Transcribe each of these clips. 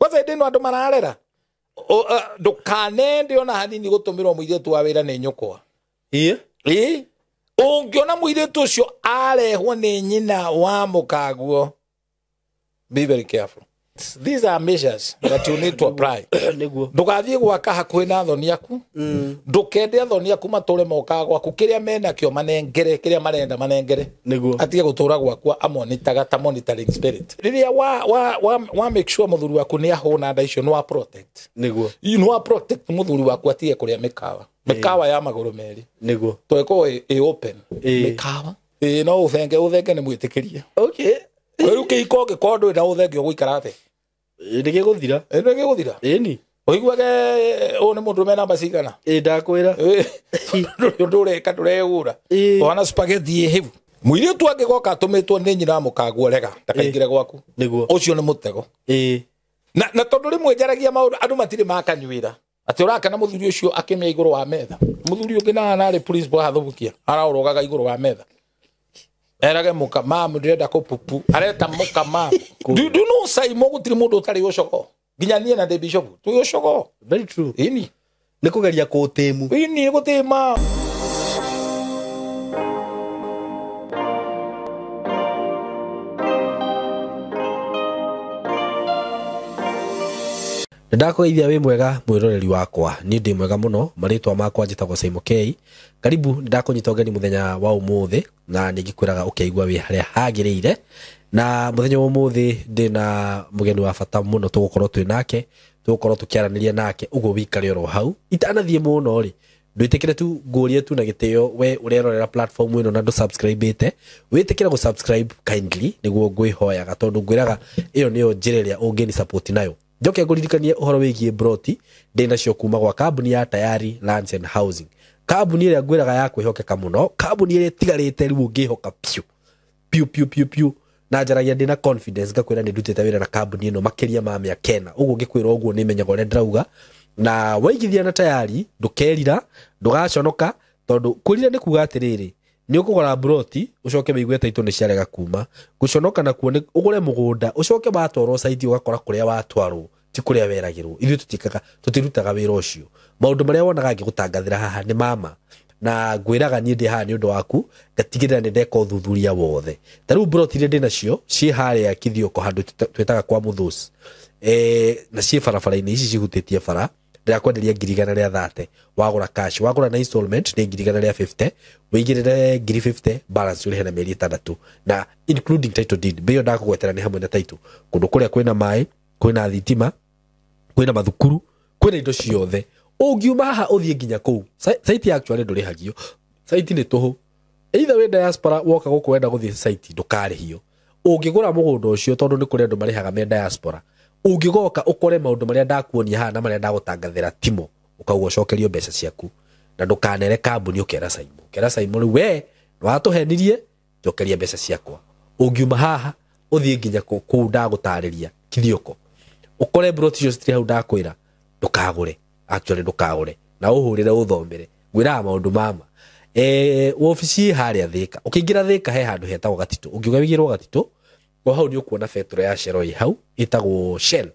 Kwanza hĩndĩ ĩno andũ mararera. Ndũkanende ona hanini gũtũmĩrwo mũirĩtu wa wĩra nĩ nyũkwa. Ĩĩ. Ĩĩ. Ũngĩona mũirĩtu ũcio arehwo nĩ nyina wa mũkaguo, be very careful. These are measures that you need to apply. Nĩguo. Ndũgathiĩ gwaka hakuhĩ na athoni aku. Ndũkende athoni aku matũre mokaga gwaku, kĩrĩa menakĩo manengere, kĩrĩa marenda manengere. Nĩguo. Atige gũtũra gwakwa amonitaga ta monitoring spirit. Rĩrĩa wa make sure mũthuri waku nĩ ahũna nda icio, nĩ wa protect. Nĩguo. Nĩ wa protect mũthuri waku atige kũrĩa mĩkawa. Mĩkawa ya magũrũ merĩ. Nĩguo. Tweko ĩ open. Ĩĩ. Mĩkawa. Ĩĩ, no ũthenge, ũthenge nĩ mwĩtĩkĩrie. Okay. Rĩu kĩhiko ũngĩkorwo ndũrĩ na ũthenge ũgũikara atĩa? Nĩ gĩgũthira. Ĩ, nĩ gĩgũthira. Ĩni. Ũiguage ũyũ nĩ mũndũ namba cigana? Ĩ, ndakwĩra. Ĩ, ndũrĩ ũndũ ũreka, ndũrehũra. Ĩ. Ũhana spaghetti ĩ hĩu. Mũirĩtu angĩgoka atũmĩtwo nĩ nyina wa mũkaguo, rega ndakaingĩre gwaku. Nĩguo. Ũcio nĩ mũtego. Ĩ. Na tondũ rĩmwe njaragia maũndũ andũ matirĩ makanyuĩra. Atĩ ũrakena mũthuri ũcio akĩmĩa igũrũ wa metha. Mũthuri ũngĩ na arĩ principal hathũkia, araũrogaga igũrũ wa metha. Erage mũka mamu ndĩrenda kũpupu, areta mũka mamu. Do you know Saimo gũtirĩ mũndũ ũtarĩ ũcogo? Nginya niĩ na ndĩ bishop, twĩ ũcogo. Very true. Ĩni. Nĩ kũgeria kũũtĩmu. Ĩni gũtĩma. Ndakũgeithia wĩ mwega mwĩroreri wakwa, niĩ ndĩ mwega mũno, marĩtwa makwa njĩtagwo Saimo K. Karibu, ndakũnyita ũgeni mũthenya wa ũmũthĩ, na nĩ ngĩkwĩraga ũkeigua wĩ harĩa hagĩrĩire. Na mũthenya wa ũmũthĩ ndĩna mũgeni wa bata mũno tũgũkorwo twĩ nake, tũgũkorwo tũkĩaranĩria nake, ũguo wĩikare oro hau. Itanathiĩ mũno rĩ, ndwĩtĩkĩre tu ngũrie tu na gĩtĩo we ũrerorera platform ĩno na ndũ-subscribe-ĩte, wĩtĩkĩre gũ-subscribe kindly nĩguo ngwĩhoyaga, tondũ ngwĩraga ĩyo nĩyo njĩra ĩrĩa ũngĩni support nayo. Njoke ngũririkanie ũhoro wĩgiĩ broti ndĩnacio kuma gwa kambuni ya Tayari Lands and Housing, kambuni ĩrĩa ngwĩraga ya kwĩhokeka mũno, kambuni ĩrĩa ĩtigarĩte rĩu ũngĩhoka piũ piũ piũ piũ piũ, na njaragia ndĩna confidence ngakwĩra nĩ ndutĩte wĩra na kambuni ĩno makĩria ma mĩaka ĩna, ũguo ngĩkwĩra ũguo nĩ menyaga ũrĩa ndĩrauga. Na waigithia na Tayari ndũkerira, ndũgaconoka, tondũ kwĩrira nĩ kuga atĩrĩrĩ, nĩ ũkũgũra broti ũcoke wĩigue taitũ nĩ ciarega kuma. Gũconoka nakuo nĩ ũgũre mũgũnda ũcoke watwarwo site ũgakora kũrĩa watwarwo ti kũrĩa weragĩrwo. Ithuĩ tũtiĩkaga, tũtirutaga wĩra ũcio. Maũndũ marĩa wonaga ngĩgũtangathĩra haha nĩ mama, na ngwĩraga niĩ ndĩ haha nĩ ũndũ waku, ngatigĩrĩra nĩ ndeka ũthuthuria wothe. Ta rĩu broti iria ndĩ nacio ciĩ harĩa Kithioko handũ twĩtaga kwa Mũthũci, na ciĩ barabara-inĩ ici cihutĩtie bara. Ndĩrakwenderia ngiri igana rĩa thate wagũra cash, wagũra na installment nĩ ngiri igana rĩa 50, wĩigĩrĩre ngiri 50 balance ũrĩhe na mĩeri ĩtandatũ, na including title deed. Mbei ĩyo ndakũgwetera nĩ hamwe na title, kũndũ kũrĩa kwĩna maĩ, kwĩna thitima, kwĩna mathukuru, kwĩna indo ciothe. Ũngiuma haha ũthiĩ nginya kũu site actually ndũrĩhagio, site nĩ tũhũ. Either wĩ diaspora woka gũkũ wenda gũthiĩ site ndũkarĩhio. Ũngĩgũra mũgũnda ũcio, tondũ nĩ kũrĩ andũ marĩhaga me diaspora, ũngĩgoka ũkore maũndũ marĩa ndakuonia haha na marĩa ndagũtangathĩra timo, ũkauga ũcokerio mbeca ciaku, na ndũkanere kambuni ũkera Saimo, ũkera Saimo rĩu we nĩwatũhenirie, njokeria mbeca ciakwa. Ũngiuma haha ũthiĩ nginya kũu ndagũtarĩria Kithioko, ũkore broti icio citirĩ hau ndakwĩra, ndũkagũre, actually ndũkagũre, na ũhũrĩre ũthomere, ngwĩraga maũndũ mama. Wabici harĩa Thĩka, ũkĩingĩra Thĩka he handũ hetagwo Gatitũ, ũngiuga wĩigĩrwo Gatitũ, o hau nĩ ũkuona betũrũ ya Shell ĩ hau, ĩtagwo Shell,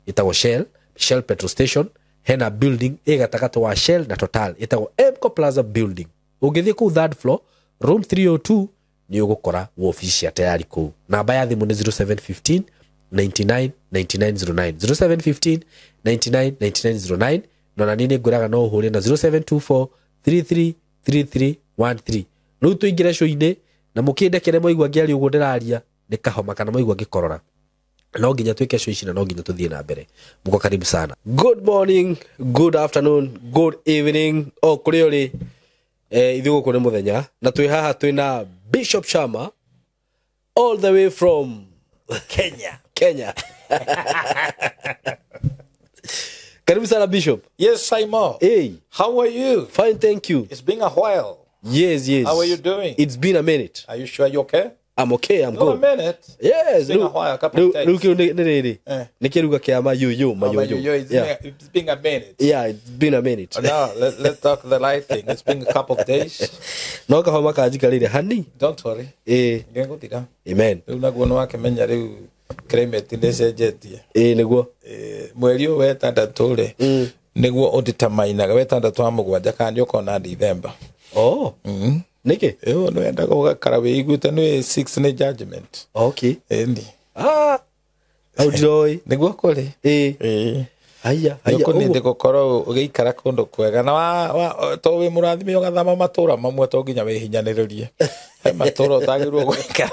ĩtagwo Shell, Shell petrol station. Hena building ĩ gatagatĩ wa Shell na Total, ĩtagwo Emco Plaza building. Ũngĩthiĩ kũu third floor room 302 nĩ ũgũkora wabici cia Tayari kũu. Namba ya thimũ nĩ 0715 99 99 09, 0715 99 99 09, na ona niĩ nĩ ngwĩraga no ũhũre na 0724 33 33 13. Rĩu tũingĩre show-inĩ, na mũkĩndekere mwaigua ngĩaria ũguo ndĩraria nĩ kahoma kana mwaigua ngĩkorora, no nginya twĩke show ici na no nginya tũthiĩ na mbere. Mũko karibu sana. Good morning, good afternoon, good evening, o kũrĩa ũrĩ. Ithuĩ gũkũ nĩ mũthenya, na twĩ haha twĩ na Bishop Chama all the way from Kenya. Kenya. Karibu sana Bishop. Yes, Saimo. Hey. How are you? Fine, thank you. It's been a while. Yes, yes. How are you doing? It's been a minute. Are you sure you're okay? I'm okay, I'm Not good. a minute. Yes. It's been a while, a couple of days. Rĩu kĩu nĩ rĩrĩ. Nĩ kĩruga kĩa mayuyu, Oh, mayuyu. mayuyu, Yeah. it's been a minute. Yeah, it's been a minute. Now, let's talk the life thing. It's been a couple of days. No kahoma kanjikarĩire hani. Don't worry. Ngĩgũthira. Amen. Rĩu naguo nĩwakĩmenya rĩu Climate nĩ ĩcenjetie. Ĩĩ nĩguo. Mweri ũyũ wetandatũ rĩ, nĩguo ũnditamainaga wetandatũ wa mũgwanja kana nĩ ũkona Dithemba. Oh. Nĩkĩ? Ĩyo nĩ wendaga ũgakara wĩiguĩte nĩ 6 nĩ judgment. Okay. Ĩni. Ah. Hau ndiroĩ. Nĩguo kũrĩ. Ĩĩ. Ĩĩ. Haiya, haiya. Nĩũkũnĩndĩ gũkorwo ũgĩikara kũndũ kwega na to wĩ mũrathime ũgathama matũra mamwe to nginya wĩhinyanĩrĩrie. He matũra ũtagĩrĩirwo gũikara.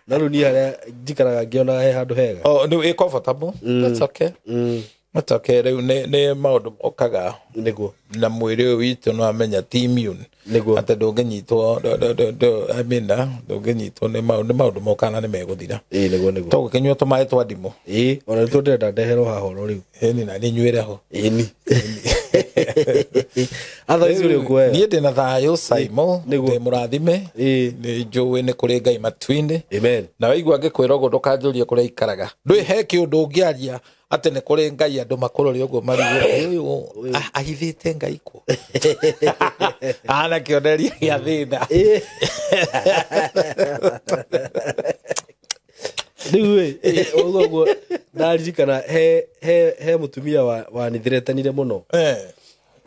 Na rĩu niĩ harĩa njikaraga ngĩonaga he handũ hega. Oh, nĩ wĩ comfortable. That's okay. That's okay. Rĩu nĩ maũndũ mokaga Nĩguo. na mwĩrĩ ũyũ witũ nĩ wamenya ti immune. Nĩguo. Atĩ ndũngĩnyitwo I mean, ndũngĩnyitwo nĩ maũndũ mokaga na nĩ megũthira. Ĩĩ nĩguo nĩguo. To gũkĩnyua tũmaĩ twa ndimũ. Ĩĩ, ona nĩtuo ndĩrenda ndeherwo haha oro rĩu. Ĩni na niĩ nyuĩre ho. Ĩni. Otherwise ũrĩ ũguo wega. Niĩ ndĩ na thayũ Simon, Nĩguo. ndĩ mũrathime. Ĩĩ. Nĩ njũĩ nĩ kũrĩ Ngai matu-inĩ. Amen. Na waigua ngĩkwĩra ũguo ndũkanjũrie kũrĩa ikaraga. Ndũĩ he kĩũndũ ũngĩaria atĩ nĩ kũrĩ Ngai andũ makũrore ũguo marigwo ũyũ ahithĩte Ngai kũ. Ahana kĩonereria gĩa thĩna. Ĩĩ. Rĩu ĩ, ũguo ũguo ndaririkana he mũtumia wanithiretanire mũno.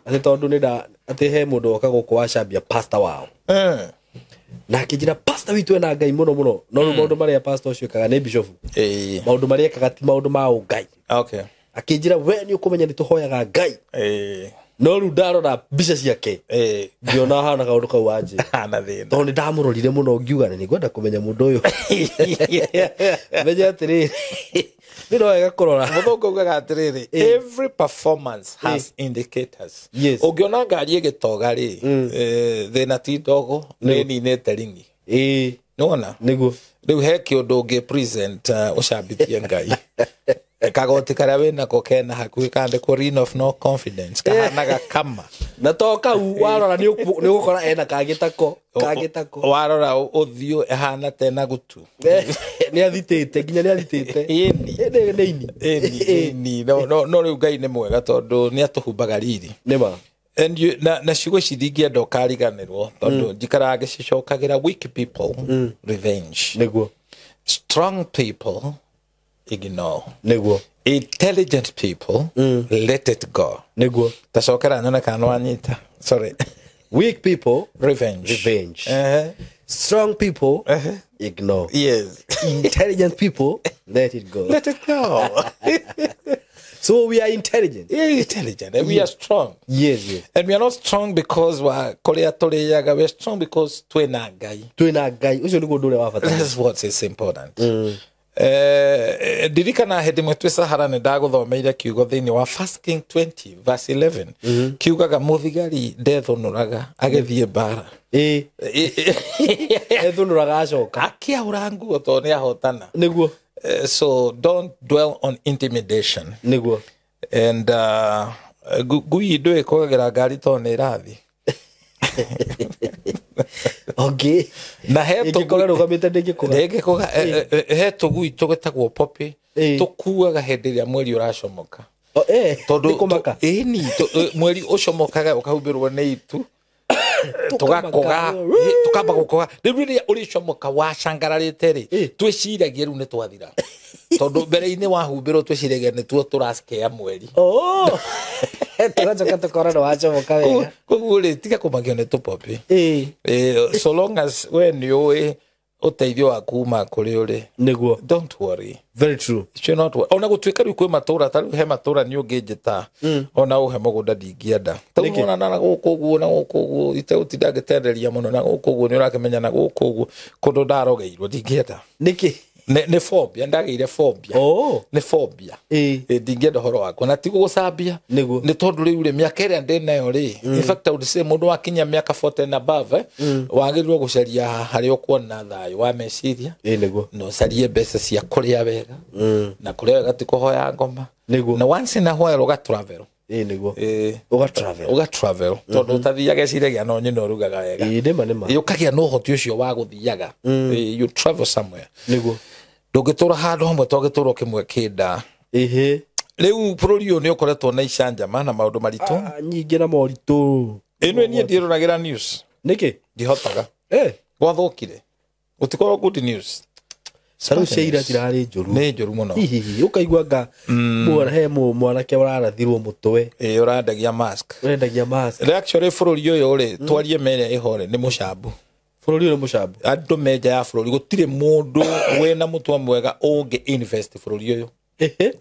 Atĩ tondũ nĩ nda atĩ he mũndũ woka gũkũ wacambia pastor wao. Na akĩnjĩra pastor witũ ena Ngai mũno mũno. No rĩu maũndũ marĩa pastor ũcio ekaga nĩ bishop. Maũndũ marĩa ekaga ti maũndũ ma ũngai. Okay. Akĩnjĩra we nĩ ũkũmenya nĩ tũhoyaga Ngai. No rĩu ndarora mbica ciake ngĩona hana kaũndũ kau wanjĩra. Hana thĩna. Tondũ nĩ ndamũrorire mũno ngiuga nĩ ngwenda kũmenya mũndũ ũyũ. Menye atĩrĩrĩ, nĩ no wega kũrora. Mũthũngũ augaga atĩrĩrĩ, every performance has indicators. Yes. Ũngĩona ngari ĩgĩtoga rĩ, thĩna ti ndogo, nĩ ĩninĩte ringi. Ĩĩ. Nĩwona? Nĩguo. Rĩu he kĩũndũ ũngĩ present ũcambithie Ngai. Kagoti karĩa wĩnako kena hakuhĩ kandĩkwo ring of no confidence kahanaga kama. Na to kau warora nĩ ũgũkora ena kangĩ tako, kangĩ tako. Warora ũthiũ ĩhana tena gutu. Nĩ athitĩte, nginya nĩ athitĩte. Ĩni. Ĩni nĩ ini. Ĩni, ĩni. No rĩu Ngai nĩ mwega tondũ nĩ atũhumbaga riri. Nĩ ma. And you, na ciugo ici ndingĩenda ũkariganĩrwo tondũ njikaraga ngĩcicokagĩra. Weak people revenge. Nĩguo. Strong people ignore. Nĩguo. Intelligent people let it go. Nĩguo. Tacokera nyone kana nĩwanyita. Sorry. Weak people revenge. Revenge. Strong people ignore. Yes. Intelligent people let it go. Let it go. So we are intelligent. We are intelligent and we are strong. Yes, yes. And we are not strong because kũrĩa tũrĩaga, we are strong because twĩna Ngai. Twĩna Ngai. Ũcio nĩguo ũndũ ũrĩa wa bata. That's what is important. Ndirikana hĩndĩ ĩmwe twĩ Sahara nĩ ndagũthomeire kiugo thĩinĩ wa 1 King 20 verse 11. Kiugaga mũthigari ndethũnũraga agĩthiĩ mbara. Ĩĩ. Ethũnũraga acoka. Akĩahũra nguo tondũ nĩ ahotana. Nĩguo. So don't dwell on intimidation. Nĩguo. And ngui ndũĩ kũgagĩra ngari tondũ nĩ ĩrathiĩ. Okay. Na he Ĩngĩkorwo ĩrũgamĩte ndĩngĩkũga. ndĩngĩkũga. He tũgui tũgĩtagwo poppy. Ĩĩ. Tũkuaga hĩndĩ ĩrĩa mweri ũracomoka. Oh, Tondũ nĩ kũmaka. ĩni, mweri ũcomokaga ũkahumbĩrwo nĩ itu. Tũgakũga, tũkamba gũkũga. Rĩu rĩrĩa ũrĩcomoka wacangararĩte rĩ, twĩciragia rĩu nĩ twathira. Tondũ mbere-inĩ wahumbĩrwo twĩciragia nĩ tuo tũracikea mweri. Oh. Tũgacoka tũkora nĩ wacomoka wega. Koguo rĩ, tiga kũmakio nĩ tũpopi. Ĩĩ. So long as we nĩ ũĩ ũteithio waku uma kũrĩ ũrĩ. Nĩguo. Don't worry. Very true. Should not worry. Ona gũtuĩka rĩu kwĩ matũra, ta rĩu he matũra nĩ ũngĩnjĩta, ona ũhe mũgũnda ndingĩenda. Ta rĩu wona na gũkũ ũguo, na gũkũ ũguo, itegũtinda ngĩtenderia mũno, na gũkũ ũguo nĩ ũrakĩmenya, na gũkũ ũguo, kũndũ ndarogeirwo ndingĩenda. Nĩkĩ? Nĩ phobia, ndagĩire phobia. Oh. Nĩ phobia. Ĩĩ. Ndingĩenda ũhoro wakwa. Na ti gũgũcambia. Nĩguo. Nĩ tondũ rĩu rĩ, mĩaka ĩrĩa ndĩ nayo rĩ, in fact I would say mũndũ wakinya mĩaka 40 and above, wagĩrĩirwo gũcaria harĩa ũkuona thayũ wa meciria. Ĩĩ nĩguo. Na ũcarie mbeca cia kũrĩa wega. Na kũrĩa wega ti kũhoya ngoma. Nĩguo. Na once in a while ũga travel. Ĩĩ nĩguo. Ũga travel. Ũga travel. Tondũ ũtathiaga eciragia no nyina ũrugaga wega. Ĩĩ nĩma nĩma. Ũkagĩa na ũhoti ũcio wa gũthiaga. You travel somewhere. Nĩguo. Ndũngĩtũra handũ hamwe to gĩtũro kĩmwe kĩnda. Ĩhĩ. Rĩu bũrũri ũyũ nĩ ũkoretwo na icanjama na maũndũ maritũ. Nyingĩ na moritũ. Ĩno niĩ ndiĩroragĩra news. Nĩkĩ? Ndihotaga. Gwathũkire. Gũtikorwo good news. Tarĩu cia ira cirarĩ njũru. Nĩ njũru mũno. Hihihi ũkaigua nga mwana he mwanake ũrarathirwo mũtwe. Ĩ, ũrendagia mask. Ũrendagia mask. Actually bũrũri ũyũ rĩ, twarie mere ĩho rĩ, nĩ mũcambu. Bũrũri ũyũ nĩ mũcambu. Andũ me nja ya bũrũri gũtirĩ mũndũ wĩna mũtwe mwega ũngĩ invest bũrũri ũyũ.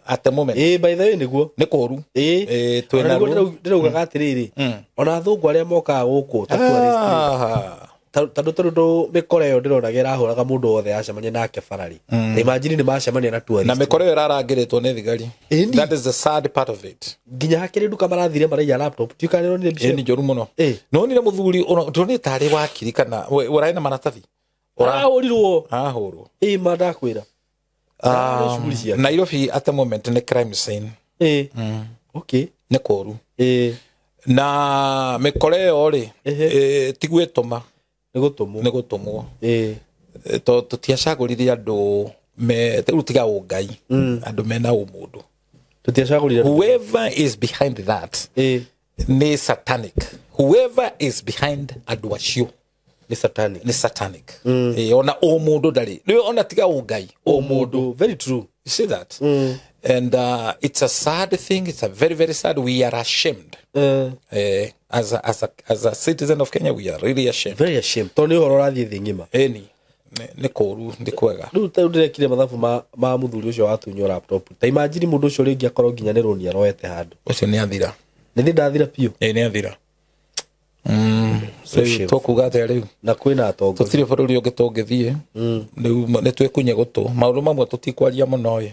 At the moment. Ĩ, by the way nĩguo. Nĩ kũũru. Ĩ. Ĩ, twĩna Ona nĩguo ruo. ndĩraugaga atĩrĩrĩ, ona athũngũ arĩa mokaga gũkũ ta tourist tondũ tondũ mĩkora ĩyo ndĩronaga ĩrahũraga mũndũ wothe yacemania nake bararĩ. Na imagine nĩ macemania na tourist. Na mĩkora ĩyo ĩrarangĩrĩtwo nĩ thigari. Ĩni. That is the sad part of it. Nginya hakĩrĩ nduka marathire maraiya laptop. Ndiũĩ kana nĩũronire mbica Ĩ, ĩyo? nĩ njũru mũno. Ĩ. Nonire mũthuri ndonire tarĩ wakiri kana ũrarĩ na maratathi. Arahũrirwo. Arahũrwo. Ĩ, ma ndakwĩra. Shughuli ciake. Nairobi at the moment nĩ crime scene. Ĩ. Okay. Nĩ kũũru. Ĩ. Na mĩkora ĩyo rĩ, ti gwĩtũma. Nĩ gũtũmwo. Nĩ gũtũmwo. Ĩ. Tũtiacagũrire andũ me rĩu tiga ũngai, andũ mena ũmũndũ. Tũtiacagũrire. Whoever is behind that Ĩ. nĩ satanic. Whoever is behind andũ acio Nĩ satanic. nĩ satanic. Ĩ, ona ũmũndũ ndarĩ. Rĩu ona tiga ũngai, ũmũndũ. Very true. You see that? And it's a sad thing. It's a very, very sad. We are ashamed. As a citizen of Kenya, we are really ashamed. Very ashamed. Tondũ nĩ ũhoro ũrathiĩ thĩ ng'ima. Ĩni, nĩ kũũru, nĩ kwega. Rĩu ta rĩu ndĩrekire mathabu ma mũthuri ũcio watunywo laptop. Ta imagine mũndũ ũcio rĩngĩ akorwo nginya nĩ rũni aroete handũ. Ũcio nĩ athira. Nĩ thĩ ndathira biũ. Ĩ, nĩ athira. So Rĩu shameful. tũkuga atĩa rĩu? Na kwĩna atongoria. Tũtirĩ bũrũri ũngĩ tũngĩthiĩ. Rĩu nĩ twĩkunye gũtũ. Maũndũ mamwe tũtikwaria mũno ĩ.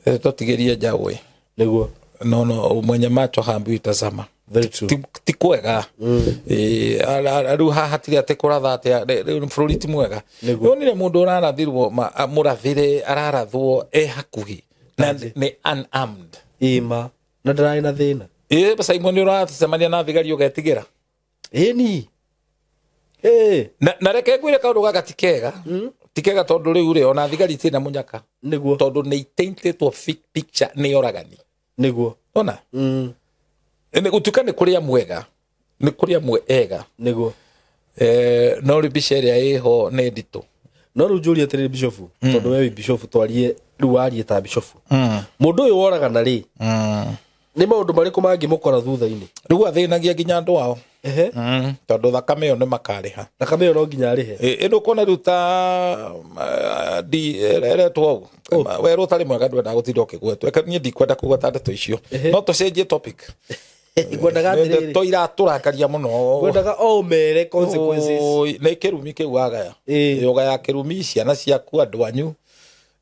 Tũtigĩrie njaũ ĩ. Nĩguo. No, no, mwenye macho haambiwi tazama. Very true. Ti kwega. Rĩu haha hatirĩ atĩ kũratha atĩa, rĩu bũrũri ti mwega. Nĩguo. Nĩwonire mũndũ ũrarathirwo, mũrathĩre ararathwo e hakuhĩ na nĩ unarmed. Ĩ ma. Na ndararĩ na thĩna. Ĩ, Simon nĩ ũracemania na thigari ũgetigĩra. Ĩni. Ĩ. Na reke ngwĩre kaũndũ gaka ti kega. Ti kega tondũ rĩu rĩ, ona thigari itirĩ na mũnyaka. Nĩguo. Tondũ nĩ itaintĩtwo picture nĩ oragani. Nĩguo. Ona? Nĩ gũtuĩka nĩ kũrĩ amwe ega. Nĩ kũrĩ amwe ega. Nĩguo. No rĩu mbica ĩrĩa ĩho nĩ nditũ. No rĩu njũrie atĩrĩrĩ bishofu, tondũ we wĩ bishofu, twarie rĩu warie ta bishofu. Mũndũ ũyũ woragana rĩ, nĩ maũndũ marĩkũ mangĩmũkora thutha-inĩ? Rĩu athĩnagia nginya andũ ao. Ehe. Tondũ thakame ĩyo nĩ makarĩha. Thakame ĩyo no nginya arĩhe. Ĩ, ndũkuona rĩu ta ĩretwo ũũ. Werũ ũtarĩ mwega ndwendaga gũtinda ũkĩgwetwo. Eka niĩ ndikwenda kũgweta ndeto icio. No tũcenjie topic. Ngwendaga atĩrĩrĩ. Ndeto iratũrakaria mũno. Ngwendaga o ũmere consequences. Oi, nĩ kĩrumi kĩu wagaya. Ĩ. Ũgaya kĩrumi ciana ciaku andũ anyu.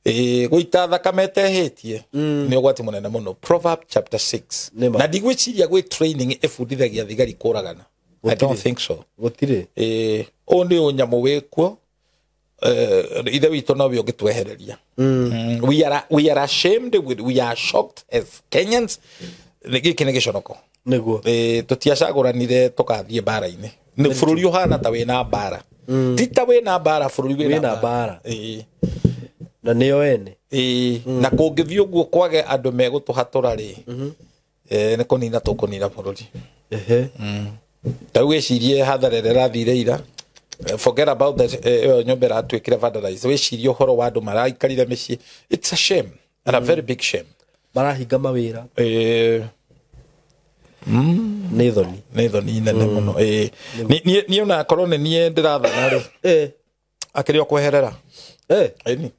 Ĩ, gũita thakame ĩtehĩtie nĩ ũgwati mũnene mũno. Proverb chapter 6. Nĩ ma. Na ndigwĩciria gwĩ training ĩbundithagia thigari kũragana. I don't think so. Gũtirĩ. Ĩ, ũũ nĩ ũnyamũ wĩkuo. Ithe witũ nowe ũngĩtwehereria. We are ashamed, we are shocked as Kenyans. Gĩkĩ nĩ gĩconoko. Nĩguo. Ĩ, tũtiacagũranire tũkathiĩ mbara-inĩ. Nĩ bũrũri ũhana ta wĩna mbara. Ti ta wĩna mbara, bũrũri wĩna Wĩna mbara. Ĩ. Na nĩo ene. Ĩ, na kũngĩthiĩ ũguo kwage andũ megũtũhatũra rĩ, nĩ kũnina tũkũnina bũrũri. Ehe. Ta rĩu wĩcirie hathara ĩrĩa ĩrathire ira. Forget about that, ĩyo nyũmba ĩratuĩkire vandalized. Wĩcirie ũhoro wa andũ maraikarire mĩciĩ. It's a shame and a very big shame. Marahinga mawĩra. Nĩ thoni. Nĩ thoni nene mũno. Ĩ, niĩ ona korwo nĩ niĩ ndĩrathana rĩ, akĩrĩ o kweherera. Ĩni.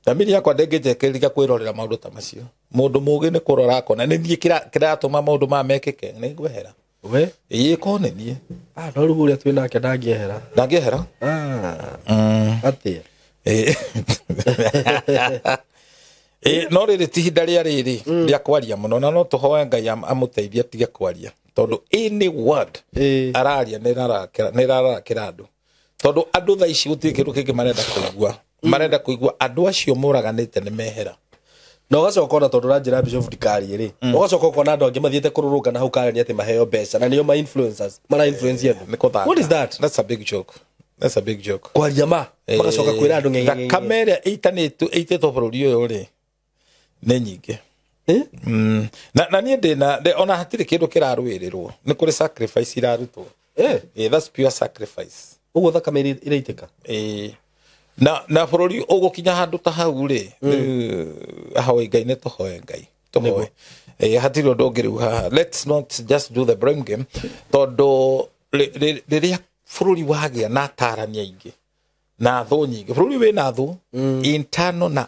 Thamiri yakwa ndĩngĩnjĩkĩrĩria kwĩrorera maũndũ ta macio. Mũndũ mũũgĩ nĩ kũrora akona nĩ niĩ kĩratũma maũndũ maya mekĩke, nĩ ngwehera. We? Ĩĩ, korwo nĩ niĩ. No rĩu ũrĩa twĩ nake ndangĩehera. Ndangĩehera? Atĩa? Ĩĩ. Ĩĩ, no rĩrĩ ti ihinda rĩa rĩrĩ rĩa kwaria mũno, na no tũhoe Ngai amũteithie atige kwaria, tondũ any word araria nĩ ĩrarakĩra andũ, tondũ andũ thaa ici gũtirĩ kĩndũ kĩngĩ marenda kũigua. Marenda kũigua andũ acio moraganĩte nĩ mehera. Na ũgacoka ona tondũ ũranjĩra Bishop ndikarie rĩ, ũgacoka ũkona andũ angĩ mathiĩte kũrũrũngana hau Karen atĩ maheo mbeca, na nĩo ma influencers, mara influence andũ. Nĩ kũthaka. What is that? That's a big joke. That's a big joke. Kwaria ma, magacoka kwĩra andũ ng'eng'eng'e. Thakame ĩrĩa ĩitĩtwo bũrũri ũyũ rĩ, nĩ nyingĩ. Na niĩ ndĩna, ona hatirĩ kĩndũ kĩrarũĩrĩrwo. Nĩ kũrĩ sacrifice irarutwo. That's pure sacrifice. Ũguo thakame ĩraitĩka. Na bũrũri ũgũkinya handũ ta hau rĩ, ahoe Ngai, nĩ tũhoe Ngai, tũhoe. Hatirĩ ũndũ ũngĩ rĩu haha. Let's not just do the blame game, tondũ rĩrĩa bũrũri wagĩa na atarani aingĩ na thũ nyingĩ, bũrũri wĩna thũ internal na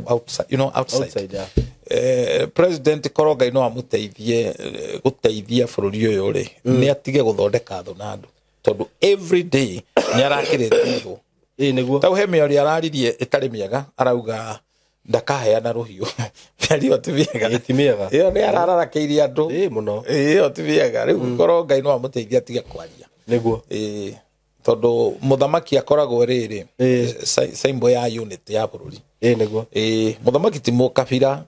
outside, you know, outside. Yeah. President korwo Ngai no amũteithie gũteithia bũrũri ũyũ rĩ, nĩ atige gũthondeka thũ na andũ, tondũ every day nĩ arakĩrĩtie thũ. Nĩguo. Tau he mĩario araririe ĩtarĩ mĩega, arauga ndakaheana rũhiũ. Mĩario ti mĩega. Ti mĩega. Ĩyo nĩ arararakĩirie andũ. Mũno. Ĩyo ti mĩega. Rĩu korwo Ngai no amũteithie atige kwaria. Nĩguo. Tondũ mũthamaki akoragwo rĩrĩ symbol ya unit ya bũrũri. Nĩguo. Mũthamaki ti mũkabira.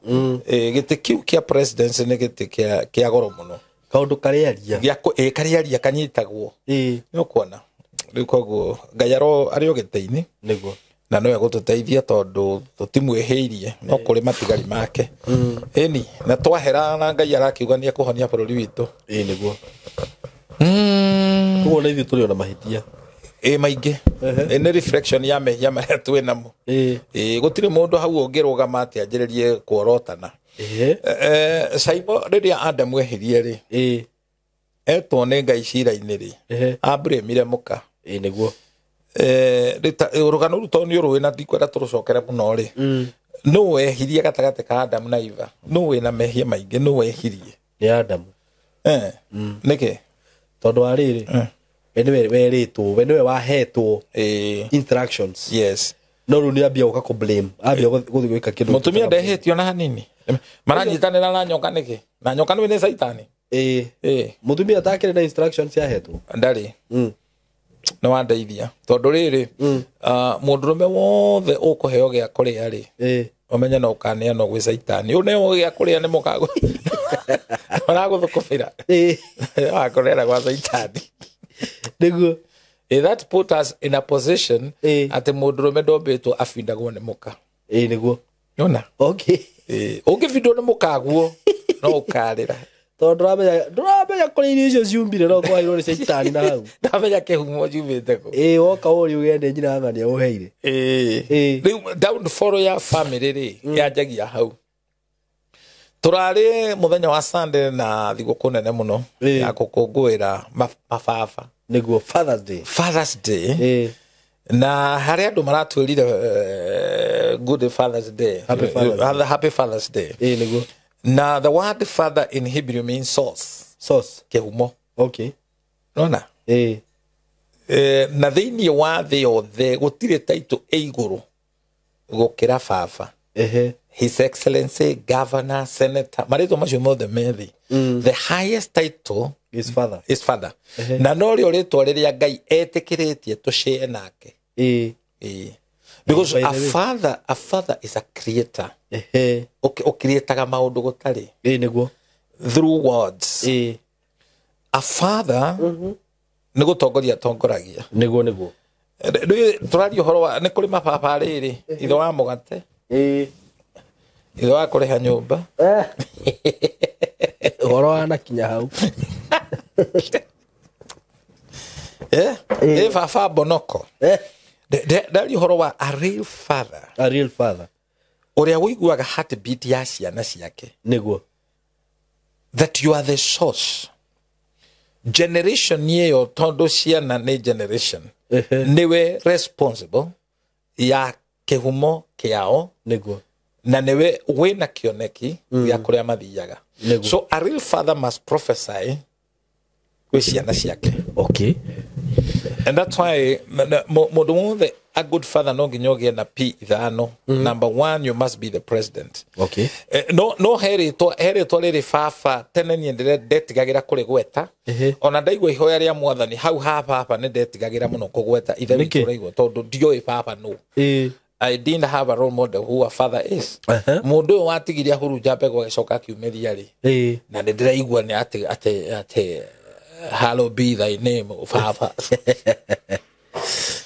Gĩtĩ kĩu kĩa presidency nĩ gĩtĩ kĩa goro mũno. Kaũndũ karĩaria. Karĩaria kanyitagwo. Nĩ ũkuona. Rĩu koguo Ngai arĩ o gĩtĩ-inĩ. Nĩguo. Na no egũtũteithia tondũ tũtimwĩhĩirie, no kũrĩ matigari make. Ĩni, na twahera na Ngai arakiuga nĩ ekũhonia bũrũri witũ. Nĩguo. Koguo na ithuĩ tũrĩ ona mahĩtia. Maingĩ. Nĩ reflection ya mehia marĩa twĩ namo. Gũtirĩ mũndũ hau ũngĩrũgama atĩ anjĩrĩrie kuorotana. Saimo rĩrĩa Adamu ehirie rĩ, etwo nĩ Ngai cira-inĩ rĩ, amburĩmire mũka. Nĩguo. Rũgano rũu tondũ nĩ ũrũĩ na ndikwenda tũrũcokere mũno rĩ, nũ wehirie gatagatĩ ka Adamu na Eva? Nũ wĩna mehia maingĩ? Nũ wehirie? Nĩ Adamu. Nĩkĩ? Tondũ wa rĩrĩ, we nĩwe werĩtwo, we nĩwe wahetwo instructions. Yes. No rĩu nĩ ambia gũka kũ blame, ambia gũthiĩ gwĩka kĩndũ. Mũtumia ndehĩtio na hanini. Maranyitanĩra na nyoka nĩkĩ? Na nyoka nĩwe nĩ caitani. Mũtumia atakĩrĩ na instructions ciahetwo. Ndarĩ. Nĩ wandeithia. Tondũ rĩrĩ, mũndũrũme wothe ũkũheo gĩa kũrĩa rĩ, ũmenye no ũkaneanwo gwĩ caitani. Ũneo gĩa kũrĩa nĩ mũkagũ. Maragũthũkũmĩra. Wakũrera gwa caitani. Nĩguo. That put us in a position atĩ mũndũrũme ndombĩtwo abindagwo nĩ mũka. Nĩguo. Nĩwona? Okay. Ũngĩbindwo nĩ mũkaguo no ũkarĩra. Tondũ ndũramenya kũrĩa irio icio ciumbire, no kwaheirwo nĩ caitani na hau. Ndamenya kĩhumo ciumĩte kũ. Woka ũrĩ ũgende nyina ng'ania ũheire. Rĩu downfall ya family rĩ, yanjagia hau. Tũrarĩ mũthenya wa Sunday na thigũkũ nene mũno ya gũkũngũĩra mababa. Nĩguo, Father's Day. Father's Day. Na harĩa andũ maratwĩrire good Father's Day. Happy Father's Day. Happy Father's Day. Nĩguo. Na the word father in Hebrew means source. Source. Kĩhumo. Okay. Nona? Na thĩinĩ wa thĩ yothe gũtirĩ title ĩ igũrũ gũkĩra baba. His Excellency, Governor, Senator, marĩtwa macio mothe me thĩ. The highest title is father. Is father. Na no rĩo rĩtwa rĩrĩa Ngai etĩkĩrĩtie tũcĩe nake. Because a father is a creator. Ũkiriĩtaga maũndũ gũtarĩ. Nĩguo. Through words. A father nĩ gũtongoria atongoragia. Nĩguo, nĩguo. Rĩu tũraria ũhoro wa nĩ kũrĩ mababa rĩrĩ, ithe wa mũgate. Ithe wa kũrĩha nyũmba. Ũhoro wanakinya hau. Baba bonoko. Ndaria ũhoro wa a real father. A real father. Ũrĩa ũiguaga heartbeat ya ciana ciake. Nĩguo. That you are the source. Generation ĩyo, tondũ ciana nĩ generation. Nĩwe responsible ya kĩhumo kĩao. Nĩguo. Na nĩwe wĩna kĩoneki gĩa kũrĩa mathiaga. So a real father must prophesy gwĩ ciana ciake. Okay. And that's why mũndũ wothe a good father no nginya ũgĩe na P ithano. Number one, you must be the president. Okay. No heritwo rĩrĩ baba tene niĩ ndetigagĩra kũrĩgweta. Ona ndaigua ihoya rĩa mwathani hau ha baba nĩ ndetigagĩra mũno kũgweta ithe witũ ũraigua tondũ ndioĩ baba nũ. I didn't have a role model who a father is. Mũndũ ũyũ watigirie ahurunja mbegũ agĩcoka akiumĩria rĩ. Na nĩ ndĩraigua nĩ atĩ hallowed be thy name, Father.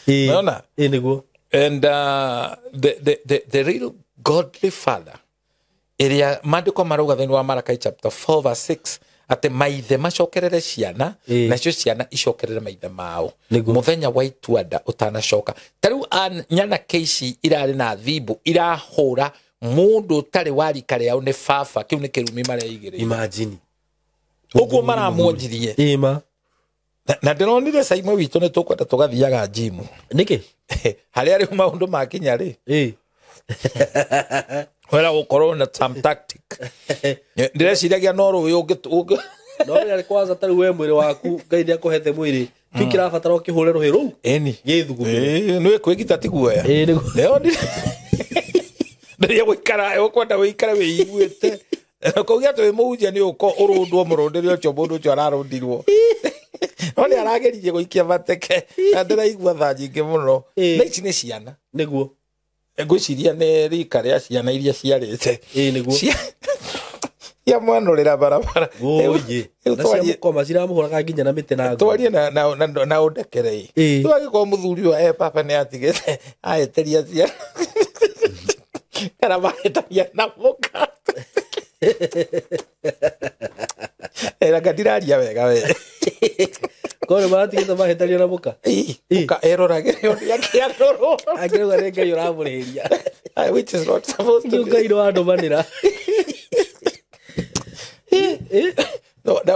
Naona? Nĩguo. And the real godly father, ĩrĩa maandĩko marauga thĩinĩ wa Malachi chapter 4 verse 6, Atĩ maithe macokerere ciana, Ĩĩ. nacio ciana icokerere maithe mao. Nĩguo. Mũthenya wa ituanda ũtanacoka. Ta rĩu nyanake ici irarĩ na thimbu irahũra mũndũ ũtarĩ wa rika rĩao nĩ baba, kĩu nĩ kĩrumi mareigĩrĩire. Imagine. Ũguo maramuonjirie. Ĩma. Na ndĩronire Saimo witũ nĩ tũkwenda tũgathiaga njimu. Nĩkĩ? Harĩa rĩu maũndũ makinya rĩ, Ĩĩ. wera gũkorwo na some tactic. Ndĩreciragia no rũĩ ũngĩ No rĩrĩa kwanza ta rĩu we mwĩrĩ waku Ngai nĩakũhete mwĩrĩ kĩu kĩrabatara ũkĩhũre rũhĩ rũu ĩni gĩthugumĩre. Nĩ kwĩgita ti guoya. Ĩĩ nĩguo. Ndĩrĩa gũikara ũkwenda wĩikare wĩiguĩte kũgia atĩ wĩ mũhunjia nĩ ũko ũrũndwo mũrũndĩre ũcio mũndũ ũcio ararũndirwo no nĩ arageririe gũikia mateke na ndĩraigua tha nyingĩ mũno. Ĩĩ. Na ici nĩ ciana. Nĩguo. Ngwĩciria nĩ rika rĩa ciana iria ciarĩte Ĩĩ nĩguo. Cia mwanũrĩra barabara. Wũiĩ. Rĩu Na twarie cia mũkoma ciramũhũraga nginya na mĩtĩ na ngũ. twarie na ũndekere. Ĩĩ. Rĩu angĩkorwo mũthuri ũyũ e baba nĩ atigĩte ahĩtĩria ciana kana mahĩtania na mũka. Anga ndiraria wega we. Korwo maratigĩte mahĩtania na mũka. Ĩĩ, mũka eroragĩre ũrĩa akĩarorwo. Angĩrauga nĩ Ngai ũramũrĩhĩria. Which is not supposed to Nĩ be. Ngai nĩwandũmanĩra.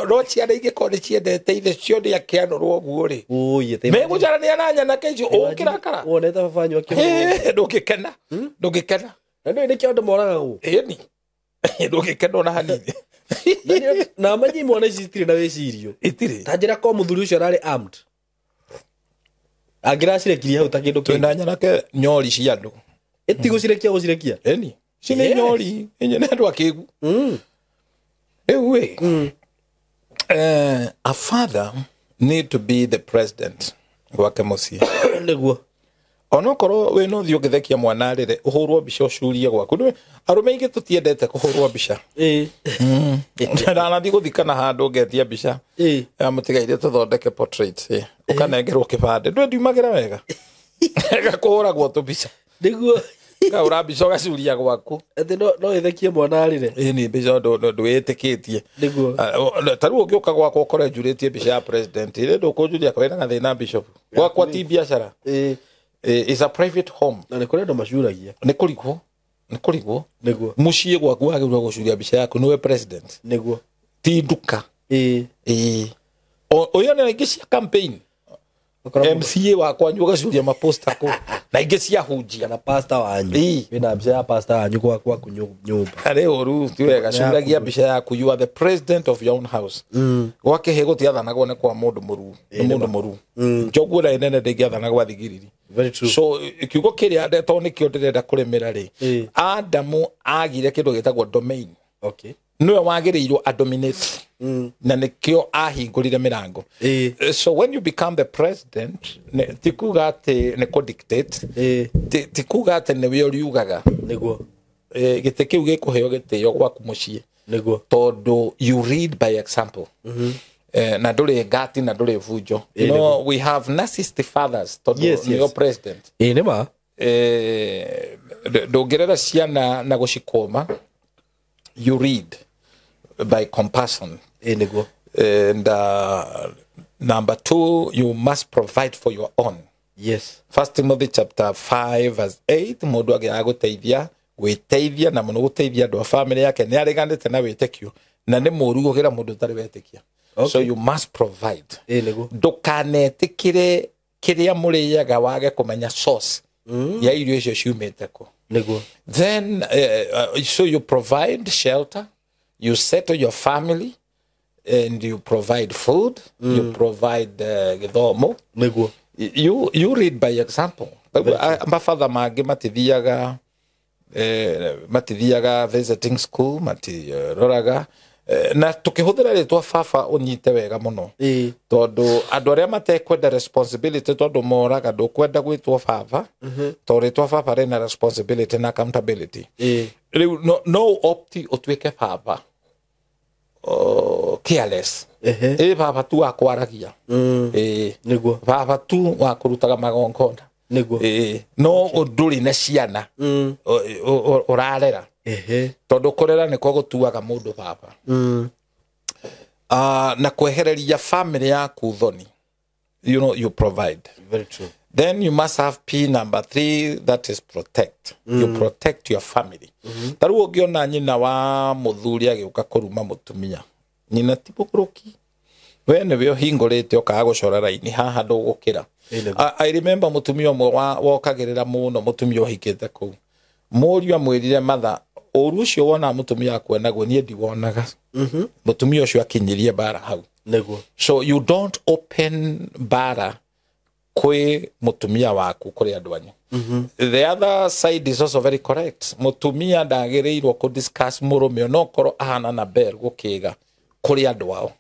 No ciana ingĩkorwo nĩ ciendete ithe cio nĩ akĩanũrwo ũguo rĩ, Wũiĩ. Ta megũcarania na nyanake icio ũkĩrakara. Wonete baba wanyu akĩhũrwo. Ndũngĩkena, ndũngĩkena. Na nĩũĩ nĩkĩo andũ moragagwo. Ĩni ndũngĩkena ona hanini. Na menye imwana ici citirĩ na wĩcirio. Itirĩ. Ta njĩra ko mũthuri ũcio ararĩ armed. Angĩracirekirie hau ta kĩndũ kĩngĩ. Twĩna nyanake nyori cia andũ. Ĩtigũcirekia gũcirekia. Ĩni ici nĩ Yes. nyori inyuĩ nĩ andũ akĩgu. Rĩu ĩ, a father need to be the president gwake mũciĩ. Nĩguo. Onokorwo wĩna ũthiũ ũngĩthekia mwana rĩrĩ ũhũrwo mbica ũcurie gwaku. Nĩũĩ, arũme aingĩ tũtiendete kũhũrwo mbica. Ĩĩ. Ndanathiĩ gũthikana handũ ngetia mbica Ĩĩ. ya mũtigaire tũthondeke portrait ĩ, ũkanengerwo kĩbandĩ ndũĩ ndiumagĩra wega gakũhũragwo tũmbica. Nĩguo. Kahũra mbica ũgacuria gwaku. Atĩ no ĩthekie mwana arĩre. Ĩni mbica ndwĩtĩkĩtie. Nĩguo. Ta rĩu ũngĩũka gwakwa ũkore njurĩtie mbica ya president ĩ, ndũkũnjuria kwĩna gathĩna bishop gwakwa ti biacara. Ĩĩ. Is a private home. Na nĩ kũrĩ andũ macuragia. Nĩ kũrigwo, nĩ kũrigwo. Nĩguo. Mũciĩ gwaku wagĩrĩirwo gũcuria mbica yaku nĩwe president. Nĩguo. Ti nduka. Ĩĩ. Ĩĩ. Ũyũ nĩ ingĩ cia campaign. MCA wakwa wanyu ũgacuria maposta kũ na ingĩ cia hunjia. Kana pastor wanyu. Ĩĩ. Wĩna mbica ya pastor wanyu gwaku nyũmba. Arĩ ũru ti wega, curagia mbica yaku, you are the president of your own house. Gwa kĩhĩ gũtiathanagwo nĩ kwa mũndũ mũru, nĩ mũndũ mũru. Njogu ĩrĩa nene ndĩngĩathana gwa thigiriri. Very true. So kiugo kĩrĩa tondũ nĩkĩo ndĩrenda kũrĩmĩra rĩ, Ĩĩ. Adamu agire kĩndũ gĩtagwo domain. Okay. Nĩwe wagĩrĩirwo adominate. Na nĩkĩo ahingũrire mĩrango. Ĩĩ. So when you become the president, ti kuga atĩ nĩ kũ-dictate, Ĩĩ. ti kuga atĩ nĩwe ũriugaga. Nĩguo. Gĩtĩ kĩu gĩkũheo gĩtĩo gwaku mũciĩ. Nĩguo. Tondũ you read by example. Na ndũrĩ ngati na ndũrĩ bunjo. You know, we have narcissist fathers tondũ Yes, nĩo yes. president. Ĩĩ nĩ ma. Ndũngĩrera ciana na gũcikũma, you read by compassion. Ĩĩ nĩguo. And number two, you must provide for your own. Yes. First Timothy chapter 5 verse 8, mũndũ angĩaga gũteithia gwĩteithia na mũno gũteithia andũ a family yake nĩ areganĩte na wĩtĩkio na nĩ mũũru gũkĩra mũndũ ũtarĩ wetĩkia. Okay. So you must provide. Ĩĩ nĩguo. Ndũkanetĩkĩre kĩrĩa mũrĩaga wage kũmenya source ya irio icio ciumĩte kũ. Nĩguo. Then so you provide shelter, you settle your family, and you provide food, you provide gĩthomo. Nĩguo. You read by example. Mabatha mangĩ matithiaga matithiaga visiting school, matiroraga. Na tukĩhũthĩra rĩtwa baba ũnyite wega mũno. Ĩĩ. Tondũ andũ arĩa matekwenda responsibility tondũ moraga ndũkwenda gwĩtwo baba, tondũ rĩtwa baba rĩna responsibility na accountability. Ĩĩ. Rĩu no opti ũtuĩke baba careless. Ehe. Ĩ baba tu wa kwaragia. Ĩ. Nĩguo. Baba tu wa kũrutaga magongona. Nĩguo. Ĩ. No ndũrĩ na ciana ũrarera. Ehe. Tondũ kũrera nĩkuo gũtuaga mũndũ baba. Na kwehereria family yaku thoni. You know, you provide. Very true. Then you must have P number 3, that is protect. You protect your family. Ta rĩu ũngĩona nyina wa mũthuri agĩũka kũruma mũtumia, nyina ti mũgũrũki, we nĩwe ũhingũrĩte ũkaga gũcora raini haha ndũgũkĩra. I remember mũtumia ũmwe wokagĩrĩra mũno, mũtumia ũhikĩte kũu, mũriũ amwĩrire matha, ũru ũcio wonaga mũtumia akue naguo niĩ ndiwonaga. Mũtumia ũcio akinyirie mbara hau. Nĩguo. So you don't open mbara kwĩ mũtumia waku kũrĩ andũ anyu. The other side is also very correct. Mũtumia ndagĩrĩirwo kũ discuss mũrũme onokorwo ahana na bell gũkĩga kũrĩ andũ ao.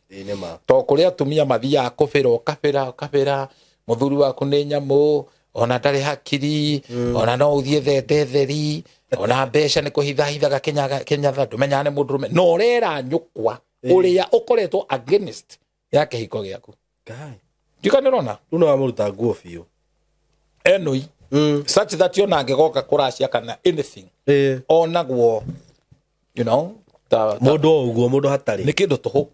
To kũrĩ atumia mathiaga kũbĩra ũkabĩra ũkabĩra mũthuri waku nĩ nyamũ, ona ndarĩ hakiri, ona no ũthiĩ thende theri, ona mbeca nĩ kũhithahithaga kĩnyatha, ndũmenyaga nĩ mũndũrũme, na ũrera nyũkwa ũrĩa ũkoretwo against ya kĩhiko gĩaku. Ndikanĩrona? Rĩu nĩ wamũruta nguo biũ. Enoi. Such that yona angĩgoka kũracia kana anything, onagwo, you know, mũndũ o ũguo, mũndũ hatarĩ. Nĩ kĩndũ tũhũ.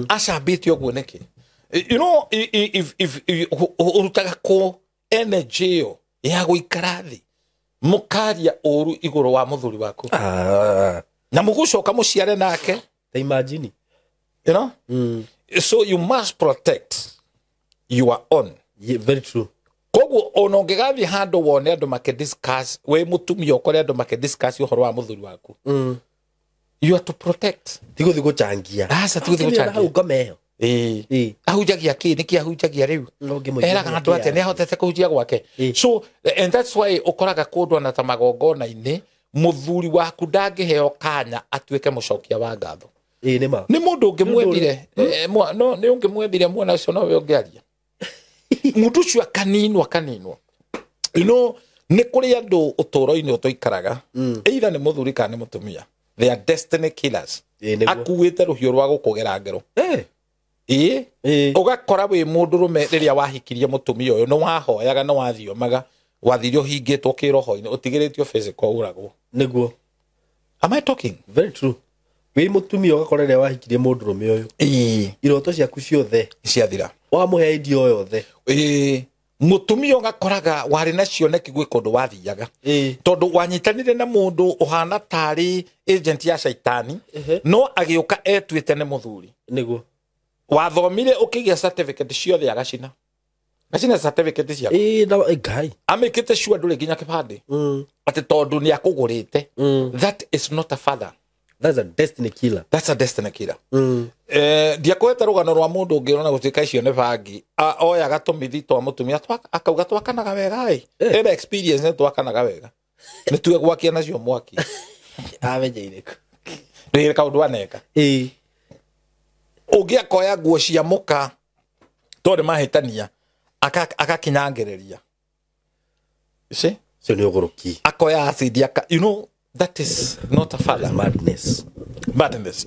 Acambĩte ũguo nĩkĩ? You know, if ũrutaga kũ energy ĩyo ya gũikara thĩ mũkaria ũru igũrũ wa mũthuri waku, na mũgũcoka mũciare nake. Ta imagine. You know? So you must protect your own. Yeah, very true. Koguo ona ũngĩgathiĩ handũ wone andũ makĩdiscuss, wĩ mũtumia ũkore andũ makĩdiscuss ũhoro wa mũthuri waku, you are to protect. Ti gũthiĩ gũchangia. Aca, ti gũthiĩ gũchangia. Hau ngome ĩyo. Ahunjagia kĩ? Nĩkĩ ahunjagia rĩu? Eraga andũ atĩa? Nĩ ahotete kũhunjia gwake. So, and that's why ũkoraga kũndũ ona ta magongona-inĩ, mũthuri waku ndangĩheo kanya atuĩke mũcokia wa ngatho. Nĩ mũndũ ũngĩmwendire, no nĩ ũngĩmwendire mwana ũcio nowe ũngĩaria. Mũndũ ũcio akaninwo, akaninwo. You know, nĩ kũrĩ andũ ũtũũro-inĩ ũtũikaraga, either nĩ mũthuri kana nĩ mũtumia. They are destiny killers. Akuĩte rũhiũ rwa gũkũgera ngero. Ũgakora wĩ mũndũrũme rĩrĩa wahikirie mũtumia ũyũ, nĩ wahoyaga, nĩ wathiomaga, wathire ũhingĩtwo kĩroho-inĩ, ũtigĩrĩtio physical ũragwo. Nĩguo. Am I talking? Very true. Wĩ mũtumia ũgakora rĩrĩa wahikirie mũndũrũme ũyũ, iroto ciaku ciothe ciathira. Wamũhe idea o yothe. Mũtumia ũgakoraga warĩ na cioneki gwĩ kũndũ wathiaga, tondũ wanyitanire na mũndũ ũhana tarĩ agent ya caitani, no agĩũka etuĩte nĩ mũthuri. Nĩguo. Wathomire ũkĩgĩa certificate ciothe agacina. Gacina certificate ciaku. Ngai. Amĩkĩte cua ndũrĩ nginya kĩbandĩ. Atĩ tondũ nĩ akũgũrĩte. That is not a father. That's a destiny killer. That's a destiny killer. Ndiakũhete rũgano rwa mũndũ ũngĩ ũrona gũtuĩka icio nĩ bangi. Oyaga tũmithi twa mũtumia, akauga twakanaga wega ĩ. Ena experience nĩ twakanaga wega. Nĩ tuge gwakia nacio mwaki. Amenyeire kũ? Ndĩrĩ kaũndũ aneka. Ũngĩ akoya nguo cia mũka tondũ mahĩtania, akakinyangĩrĩria. You see? Ũcio nĩ ũgũrũki. Akoya acid, you know, that is not a father. Madness. Madness.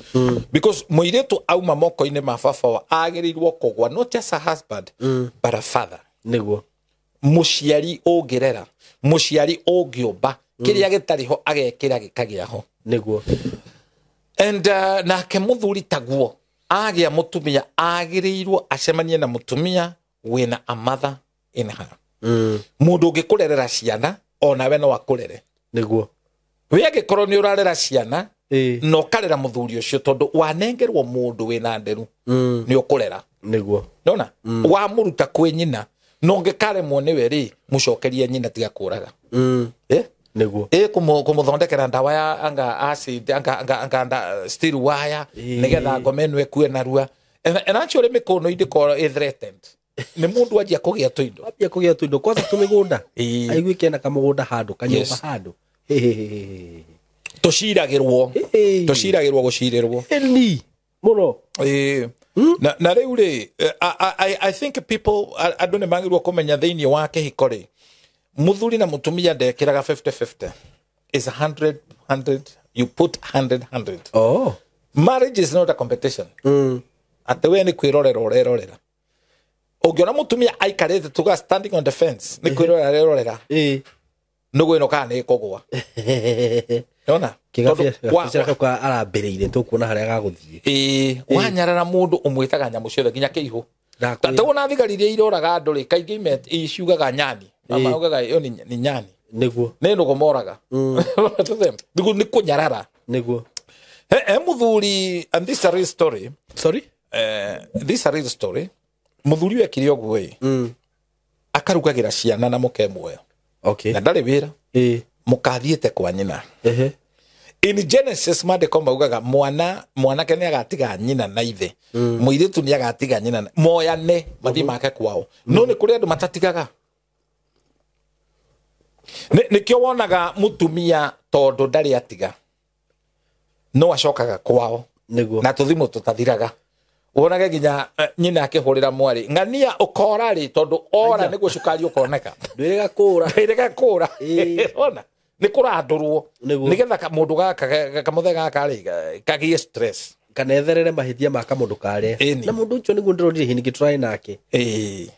Because mũirĩtu auma moko-inĩ ma baba wa agĩrĩirwo kũgwa, not just a husband, but a father. Nĩguo. Mũciari ũngĩrera, mũciari ũngĩũmba, kĩrĩa gĩtarĩ ho agekĩra gĩkagĩa ho. Nĩguo. And nake mũthuri taguo agĩa mũtumia agĩrĩirwo acemanie na mũtumia wĩna a mother in her. Mũndũ ũngĩkũrerera ciana onawe no akũrere. Nĩguo. We angĩkorwo nĩ ũrarera ciana, na ũkarera mũthuri ũcio tondũ wanengerwo mũndũ wĩna nderu, nĩ ũkũrera. Nĩguo. Nona? Wamũruta kwĩ nyina, na ũngĩkaremwo nĩwe rĩ, mũcokerie nyina tiga kũraga. Nĩguo. Kũmũthondekera ndawa ya anga acid, anga steel wire, nĩgetha ngome ĩno ĩkue narua. And actually mĩkũno indĩkorwo ĩ threatened. Nĩ mũndũ anjia kũgĩa tũindo. Anjia kũgĩa tũindo, kwanza tũmĩgũnda. Aigue kena kamũgũnda handũ, kanyũmba handũ. Tũciragĩrwo. Tũciragĩrwo gũcirĩrwo. Ĩni, mũno. Na rĩu rĩ, I think people, andũ nĩ magĩrĩirwo kũmenya thĩinĩ wa kĩhiko rĩ, mũthuri na mũtumia ndekĩraga 50-50. It's 100-100. You put 100-100. Oh. Marriage is not a competition. Atĩ we nĩ kwĩrorera ũrerorera. Ũngĩona mũtumia aikarĩte tuga standing on the fence, nĩ kwĩrorera arerorera. Nũgũ ĩno kana nĩ ĩkũgũa. Nĩwona? Kĩgabiacara kau arambĩrĩire tũkuona harĩa gagũthiĩ. Ĩĩ, wanyarara mũndũ ũmwĩtaga nyamũ ciothe nginya kĩihũ. Ndakwĩra. Ta thigari iria iroraga andũ rĩ, kaingĩ ciugaga nyani. Maugaga ĩyo nĩ nyani. Nĩguo. Nĩ nũgũ moraga. Nĩ kũnyarara. Nĩguo. He mũthuri, and this is a real story. Sorry? This is a real story. Mũthuri wekire ũguo ĩ. Akarugagĩra ciana na mũke muoyo. Okay. Na ndarĩ wĩra. Mũkathiĩte kwa nyina. In Genesis maandĩko maugaga mwanake nĩ agatiga nyina na ithe. Mũirĩtu nĩ agatiga nyina. Moyane mathiĩ make kwao. No nĩ kũrĩ andũ matatigaga. Nĩkĩo wonaga mũtumia tondũ ndarĩ atiga. No acokaga kwao. Nĩguo. Na tũthimũ tũtathiraga. Wonage nginya nyina akĩhũrĩra mwarĩ ng'ania ũkora rĩ tondũ ora nĩguo cukari ũkoneka. Ndwĩrĩga kũra. Ndwĩrĩga kũra. Ona nĩ kũrandũrwo nĩgetha mũndũ gaka kamũthe gaka rĩ kagĩe stress kana etherere mahĩtia ma kamũndũ karĩa. Na mũndũ ũcio nĩguo ndĩronire hĩndĩ tũrarĩ nake.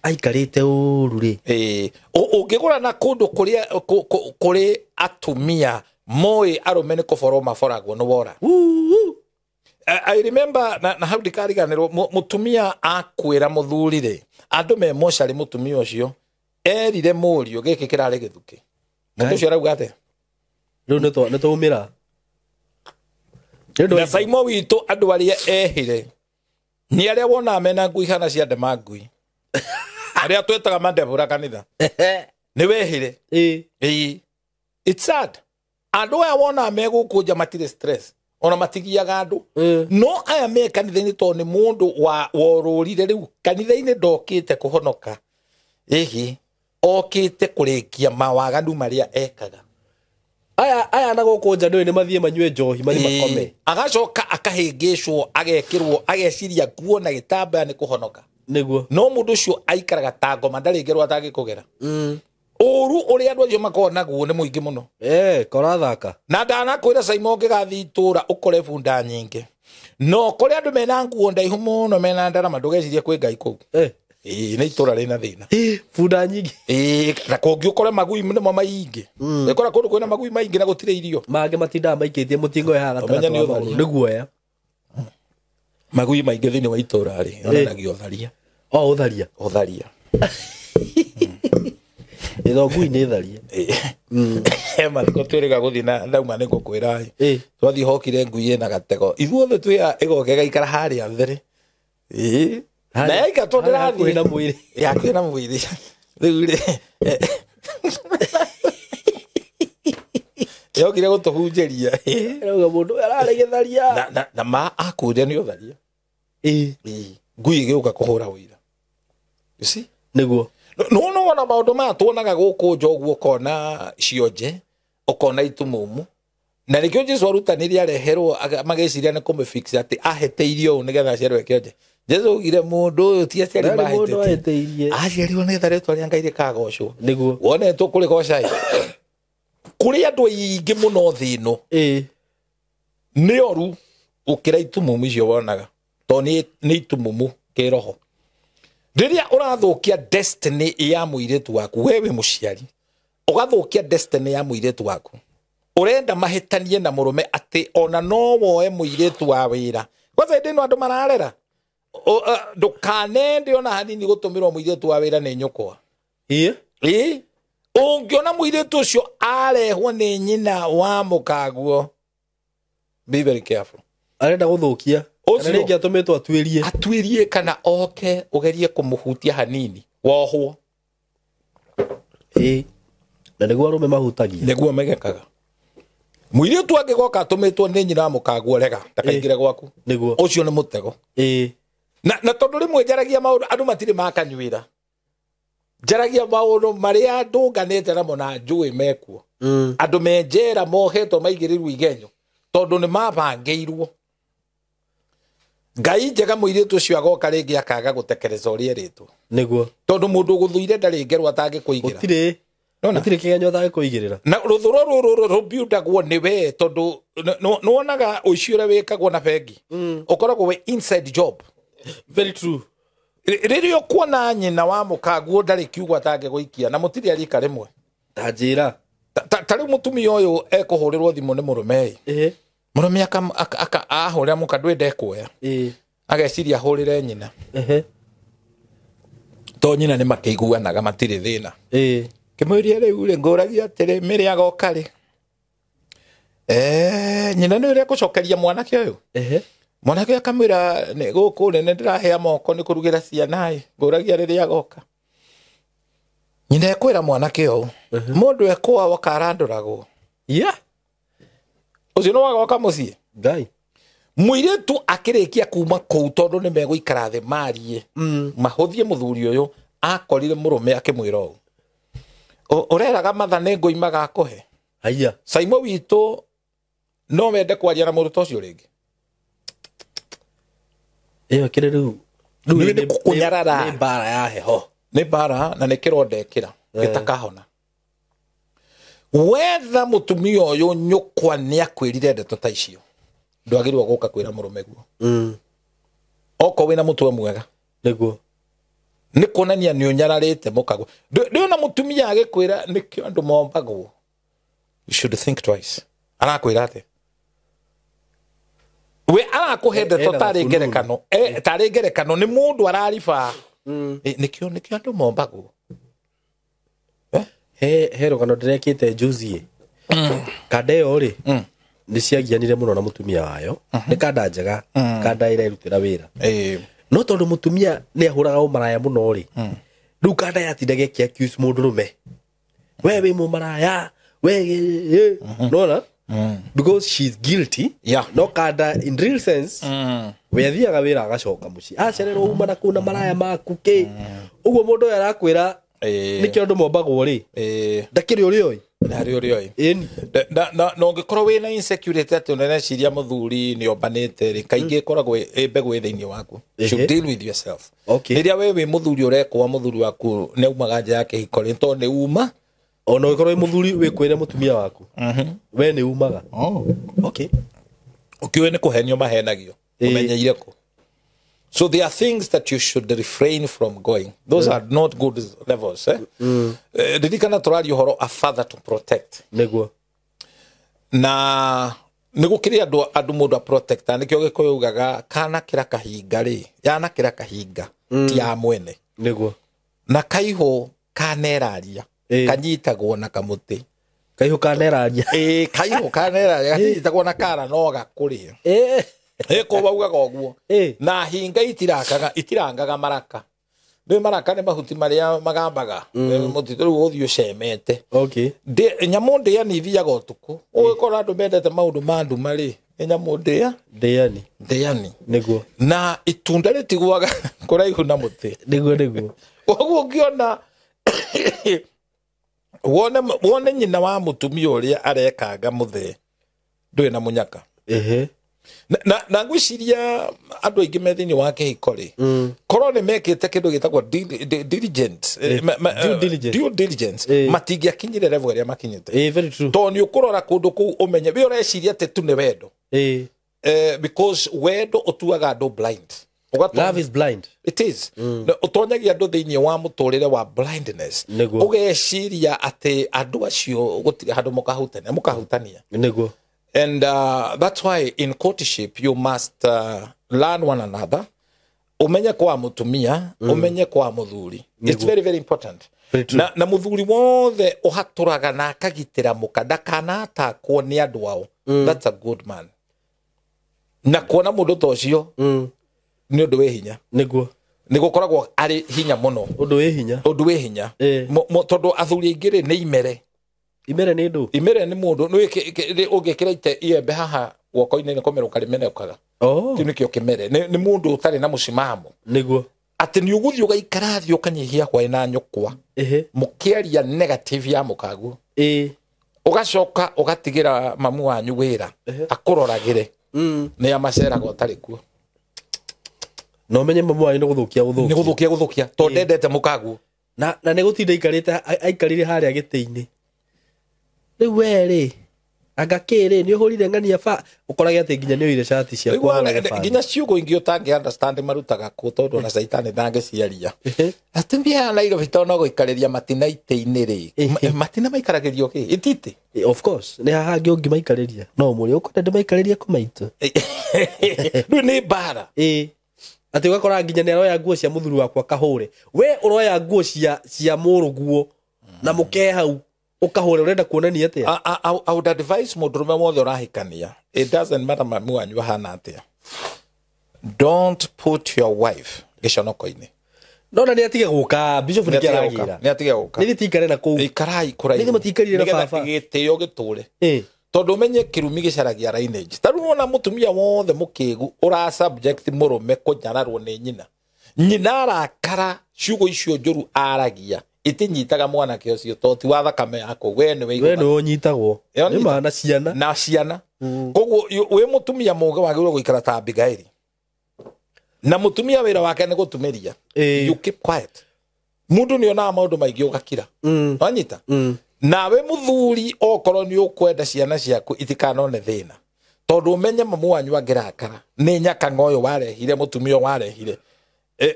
Aikarĩte ũru rĩ. Ũngĩgũra na kũndũ kũrĩa kũrĩ atumia moĩ arũme nĩ kũborwo maboragwo nĩ wora. I remember na hau ndikariganĩrwo mũtumia akwĩra mũthuri rĩ andũ me mocarĩ mũtumia ũcio erire mũriũ gĩkĩ kĩrarĩ gĩthukĩ. Mũndũ ũcio arauga atĩa? Rĩu nĩ twaumĩra. Na Saimo witũ andũ arĩa ehire nĩ arĩa wonaga mena ngui ihana cia ndema ngui. Arĩa twĩtaga mandebũra kanitha. Nĩ wehire. It's sad. Andũ aya wonaga me gũkũ nja matirĩ stress. Ona matigiaga andũ. No aya me kanitha-inĩ tondũ nĩ mũndũ worũrire rĩu kanitha-inĩ ndokĩte kũhonoka. Ĩhĩ okĩte kũrĩkia mawaganu marĩa ekaga. Aya na gũkũ nja ndũĩ nĩ mathiĩ manyue njohi mathiĩ makome. Agacoka akahĩngĩcwo agekĩrwo ageciria nguo na gĩtambaya nĩ kũhonoka. Nĩguo. No mũndũ ũcio aikaraga ta ngoma ndarĩ ngerwo atangĩkũgera. Ũru ũrĩa andũ acio makoragwo naguo nĩ mũingĩ mũno. Korathaka. Na ndanakwĩra Saimo ũngĩgathiĩ itũũra ũkore bunda nyingĩ. No kũrĩ andũ mena nguo ndaihu mũno mena ndarama ndũgecirie kwĩ Ngai kũu. Ĩĩ nĩ itũũra rĩna thĩna. Bunda nyingĩ. Ĩĩ na kũngĩ ũkore magui nĩmo maingĩ. Ũkora kũndũ kwĩna magui maingĩ na gũtirĩ irio. Mangĩ matindaga maikĩtie mũtingo haha gatagatĩ wa magũrũ. Nĩ guoya. Magui maingĩ thĩinĩ wa itũũra rĩ yonanagia ũtharia. O ũtharia. Ũtharia. Ĩno ngui nĩ tharia. He mathiko twĩrĩga gũthiĩ na ndauma nĩ ngũkwĩra ĩ. Twathiĩ hokire ngui ĩna gatego. Ithuothe twĩ ĩgoka ĩgaikara harĩa mbere. Ĩĩ. Na yaikatwo ndĩrathiĩ. Na mwĩrĩ. Hakuhĩ na mwĩrĩ. Rĩu rĩ. Yokire gũtũhunjĩria. Ĩrauga mũndũ ũyũ ararĩ gĩtharia. Na ma akũria nĩ ũtharia. Ngui ĩgĩũka kũhũra ũira. You see? Nĩguo. No wona maũndũ maya tuonaga gũkũ nja ũguo ũkona cionje ũkona itumumu na nĩkĩo Jesu arutanire areherwo magĩciria nĩ kũmĩfix atĩ ahĩtĩirio ũũ nĩgetha aciarwo kĩonje. Jesu augire mũndũ ũyũ ti aciari mahĩtĩtie aciarirwo nĩgetha rĩtwa rĩa Ngai rĩkagocwo. Nĩguo. Wone tũkũrĩgoca ĩ kũrĩ andũ aingĩ mũno thĩ ĩno nĩ oru gũkĩra itumumu icio wonaga tondũ nĩ itumumu kĩroho. Rĩrĩa ũrathũkia destiny ya mũirĩtu waku we wĩ mũciari ũgathũkia destiny ya mũirĩtu waku ũrenda mahĩtanie na mũrũme atĩ ona no woe mũirĩtu wa wĩra kwanza hĩndĩ ĩno andũ mararera ndũkanende ona hanini gũtũmĩrwo mũirĩtu wa wĩra nĩ nyũkwa. Ĩĩ ũngĩona mũirĩtu ũcio arehwo nĩ nyina wa mũkaguo be very careful. Arenda gũthũkia. Kana rĩngĩ atũmĩtwo atuĩrie. Atuĩrie kana oke ũgerie kũmũhutia hanini wohwo. Na nĩguo arũme mahutagia. Nĩguo megekaga. Mũirĩtu angĩgoka atũmĩtwo nĩ nyina wa mũkaguo rega ndakaingĩre gwaku. Nĩguo. Ũcio nĩ mũtego. Na tondũ rĩmwe njaragia maũndũ andũ matirĩ makanyuĩra. Njaragia maũndũ marĩa ndũnganĩte namo na njũĩ mekuo. Andũ me njera mohetwo maigĩrĩrwo igenyo tondũ nĩ mabangĩirwo. Ngai njega mũirĩtu ũcio agoka rĩngĩ akaga gũtekereza ũrĩa erĩtwo. Nĩguo. Tondũ mũndũ ũgũthũire ndarĩ ngerwo atangĩkũigĩra. Gũtirĩ. Gũtirĩ kĩgenyo atangĩkũigĩrĩra. Na rũthũro rũrũ rũbiundagwo nĩ we tondũ nĩwonaga ũici ũrĩa wĩkagwo na bengi. Ũkoragwo wĩ inside job. Very true. Rĩrĩa ũkuona nyina wa mũkaguo ndarĩ kiugo atangĩgũikia na mũtirĩ arika rĩmwe. Ta njĩra. Ta rĩu mũtumia ũyũ ekũhũrĩrwo thimũ nĩ mũrũme ĩ. Mũrũme ahũrĩra mũka ndwĩ ndekuoya. Ageciria ahũrĩre nyina. To nyina nĩ makĩiguanaga matirĩ thĩna. Kĩmũria rĩu rĩ ngũragia atĩrĩ mĩrĩ agoka rĩ. Nyina nĩ ũrĩa ekũcokeria mwanake ũyũ. Mwanake akamwĩra nĩ gũkũ rĩ nĩ ndĩrahĩa moko nĩ kũrugĩra ciana ĩ ngũragia rĩrĩa agoka. Nyina ekwĩra mwanake ũyũ mũndũ ekũa wakarandũragwo. Yeah. Ũcio nĩ wagoka mũciĩ. Ngai. Mũirĩtu akĩrĩkia kuma kũu tondũ nĩ megũikara thĩ marie. Mahũthie mũthuri ũyũ akorire mũrũme akĩmwĩra ũũ. Ũreraga matha nĩ ngũimaga akũhe. Haiya. Saimo witũ no wende kwaria na mũndũ ta ũcio rĩngĩ. Ĩyo kĩrĩ rĩu. Rĩu nĩ kũnyarara. Nĩ mbara ya heho. Nĩ mbara na nĩ kĩronda ĩkĩra gĩtakahona. Wetha mũtumia ũyũ nyũkwa nĩ akwĩrire ndeto ta icio. Ndwagĩrĩirwo gũka kwĩra mũrũme guo. Okorwo wĩna mũtwe mwega. Nĩguo. Nĩ kuonania nĩ ũnyararĩte mũkaguo. Ndĩona mũtumia agĩkwĩra nĩkĩo andũ mombagwo. You should think twice. Arakwĩra atĩa? We arakũhe ndeto tarĩ ngerekano. Tarĩ ngerekano nĩ mũndũ arariba. Nĩkĩo andũ mombagwo. He rũgano ndĩrekĩte juzi. Kanda ĩyo rĩ nĩ ciagianire mũno na mũtumia wayo. Nĩ kanda njega, kanda ĩrerutĩra wĩra. No tondũ mũtumia nĩ ahũraga ũmaraya mũno rĩ, rĩu kanda yatindaga ĩkĩ accuse mũndũrũme. We wĩ mũmaraya, we nona? Because she's guilty. Yeah. No kanda in real sense we athiaga wĩra agacoka mũciĩ. Acererwo uma na kũu na maraya maku kĩ. Ũguo mũndũ ũyũ arakwĩra nĩkĩo andũ mombagwo rĩ. Ndakĩrĩ ũrĩa oĩ. Ndarĩ ũrĩa oĩ. Ĩni. Na ũngĩkorwo wĩna insecurity atĩ ũreciria mũthuri nĩ ombanĩte rĩ, kaingĩ ĩkoragwo ĩ mbegũ ĩ thĩinĩ waku. You should deal with yourself. Okay. Rĩrĩa we wĩ mũthuri ũrekwa mũthuri waku nĩ aumaga nja ya kĩhiko rĩ, tondũ nĩ uma. Ona ũngĩkorwo wĩ mũthuri wĩkwĩre mũtumia waku. We nĩ umaga. Okay. Ũkĩũĩ nĩ kũhenio mahenagio. Ũmenyeire kũ. So there are things that you should refrain from going. Those are not good levels. Ririkana tũraria ũhoro a father to protect. Nĩguo. Na nĩ gũkĩrĩ andũ mũndũ a protect. Nĩkĩo Gĩkũyũ ugaga kana kĩra kahinga rĩ, yana kĩra kahinga ti ya mwene. Nĩguo. Na kaihũ kaneraria kanyitagwo na kamũtĩ. Kaihũ kaneraria. Kaihũ kaneraria gatinyitagwo na kara no gakũrĩe. Eko baugaga ũguo. Na hinga itirangaga maraka. Nĩ maraka nĩ mahuti marĩa magambaga. Mũtitũ rĩu ũthiĩ ũcemete. Okay. Nyamũ ndĩani ithiaga ũtukũ. Ũgĩkora andũ mendete maũndũ ma nduma rĩ, nĩ nyamũ ndĩa? Ndĩani. Ndĩani. Nĩguo. Na itunda rĩtigwaga kũraihu na mũtĩ. Nĩguo nĩguo. Ũguo ũngĩona wone nyina wa mũtumia ũrĩa arekanga mũthee ndũrĩ na mũnyaka. Na ngwĩciria andũ aingĩ me thĩinĩ wa kĩhiko rĩ, korwo nĩ mekĩte kĩndũ gĩtagwo diligence, due diligence, matingĩakinyire level ĩrĩa makinyĩte. Very true. Tondũ nĩ ũkũrora kũndũ kũu ũmenye we ũreciria atĩ tu nĩ wendo. Because wendo ũtuaga andũ blind. Love is blind. It is. Ũtonyagia andũ thĩinĩ wa mũtũrĩre wa blindness. Ũgeciria atĩ andũ acio gũtirĩ handũ mũkahutania. Nĩguo. And that's why in courtship you must learn one another. Umenye kwa mutumia, umenye kwa muthuri. It's very very important. Na muthuri wothe uhaturaga na akagitira muka ndakana atakwo ni andu ao. That's a good man. Na kuona mundu ta ucio ni undu wi hinya. Niguo. Ni gukoragwo ari hinya muno. Undu wi hinya. Undu wi hinya. Tondu athuri aingi ri ni imere. Imere ni ndu. Imere ni mundu ni ungikira ite iembe haha guoko-inĩ nĩ kũmerũka rĩmerũkaga. Kĩu nĩkĩo kĩmere. Nĩ mũndũ ũtarĩ na mũcimamo. Nĩguo. Atĩ nĩ ũgũthiĩ ũgaikara thĩ ũkanyihia hwaĩ na nyũkwa. Mũkĩaria negative ya mũkaguo. Ũgacoka ũgatigĩra mamu wanyu wĩra akũroragĩre. Nĩ amaceraga ũtarĩ kuo. Na ũmenye mamu wanyu nĩ gũthũkia gũthũkia. Nĩ gũthũkia gũthũkia tondũ ndendete mũkaguo. Na nĩ gũtinda aikarĩte aikarire harĩa gĩtĩ-inĩ. Rĩu we rĩ Anga kĩrĩ nĩ ũhũrire ng'ania ba ũkorage atĩ nginya nĩ oire cati ciaku ahũrage bathi. Nginya ciugo ingĩ ũtangĩ understand marutaga kũ tondũ ona caitani ndangĩciaria. Atumia a Nairobi to no gũikarĩria matina itĩ-inĩ rĩ, matina maikaragĩrio kĩ ititi? Of course nĩ haha hangĩ ũngĩmaikarĩria no mũrĩ ũkwenda ndĩmaikarĩrie kũ maitũ. Rĩu nĩ mbara. Ĩĩ atĩ ũgakora nginya nĩ aroya nguo cia mũthuri wakwa kahũre, we ũroya nguo cia mũrũguo na mũke hau ũkahũre, ũrenda kuonania atĩa? I would advise mũndũrũme wothe ũrahikania, it doesn't matter mami wanyu ahana atĩa, don't put your wife gĩconoko-inĩ. No na nĩ atige gũka bishop nĩ aragĩra. Nĩ atige gũka. Nĩ tikare na kũu. Ikarai kũraihu. Nĩ matikarire na baba. Gĩtĩo gĩtũre. Tondũ ũmenye kĩrumi gĩcaragia lineage. Ta rĩu wona mũtumia wothe mũkĩgu ũra subject mũrũme kũnyararwo nĩ nyina. Nyina arakara ciugo icio njũru aragia itinyitaga mwanake ũcio to ti wa thakame yako, we nĩwe we nĩwe ũnyitagwo. Nĩ ma na ciana. Na ciana. Koguo wĩ mũtumia mũũgĩ wagĩrĩirwo gũikara ta Abigaili. Na mũtumia wĩra wake nĩ gũtumĩria. You keep quiet. Mũndũ nĩ onaga maũndũ maingĩ ũgakira. Wanyita? Nawe mũthuri okorwo nĩ ũkwenda ciana ciaku itikanone thĩna. Tondũ ũmenye mamu wanyu angĩrakara nĩ nyakang'a ũyũ warehire mũtumia ũyũ warehire.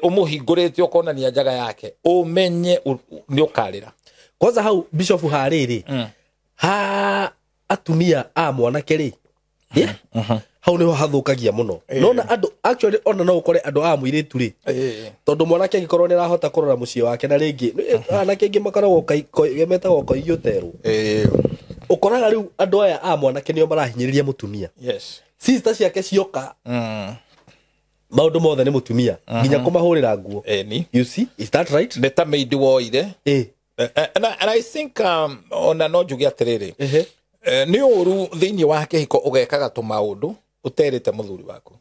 Ũmũhingũrĩte ũkonania njaga yake ũmenye nĩ ũkarĩra. Kwanza hau bishop harĩrĩ ha atumia a mwanake rĩ, hau niho hathũkagia mũno. Nona andũ actually ona no ũkore andũ a mũirĩtu rĩ, tondũ mwanake angĩkorwo nĩ arahota kũrora mũciĩ wake na rĩngĩ anake aingĩ makoragwo metagwo koigi ũterwo. Ũkoraga rĩu andũ aya a mwanake nĩo marahinyĩrĩria mũtumia. Yes. Sister ciake cioka maũndũ mothe nĩ mũtumia nginya kũmahũrĩra nguo. You see, is that right? Nĩ ta maid woire. And I think ona no njuge atĩrĩrĩ, nĩ ũru thĩinĩ wa kĩhiko ũgekaga tũmaũndũ ũterĩte mũthuri waku.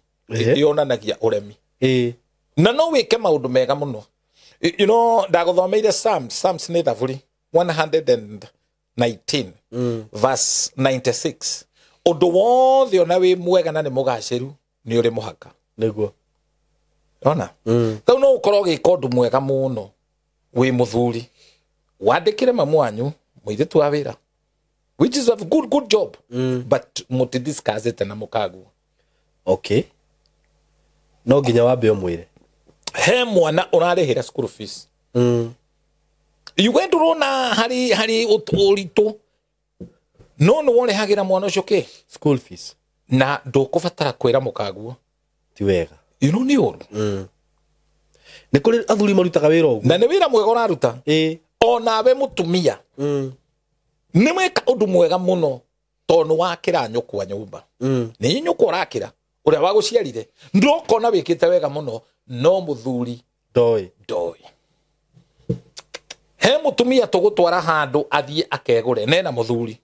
Yonanagia ũremi. Na no wĩke maũndũ mega mũno. You know, ndagũthomeire Psalms nĩ thaburi 119 verse 96. Ũndũ wothe ona wĩ mwega na nĩ mũgacĩru nĩ ũrĩ mũhaka. Nĩguo. Ona? Tau no ũkorwo ũgĩka ũndũ mwega mũno wĩ mũthuri. Wandĩkĩre mamu wanyu mũirĩtu wa wĩra, which is a good job, but mũtidiscuss it na mũkaguo. Okay. No nginya wambe ũmwĩre. He mwana ũrarĩhĩra school fees. Iwe ndũrona harĩ ũritũ no nĩ worehagĩra mwana ũcio kĩ? School fees. Na ndũkũbatara kwĩra mũkaguo. Ti wega. You know nĩ ũru. Nĩ kũrĩ athuri marutaga wĩra ũguo. Na nĩ wĩra mwega ũraruta. Onawe mũtumia. Nĩ mweka ũndũ mwega mũno tondũ wakĩra nyũkwa nyũmba. Nĩ nyũkwa ũrakĩra ũrĩa wagũciarire ndũkona wĩkĩte wega mũno no mũthuri ndoĩ. He mũtumia tũgũtwara handũ athiĩ akegũre nena mũthuri.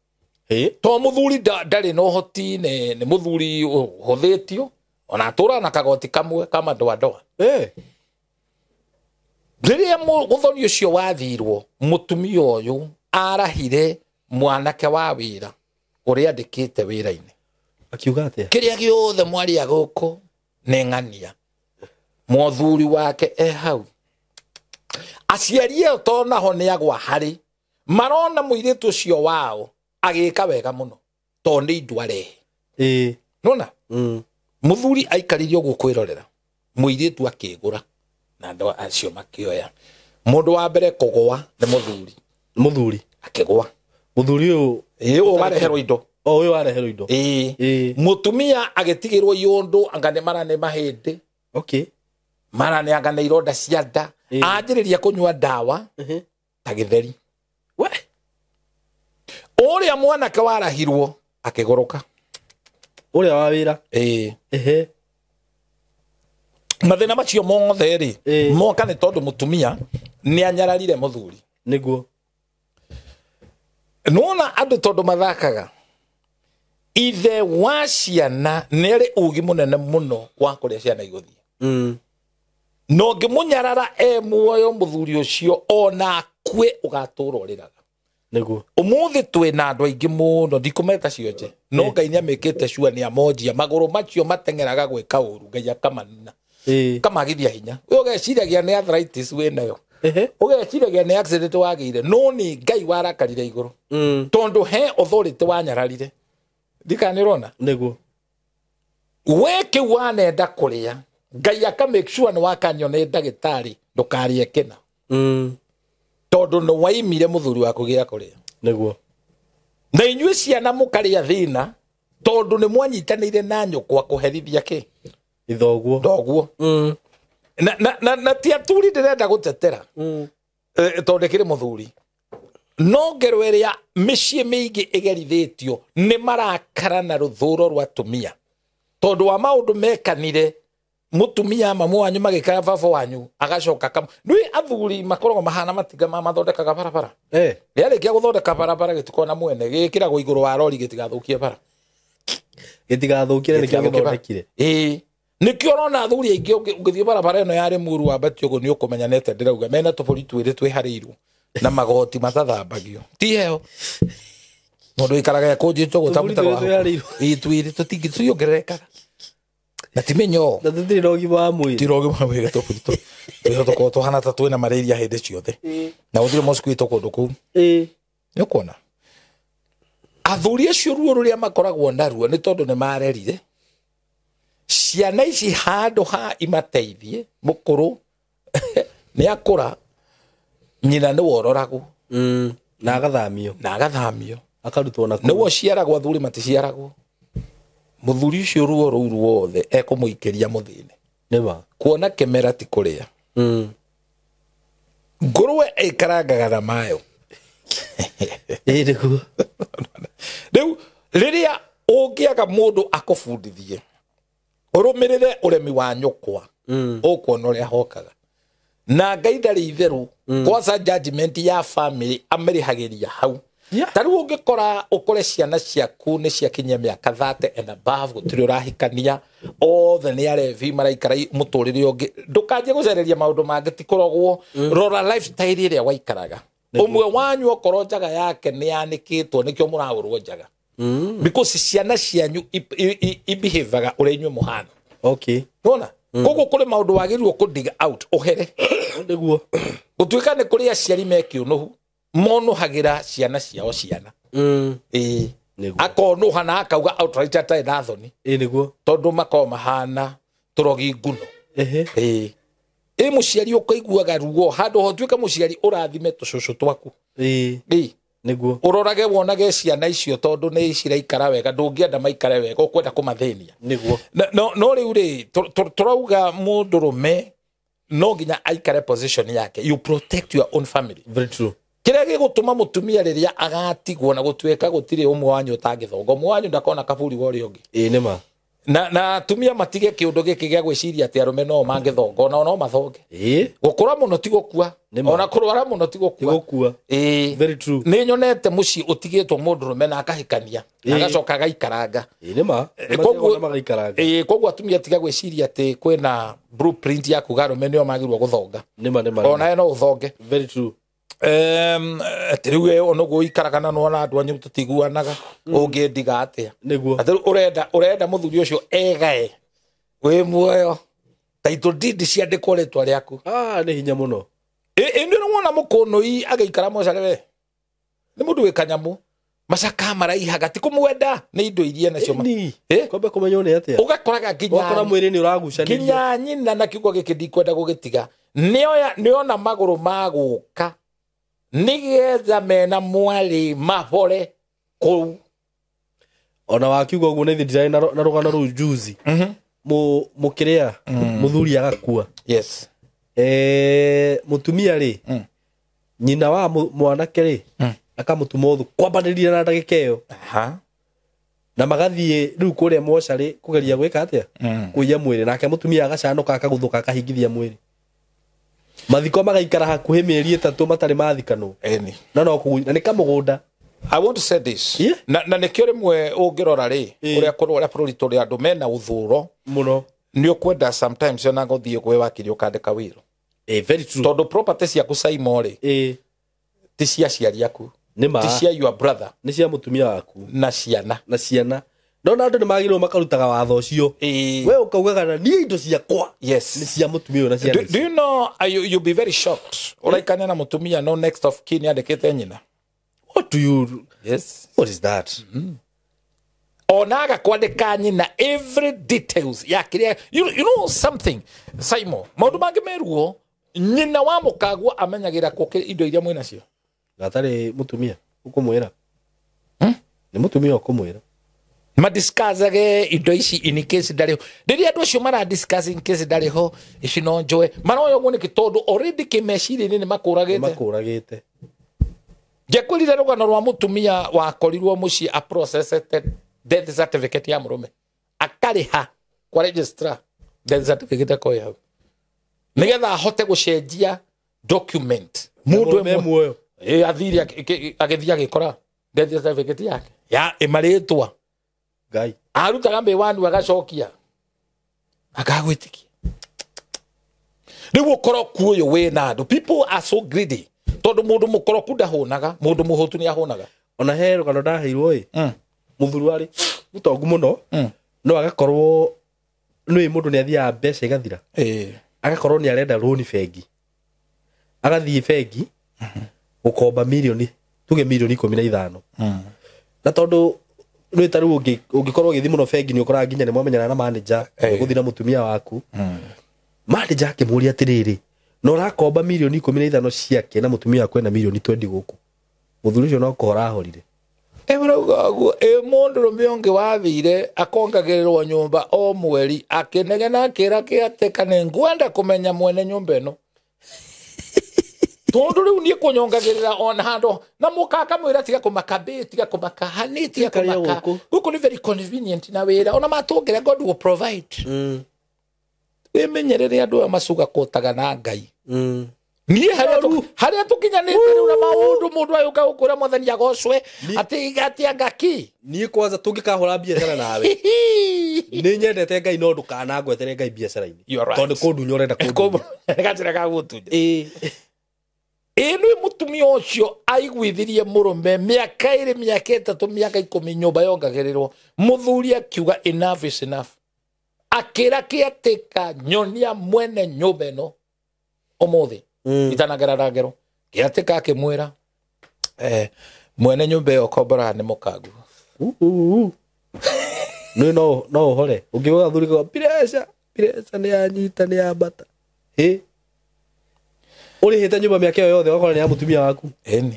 To mũthuri ndarĩ na ũhoti, nĩ mũthuri ũhũthĩtio ona atũraga na kagoti kamwe ka madoadoa. Rĩrĩa mũthoni ũcio wathirwo mũtumia ũyũ arahire mwanake wa wĩra ũrĩa andĩkĩte wĩra-inĩ. Akiuga atĩa? Kĩrĩa gĩothe mwaria gũkũ nĩ ng'ania. Mũthuri wake e hau. Aciari ĩyo to naho nĩ agwa harĩ marona mũirĩtu ũcio wao agĩka wega mũno to nĩ indo arehe. Nona? Mũthuri aikarire ũguo kwĩrorera mũirĩtu akĩgũra na andũ acio makĩoya. Mũndũ wa mbere kũgũa nĩ mũthuri. Mũthuri akĩgũa. Mũthuri ũyũ ũyũ wareherwo indo. O ũyũ wareherwo indo. Mũtumia agĩtigĩrwo iũndũ anga nĩ mara nĩ mahĩndĩ. Okay. Mara nĩ anga nĩ ironda cia nda. Anjĩrĩria kũnyua ndawa ta gĩtheri. We. Ũrĩa mwanake warahirwo akĩgũrũka. Ũrĩa wa wĩra. Mathĩna macio mothe rĩ moka nĩ tondũ mũtumia nĩ anyararire mũthuri. Nĩguo. Nona andũ tondũ mathakaga ithe wa ciana nĩ arĩ ũgĩ mũnene mũno wa kũrĩa ciana igũthiĩ. No ngĩmũnyarara e muoyo mũthuri ũcio ona akue ũgatũra ũrĩraga. Nĩguo. Ũmũthĩ twĩna andũ aingĩ mũno ndikũmeta cionje no Ngai nĩamĩkĩte cua nĩ amonjia magũrũ macio mateng'eraga gwĩka ũru Ngai akamanina. Kamagithia hinya. Ũyũ ũgeciragia nĩ arthritis wĩnayo. Ũgeciragia nĩ accident wagĩire no nĩ Ngai warakarire igũrũ. Tondũ he authority wanyararire. Ndikanirona Nĩguo. We kĩu wanenda kũrĩa Ngai aka make sure nĩ wakanio nĩ ndagĩtarĩ ndũkarĩe kĩna. Tondũ nĩ waimire mũthuri waku gĩa kũrĩa. Nĩguo. Na inyuĩ ciana mũkarĩa thĩna tondũ nĩ mwanyitanĩire na nyũkwa kũherithia kĩ Ithoguo. Ndoguo. Na ti aturi ndĩrenda gũtetera. Tondũ kĩrĩ mũthuri. No ngero ĩrĩa mĩciĩ mĩingĩ ĩgerithĩtio nĩ marakara na rũthũro rwa atumia. Tondũ wa maũndũ mekanire mutumia mamu wanyu magikara baba wanyu agacoka kam nĩ athuri makoragwo mahana matinga ma mathondekaga barabara. Rĩarĩkia gũthondeka barabara gĩtikona mwene gĩkĩragwo igũrũ wa rori gĩtigathũkie bara. Gĩtigathũkire nĩkĩo gĩthondekire. Ĩĩ. Nĩkĩo ũrona athuri aingĩ ũngĩthiĩ barabara ĩno ya Rĩmuru wambate ũguo nĩ ũkũmenya nĩ atĩa ndĩrauga mena tũbũri twĩrĩ twĩharĩirwo na magoti matathambagio. Ti heo. Mũndũ ũikaraga ekũnjĩtwo ũguo ta Tũbũri mũtego twĩrĩ wa twĩharĩirwo. Ĩĩ twĩrĩ tũtiongererekaga. Na ti mĩnyoo. Na tũtirĩ na ũgima wa mwĩrĩ. Tira ũgima wa mwĩrĩ tũbũri tũrĩa tũkoragwo tũhana ta twĩna malaria hĩndĩ ciothe. Na gũtirĩ mosquito kũndũ kũu. Nĩ ũkuona. Athuri acio ruo rũrĩa makoragwo naruo nĩ tondũ nĩ marerire. Ciana ici handũ ha imateithie mũkũrũ nĩ akũra nyina nĩ wororagwo. Na agathamio. Na agathamio. Akarutwo na kũu. Nĩguo ciaragwo athuri maticiaragwo. Mũthuri ũcio ruo rũu ruothe ekũmũikĩria mũthĩni. Nĩma. Kuona kĩmera ti kũrĩa. Ngũrwe ĩkarangaga na mayo. Ĩĩ nĩguo. Rĩu rĩrĩa ũngĩaga mũndũ akũbundithie ũrũmĩrĩre ũremi wa nyũkwa ũkuona ũrĩa hokaga. Na Ngai ndarĩ itherũ kwanza judgment ya family amĩrĩhagĩria hau. Ta rĩu ũngĩkora ũkore ciana ciaku nĩ ciakinyia mĩaka 30 and above gũtirĩ ũrahikania othe nĩ arevi maraikara mũtũrĩre ũngĩ ndũkanjie gũcereria maũndũ mangĩ ti kũrogwo. Rora lifestyle ĩrĩa waikaraga. Ũmwe wanyu okorwo njaga yake nĩ yanĩkĩtwo nĩkĩo mũrahũrwo njaga. Because ciana cianyu ibehavaga ũrĩa inyuĩ mũhana. Okay. Nĩwona? Koguo kũrĩ maũndũ wagĩrĩirwo kũ dig out ũhere. Nĩguo. Gũtuĩka nĩ kũrĩ aciari me kĩũnũhu monũhagĩra ciana ciao ciana. Ĩĩ. Akonũha na akauga outright atarĩ na thoni. Ĩĩ nĩguo. Tondũ makoragwo mahana tũrogi nguno. Ĩĩ. Ĩ mũciari ũkaiguaga ruo handũ ho tuĩke mũciari ũrathime tũcũcũ twaku. Ĩĩ. Ĩĩ. Nĩguo. Ũrorage wonage ciana icio tondũ nĩ ciraikara wega ndũngĩenda maikare wega ũkwenda kũmathĩnia. Nĩguo. No rĩu rĩ tũrauga mũndũrũme no nginya aikare position yake. You protect your own family. Very true. Kĩrĩa gĩgũtũma mũtumia rĩrĩa agatigwo na gũtuĩka gũtirĩ ũmwe wanyu ũtangĩthonga ũmwe wanyu ndakona kaburi wa ũrĩa ũngĩ. Ĩĩ nĩma. Na atumia matige kĩũndũ gĩkĩ gĩa gwĩciria atĩ arũme no mangĩthonga ona no mathonge. Ĩĩ. Gũkũra mũno ti gũkua. Ona kũrwara mũno ti gũkua. Gũkua. Ĩĩ. Very true. Nĩ nyonete mũciĩ ũtigĩtwo mũndũrũme na akahikania na agacoka agaikaranga. Ĩĩ nĩma. Koguo magaikaranga. Ĩĩ koguo atumia tiga gwĩciria atĩ kwĩna blueprint ya kuga arũme nĩo magĩrĩirwo gũthonga. Nĩma nĩma. Ona no ũthonge. Very true. Atĩ rĩu onoguo ũikaraga na nĩwona andũ anyu tũtiguanaga ũngĩndiga atĩa. Nĩguo. Atĩ rĩu ũrenda mũthuri ũcio egae wĩ muoyo title deed ciandĩkwo rĩtwa rĩaku. Nĩ hinya mũno. Ĩ nĩ ũrona mũkũnũi agĩikara mocarĩ we. Nĩ mũndũ wĩ kanyamũ. Macaka maraihaga ti kũmwenda nĩ indo iria nacio. Kwamba kũmenywo nĩ atĩa. Ũgakoraga nginya ũgakora mwĩrĩ nĩ ũragucanĩria. Nginya nyina na kiugo gĩkĩ ndikwenda gũgĩtiga. Nĩona magũrũ magũka nĩgetha mena mwarĩ mahore kũu. Ona wakiuga ũguo nĩ ndirarĩ na rũgano rũu juzi. Mũkĩrĩa mũthuri agakua. Yes. Mũtumia rĩ nyina wa mwanake rĩ akamũtuma ũthũ kwambanĩria na ndagĩka ĩyo. Na magathiĩ rĩu kũrĩa mocarĩ kũgeria gwĩka atĩa kũiya mwĩrĩ nake mũtumia agacanũka akagũthũka akahingithia mwĩrĩ. Mathiko magaikara hakuhĩ mĩeri 3 matarĩ mathikanwo. Ĩni. Na no na nĩ kamũgũnda. I want to say this. Yeah. Na nĩkĩo rĩmwe ũngĩrora rĩ ũrĩa kũrĩa bũrũri tũrĩ andũ mena ũthũro mũno. Nĩ ũkwenda sometimes ona gũthiĩ gwĩ wakiri ũkandĩka wĩra. Very true. Tondũ property ciaku Saimo rĩ ti cia aciari aku. Nĩma. Ti cia your brother. Nĩ cia mũtumia waku. Na ciana. Na ciana. Ndona andũ nĩ magĩrĩirwo makarutaga watho ũcio. We ũkaugaga na niĩ indo ciakwa. Yes. Nĩ cia mũtumia ũyũ na ciana. Do you know you'll be very shocked. Ũraikania na mũtumia no next of kin yandĩkĩte nyina. What do you Yes. What is that? Ona agakwandĩka nyina every details ya kĩrĩa you know something Simon maũndũ mangĩ meruo nyina wa mũkagwo amenyagĩra kũ indo iria mwĩ nacio gatarĩ mũtumia ũkũmwĩra nĩ mũtumia ũkũmwĩra madiscussage indo ici in case ndarĩ ho rĩrĩa andũ acio mara discuss in case ndarĩ ho ici no njoe maroya ũguo nĩkĩ tondũ already kĩmeciria-inĩ nĩ makũragĩte njekwĩrire rũgano rwa mũtumia wakorirwo mũciĩ aprocessete death certificate ya mũrũme akarĩha kwa registrar death certificate akoe hau nĩgetha ahote gũcenjia document mũndũ muoyo athire agĩthiĩ agĩkora death certificate yake ya ĩmarĩtwa Ngai arutaga mĩwanu agacokia akagwĩtikia rĩu ũkoroku ũyũ wĩna andũ people are so greedy tondũ mũndũ mũkoroku ndahũnaga mũndũ mũhũtu nĩ ahũnaga ona he rũgano ndaheirwo ĩ mũthuri warĩ mũtongu mũno no agakorwo nĩ mũndũ nĩ athiaga mbeca igathira agakorwo nĩ arenda rũni bengi agathiĩ bengi gũkomba mirioni tuge mirioni 15 na tondũ nĩ ta rĩu ũngĩkorwo ũgĩthiĩ mũno bengi nĩ ũkoraga nginya nĩ mwamenyana na manager ũgũthiĩ na mũtumia waku manager akĩmũria atĩrĩrĩ na ũrakomba mirioni 15 ciake na mũtumia waku ena mirioni 20 gũkũ mũthuri ũcio no kũhora ahorire ĩmarauga ũguo ĩ mũndũrũme ũngĩ wathire akongagĩrĩrwo nyũmba o mweri akĩnegena akĩra kĩatĩka nĩ ngwenda kũmenya mwene nyũmba ĩno tondũ rĩu niĩ kũnyongagĩrĩra ona handũ na mũka akamwĩra tiga kũmaka mbĩ tiga kũmaka hani tiga kũmaka gũkũ nĩ very convenient na wĩra ona matũngĩra God will provide wĩmenyerere andũ aya macuga kũtaga na Ngai niĩ harĩa tũkinyanĩte rĩu na maũndũ mũndũ agĩũka gũkwĩra mwathani agocwe atĩ anga kĩ niĩ kwanza tũngĩkahũra biacara nawe nĩ nyendete Ngai no ndũkanangwetere Ngai biacara-inĩ tondũ kũndunya ũrenda kũndunya gacĩra ga gũtunya ĩ nĩ mũtumia ũcio aiguithirie mũrũme mĩaka ĩrĩ mĩaka ĩtatũ mĩaka 10 nyũmba yongagĩrĩrwo mũthuri akiuga enough is enough akĩra kĩatĩka nyonia mwene nyũmba ĩno ũmũthĩ itanagera ngero kĩatĩka akĩmwĩra mwene nyũmba ĩyo komboraga nĩ mũkangu nĩ no ũhore ũngĩuga thuri kwa pireca pireca nĩ yanyita nĩ yambata ĩ ũrĩhĩte nyũmba mĩaka ĩyo yothe ũgakora nĩ ya mũtumia waku ĩni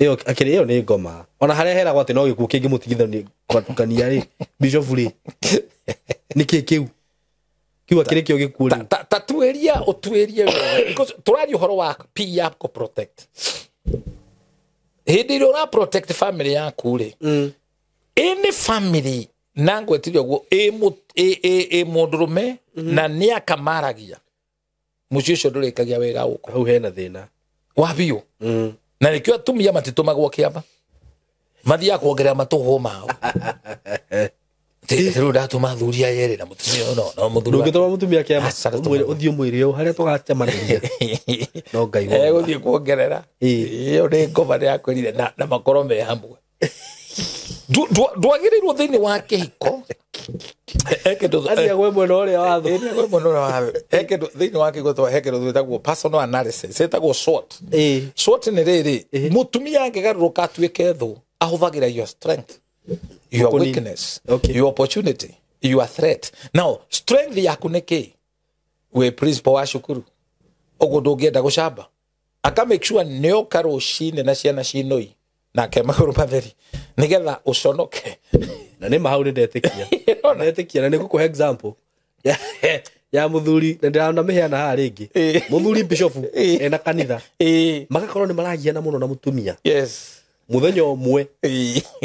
ĩyo akĩrĩ ĩyo nĩ ngoma ona harĩa heragwo atĩ no gĩkuũ kĩngĩmũtigithania rĩ bishop rĩ nĩkĩ kĩu kiu akĩrĩ kĩo gĩkuũ rĩu ta tuĩria ũtuĩrie wega tũraria ũhoro wa P ya kũ protect hĩndĩ ĩrĩa ũra protect family yaku rĩ any family na ngwetire ũguo ĩ mũndũrũme na nĩ akamaragia mũciĩ ũcio ndũrĩkagia wega gũkũ hau hena thĩna wa biũ na nĩkĩo atumia matitũmagwo kĩama mathiaga kuongerera matũhũ mao rĩu ndatũma athuri aya erĩ na mũtumia ũyũ no mũthuri ndũngĩtũma mũtumia kĩama ũthiĩ ũmwĩre ũũ harĩa tũgacemanagia no Ngai egũthiĩ kuongerera ĩyo nĩ ngoma nĩyakwĩrire na makorwo me hamwe ndwagĩrĩirwo thĩinĩ wa kĩhiko athiĩ gwe mwena ũrĩa watho thĩinĩ wa kĩhiko he kĩndũ twĩtagwo personal analysis ĩtagwo SWOT SWOT nĩ rĩrĩ mũtumia angĩgarũrũka atuĩke thũ ahũthagĩra your strength your weakness, your opportunity, your threat. Now, strength yaku nĩ kĩ? Wĩ principal wa cukuru ũguo ndũngĩenda gũcamba aka make sure nĩ oka rũcinĩ na ciana cinoi nake magũrũ matheri nĩgetha ũconoke na nĩ ma hau nĩ ndetĩkia ndetĩkia na nĩ ngũkũhe example ya mũthuri na ndĩranamĩheana haha rĩngĩ mũthuri bishop ena kanitha magakorwo nĩ maragiana mũno na mũtumia yes muthenya ũmwe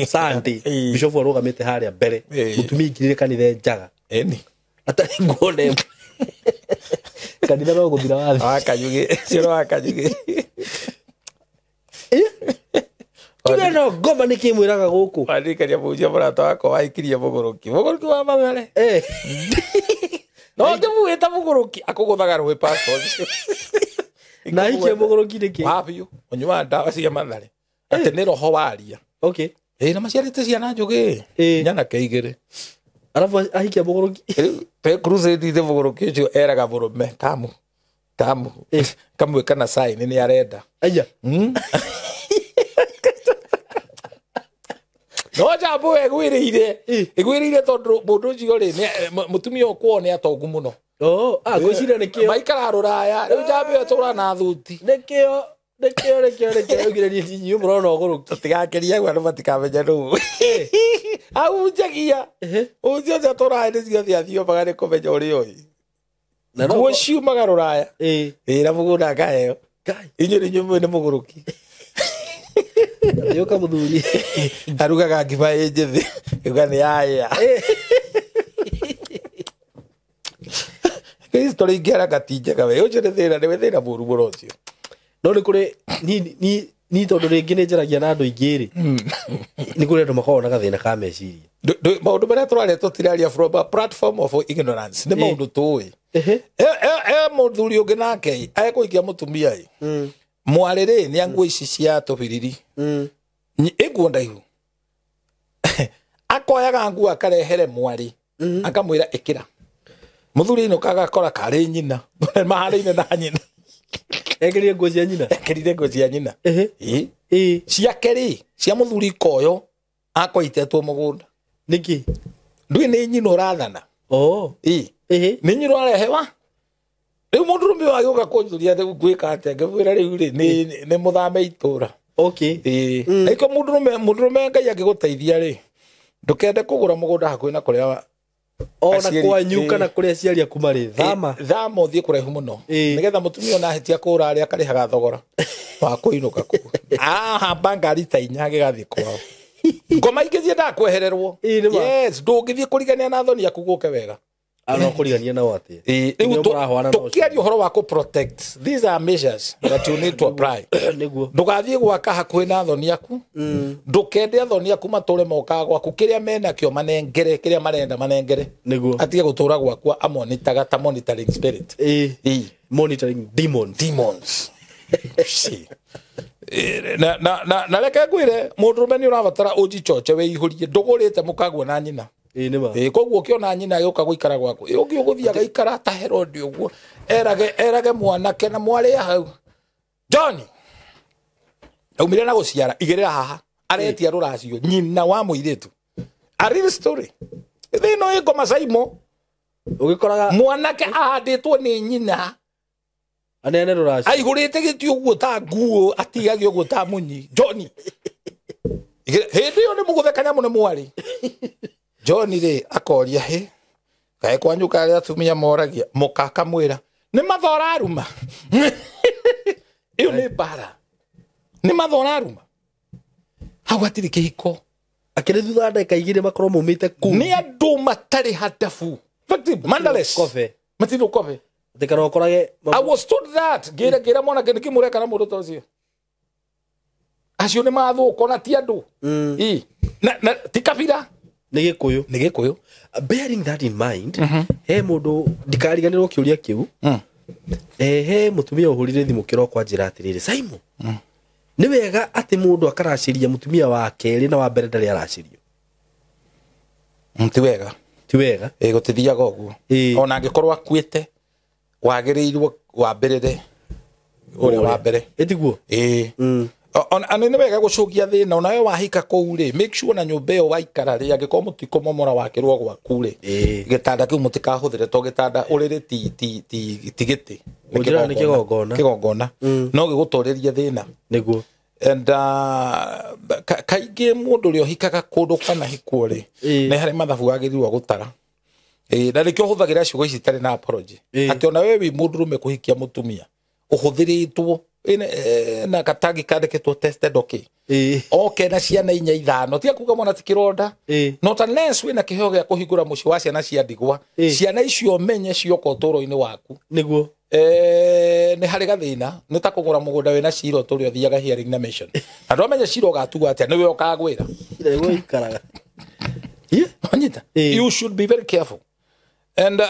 Sunday bishop arũgamĩte harĩa mbere mũtumia ingĩrire kanitha njaga ĩni atarĩ nguo na ĩmwe kanitha no gũthira wathi wakanyugĩ cio wakanyugĩ tuge no ngoma nĩ kĩ mwĩraga gũkũ wandirikania mũhunjia mũrata wakwa waikirie mũgũrũki mũgũrũki wa Mathare no ngĩmwĩta mũgũrũki akũgũthaga rũĩ pastor na aikie mũgũrũki nĩkĩ wa biũ ũnyuaga ndawa cia Mathare atĩ nĩ roho waria okay ĩ na maciarĩte ciana njũgĩ nyanake igĩrĩ arabu ahikia mũgũrũki rĩu twĩ crusade-inĩ mũgũrũki ũcio eraga mũrũme kamu kamu kamwĩka na sign nĩ arenda aya No njambũ ĩgwĩrĩire. Ĩgwĩrĩire tondũ mũndũ ũcio rĩ, mũtumia ũyũ kwao nĩ atongu mũno. Oh, ah, ngwĩciria nĩkĩo. Maikara rũraya, rĩu njambũ ĩyo ĩtũraga na thuti. Nĩkĩo nĩkĩo nĩkĩo nĩkĩo augire niĩ inyuĩ mũrona ũgũrũki. Tũtigakeria hau andũ matikamenya nũ. Ahunjagia. Ũcio ũcio atũraga nĩ ciothe athiomaga nĩ kũmenya ũrĩa ũĩ. Na no Nguo ciumaga rũraya. Ĩĩ. Wĩra mũgũnda akaheo. Ngai. Inyuĩ nĩ inyuĩ nĩ mũgũrũki. Yũka mũthuri. Arugaga ngima ĩ njĩthĩ. Uga nĩ yaya. History ingĩaraga ti njega we. Ũcio nĩ thĩna, nĩwe thĩna mũũru mũno ũcio. No nĩ kũrĩ ni tondũ rĩngĩ nĩ njaragia na andũ aingĩ rĩ. Nĩ kũrĩ andũ makoragwo na gathĩna ka meciria. Maũndũ marĩa tũraria tũtiraria from a platform of ignorance. Nĩ maũndũ tũĩ. E mũthuri ũngĩ nake ekũikia mũtumia ĩ. Mwarĩ rĩ nĩ nguo ici cia tũbiriri. Ĩ nguo ndaihu. Akoyaga nguo akarehere mwarĩ. Akamwĩra ĩkĩra. Mũthuri inũkaga agakora karĩ nyina. Maharĩine na nyina. Ekĩrire nguo cia nyina. Ekĩrire nguo cia nyina. Ĩ. Ĩĩ. Ciake rĩ, cia mũthuri ikoyo akoitetwo mũgũnda. Nĩkĩ? Ndũĩ nĩ nyina ũrathana. Oh. Ĩ. Ĩhĩ. Nĩ nyina ũrarehewa. Rĩu mũndũrũme ũyũ agĩũka kũnjũria rĩu ngwĩka atĩa, ngĩmwĩra rĩu rĩ, nĩ mũthame itũra. Okay. Ĩĩ. Na ikĩo mũndũrũme Ngai angĩgũteithia rĩ, ndũkende kũgũra mũgũnda hakuhĩ na kũrĩa Ona kwanyu kana kũrĩa aciari aku marĩ. Thama. Thama ũthiĩ kũraihu mũno. Nĩgetha mũtumia ona ahĩtia kũra arĩa akarĩhaga thogora wa kũinũka kũu. Ahamba ngari ta inya agĩgathiĩ kwao. Ngoma ingĩ ciendaga kwehererwo. Yes, ndũngĩthiĩ kũrigania na thoni yaku gũke wega. Ano kũrigania nao atĩa? Rĩu tũkĩaria ũhoro wa kũ protect, these are measures that you need to apply. Nĩguo. Ndũgathiĩ gwaka hakuhĩ na thoni yaku. Ndũkende athoni aku matũre mokaga gwaku, kĩrĩa menakĩo manengere, kĩrĩa marenda manengere. Nĩguo. Atige gũtũra gwaku amonitaga ta monitoring spirit. Ĩĩ. Monitoring demons. Demons. Na reke ngwĩre, mũndũrũme nĩ ũrabatara ũnjichoche wĩihũrie, ndũgũrĩte mũkagwo na nyina. Ĩĩ nĩ ma. Ĩĩ, koguo ũkĩona nyina agĩũka gũikara gwaku, ĩ ũngĩ ũgũthiĩ agaikara ta Herodi ũguo, erage mwanake na mwarĩ hau. John aumire na gũciara, igĩrĩra haha, aretia rũracio nyina wa mũirĩtu. A real story. Thĩna ĩ ngoma Saimo. Ũgĩkoraga mwanake ahandĩtwo nĩ nyina. Aneane rũracio. Aihũrĩte gĩtĩ ũguo ta nguo, atigagio ũguo ta munyi. John. Hĩndĩ ĩyo nĩ mũgũtheka nyamũ nĩ mwarĩ. John rĩ akoria hĩ kaĩ kwanyu karĩa atumia moragia, mũka akamwĩra nĩ mathora aruma. Ĩyo nĩ mbara. Nĩ mathora aruma. Hau hatirĩ kĩhiko. Akĩrĩ thutha ndagĩka igĩrĩ makorwo maumĩte kũu. Nĩ andũ matarĩ hadabu. Fact, mandaress. Kobe. Matirĩ kobe. Atĩ kana ũkorage I was told that. Ngĩra mwanake nĩkĩ mũreka na mũndũ ta ũcio. Acio nĩ mathũka ona ti andũ. Ĩ. Na ti kabira. Nĩ Gĩkũyũ. Nĩ Gĩkũyũ. Bearing that in mind, he mũndũ ndikariganĩrwo kĩũria kĩu. He mũtumia ũhũrire thimũ kĩroko anjĩra atĩrĩrĩ, Simon, nĩ wega atĩ mũndũ akaracĩria mũtumia wa kerĩ na wa mbere ndarĩ aracĩrio. Ti wega. Ti wega. Ĩ, gũtithiaga ũguo. Ona angĩkorwo akuĩte, wagĩrĩirwo wambĩrĩre ũrĩa wa mbere. Ĩ tiguo? Ĩ. Ona nĩ wega gũcũgia thĩna, ona we wahika kũu rĩ, make sure na nyũmba ĩyo waikara rĩ, angĩkorwo mũtikũmomora wakĩrwo gwaku rĩ, gĩtanda kĩu mũtikahũthĩre to gĩtanda ũrĩrĩ ti gĩtĩ. Ũnjĩraga nĩ kĩgongona. Kĩgongona. No gĩgũtwarĩrie thĩna. Nĩguo. And kaingĩ mũndũ ũrĩa ũhikaga kũndũ kana hikwo rĩ, nĩ harĩ mathabu wagĩrĩirwo gũtara. Na nĩkĩo hũthagĩra ciugo ici itarĩ na apology. Atĩ ona we wĩ mũndũrũme kũhikia mũtumia, ũhũthĩrĩtwo na gatangi kandĩkĩtwo tested okay. Oke na ciana inya ithano, tiga kuga mwana ti kĩronda. Not unless wĩna kĩheo gĩa kũhingũra mũciĩ wa ciana cia ndigwa. Ciana icio menye cioka ũtũũro-inĩ waku. Nĩguo. Nĩ harĩ gathĩna, nĩ ta kũgũra mũgũnda wĩna cira ũtũũre ũthiaga hearing na mission. Andũ amenye cira ũgatuo atĩa, nĩwe ũkagwĩra. Nĩguo ikaraga. Wanyita? You should be very careful. And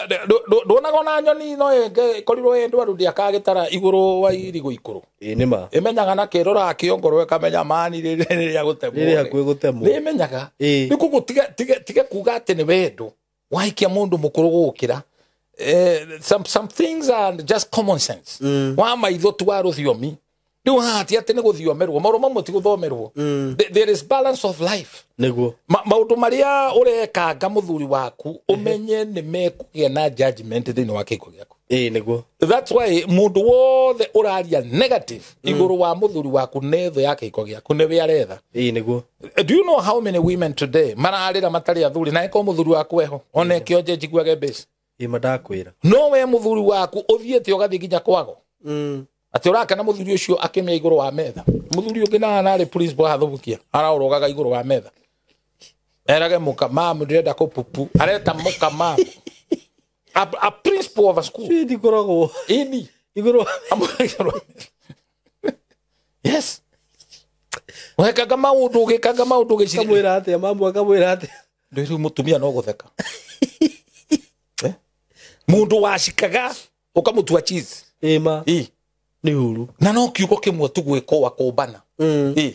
nduonaga ona nyoni no ĩkorirwo ĩ ndwaru ndĩakagĩtara igũrũ wa irigũ ikũrũ. Ĩĩ nĩ ma. Ĩmenyaga na kĩrora kĩongorwo ĩkamenya mani rĩrĩa gũtemwo. Rĩrĩ hakuhĩ gũtemwo. Nĩ ĩmenyaga. Rĩu koguo tiga kuga atĩ nĩ wendo. Wahikia mũndũ mũkũrũ gũgũkĩra. Some things are just common sense. Wa maitho tu wa rũthiomi. Rĩu haha ti atĩ nĩ gũthiomerwo maũndũ mamwe ti gũthomerwo. There is balance of life. Nĩguo. Maũndũ marĩa ũrekanga mũthuri waku ũmenye nĩ mekũgĩa na judgment thĩinĩ wa kĩhiko gĩaku. Ĩĩ nĩguo. That's why mũndũ wothe ũraria negative igũrũ wa mũthuri waku nĩ thũ ya kĩhiko gĩaku nĩwe aretha. Ĩĩ nĩguo. Do you know how many women today mararĩra matarĩ athuri na ĩkorwo mũthuri waku eho ona ĩkĩonje njiguage mbeca. Ĩĩ mandakwĩra. No we mũthuri waku ũthiĩte ũgathiĩ nginya kwago. Atĩ ũrakena mũthuri ũcio akĩmĩa igũrũ wa metha. Mũthuri ũngĩ na arĩ principal hathubukia araũrogaga igũrũ wa metha. Erage mũka mamu ndĩrenda kũpupu areta mũka mamu. A principal of a school. Ĩĩ ndikoragwo Ĩni. igũrũ. Yes. Wekaga maũndũ ũgĩkaga maũndũ ũgĩciria. Kamwĩra atĩa mamu akamwĩra atĩa. Rĩu mũtumia no gũtheka. Mũndũ wacikaga ũkamũtua cheese. Ĩĩ ma. Ĩĩ. Nĩ ũru. Na no kiugo kĩmwe tu gwĩkũa kũmbana. Ĩĩ.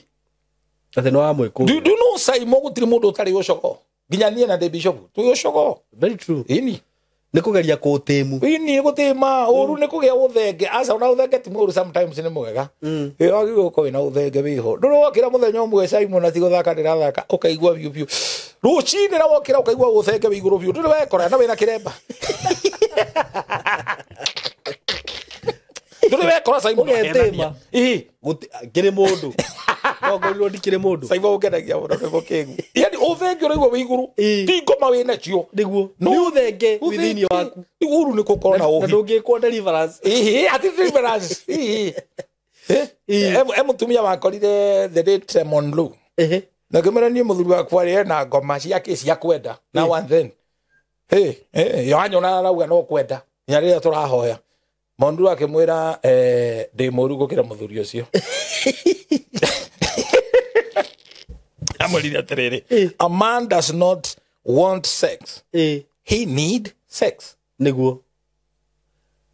Atĩ nĩ wamwĩkũ. Do you know Simon gũtirĩ mũndũ ũtarĩ ũcogo? Nginya niĩ na ndĩ bishop twĩ ũcogo. Very true. Ĩni. Nĩ kũgeria kũũtĩmu. Ĩni gũtĩma ũru nĩ kũgĩa ũthenge. Aca ona ũthenge ti mũru sometimes nĩ mwega. Ĩ wagĩrĩirwo gũkorwo wĩna ũthenge wĩho. Ndũrĩ wokĩra mũthenya ũmwe Simon ati gũthaka ndĩrathaka ũkaigua biũ biũ. Rũcinĩ na wokĩra ũkaigua ũthenge wĩ igũrũ biũ. Ndũrĩ wekora na wĩna kĩremba. Ndũrĩ wekora Simon. Ũgetĩma. Ĩ. Ngĩrĩ mũndũ. No ngorirwo ndikĩrĩ mũndũ. Simon ũkenagia mũno nĩ mũkĩgu. Yaani ũthenge ũraigua wĩ igũrũ. Ĩ. Ti ngoma wĩ nacio. Nĩguo. No. Nĩ ũthenge wĩ thĩinĩ waku. Rĩu ũru nĩ gũkorwo na Na ũhi. ndũngĩkwo deliverance. Ĩhĩ, ati deliverance. Ĩhĩ. Ĩ. E mũtumia wakorire the late Monroe. Ehe. Na ngĩmwĩra niĩ mũthuri wakwa rĩ ena ngoma ciake cia kwenda. Now and then. Hey, hey, yanyona arauga no kwenda. Nginya rĩrĩa tũrahoya. Monroe akĩmwĩra ndĩ mũru gũkĩra mũthuri ũcio. Amwĩrire atĩrĩrĩ, Ĩ. a man does not want sex. Ĩ. He need sex. Nĩguo.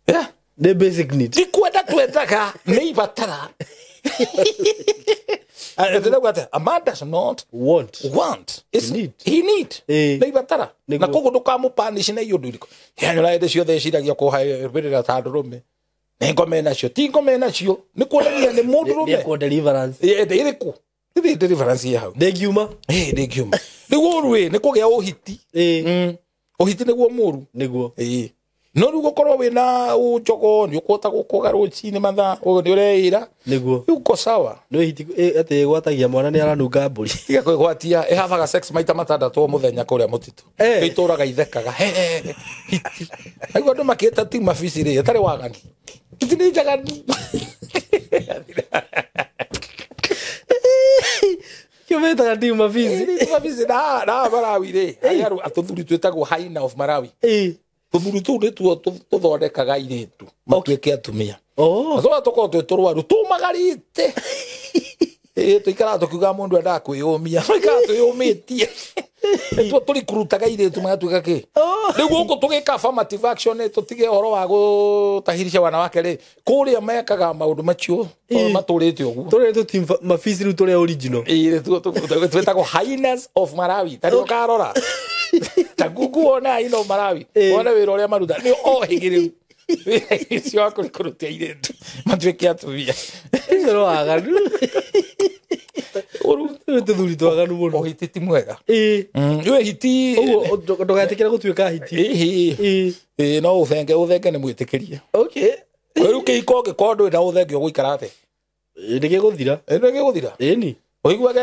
Yeah. Nĩ basic need. Ti kwenda twendaga nĩ ibatara. Ndĩrauga atĩa, a man does not Want. want. It's, He need. He need. Ĩ. Nĩ ibatara. Nĩguo. Na koguo ndũkamũpanish na iũndũ irĩkũ. Yanyora hĩndĩ ciothe eciragia kũhaimbĩrĩra ta ndũrũme. Nĩ ngome nacio. Ti ngome nacio. Nĩ kuonania nĩ mũndũrũme. Nĩekwo deliverance. Ĩ, ĩrĩkũ? Ĩthĩ deliverance ĩ hau. Ndĩngiuma. Ĩ, ndĩngiuma. Rĩu ũru ĩ, nĩ kũgĩa ũhiti. Ĩ. Ũhiti nĩguo mũru. Nĩguo. Ĩĩ. No rĩu gũkorwo wĩna ũnjogo nĩ ũkũhota gũkũga rũcinĩ mathaa ũguo nĩ ũreĩra. Nĩguo. Rĩu uko sawa. Nĩ hiti atĩ ĩgwatagia mwana nĩ aranunga mbũri. Tiga kwĩgwatia ĩhabaga sex maita matandatũ o mũthenya kũrĩa mũtitũ. Eh. Ĩtũraga ithekaga. He, he, he, hiti. Aigua andũ makĩta ti mabici rĩ, ĩtarĩ waganu. Hiti nĩ njaganu. Kĩo metaga team mabici. Hiti nĩ mabici na Malawi rĩ. Harĩ atũthuri twĩtagwo hyena of Malawi. Ĩ. Tũthuri tũu nĩtuo tũthondekaga airĩtu matuĩke atumia. Oh. Tũrĩa tũkoragwo twĩ tũrwaru tũmagarĩte. Ĩ tũikaraga tũkiugaga mũndũ endaga kwĩyũmia. Tũikaraga twĩyũmĩtie. Nĩtuo tũrikurutaga airĩtu magatuĩka kĩ. Rĩu gũkũ tũgĩka affirmative action nĩ tũtige ũhoro wa gũtahirisha wanawake rĩ. Kũrĩa mekaga maũndũ macio tondũ matũrĩte ũguo. Tũrĩa tũ team mabici rĩu tũrĩa original. Ĩ nĩtuo twĩtagwo hyenas of Malawi. Ta rĩu ũkarora. Ta Google wone hyena of Malawi. Ĩ. Wone wĩra ũrĩa maruta. Nĩ ohĩgĩrĩru. Wĩra ũcio wa kũrikurutia airĩtu matuĩke atumia. Ũcio nĩ waganu. Ũru Tũrĩ tũthuri twaganu mũno. ũhiti ti mwega. Ĩ. Rĩu hiti Ũguo ndũgetĩkĩre gũtuĩka hiti. Ĩhĩ. Ĩ. Ĩ no ũthenge ũthenge nĩ mwĩtĩkĩrie. Okay. Rĩu kĩhiko ũngĩkorwo ndũrĩ na ũthenge ũgũikara atĩa? Ĩ nĩ gĩgũthira. Ĩ nĩ gĩgũthira. Ĩni. Ũiguage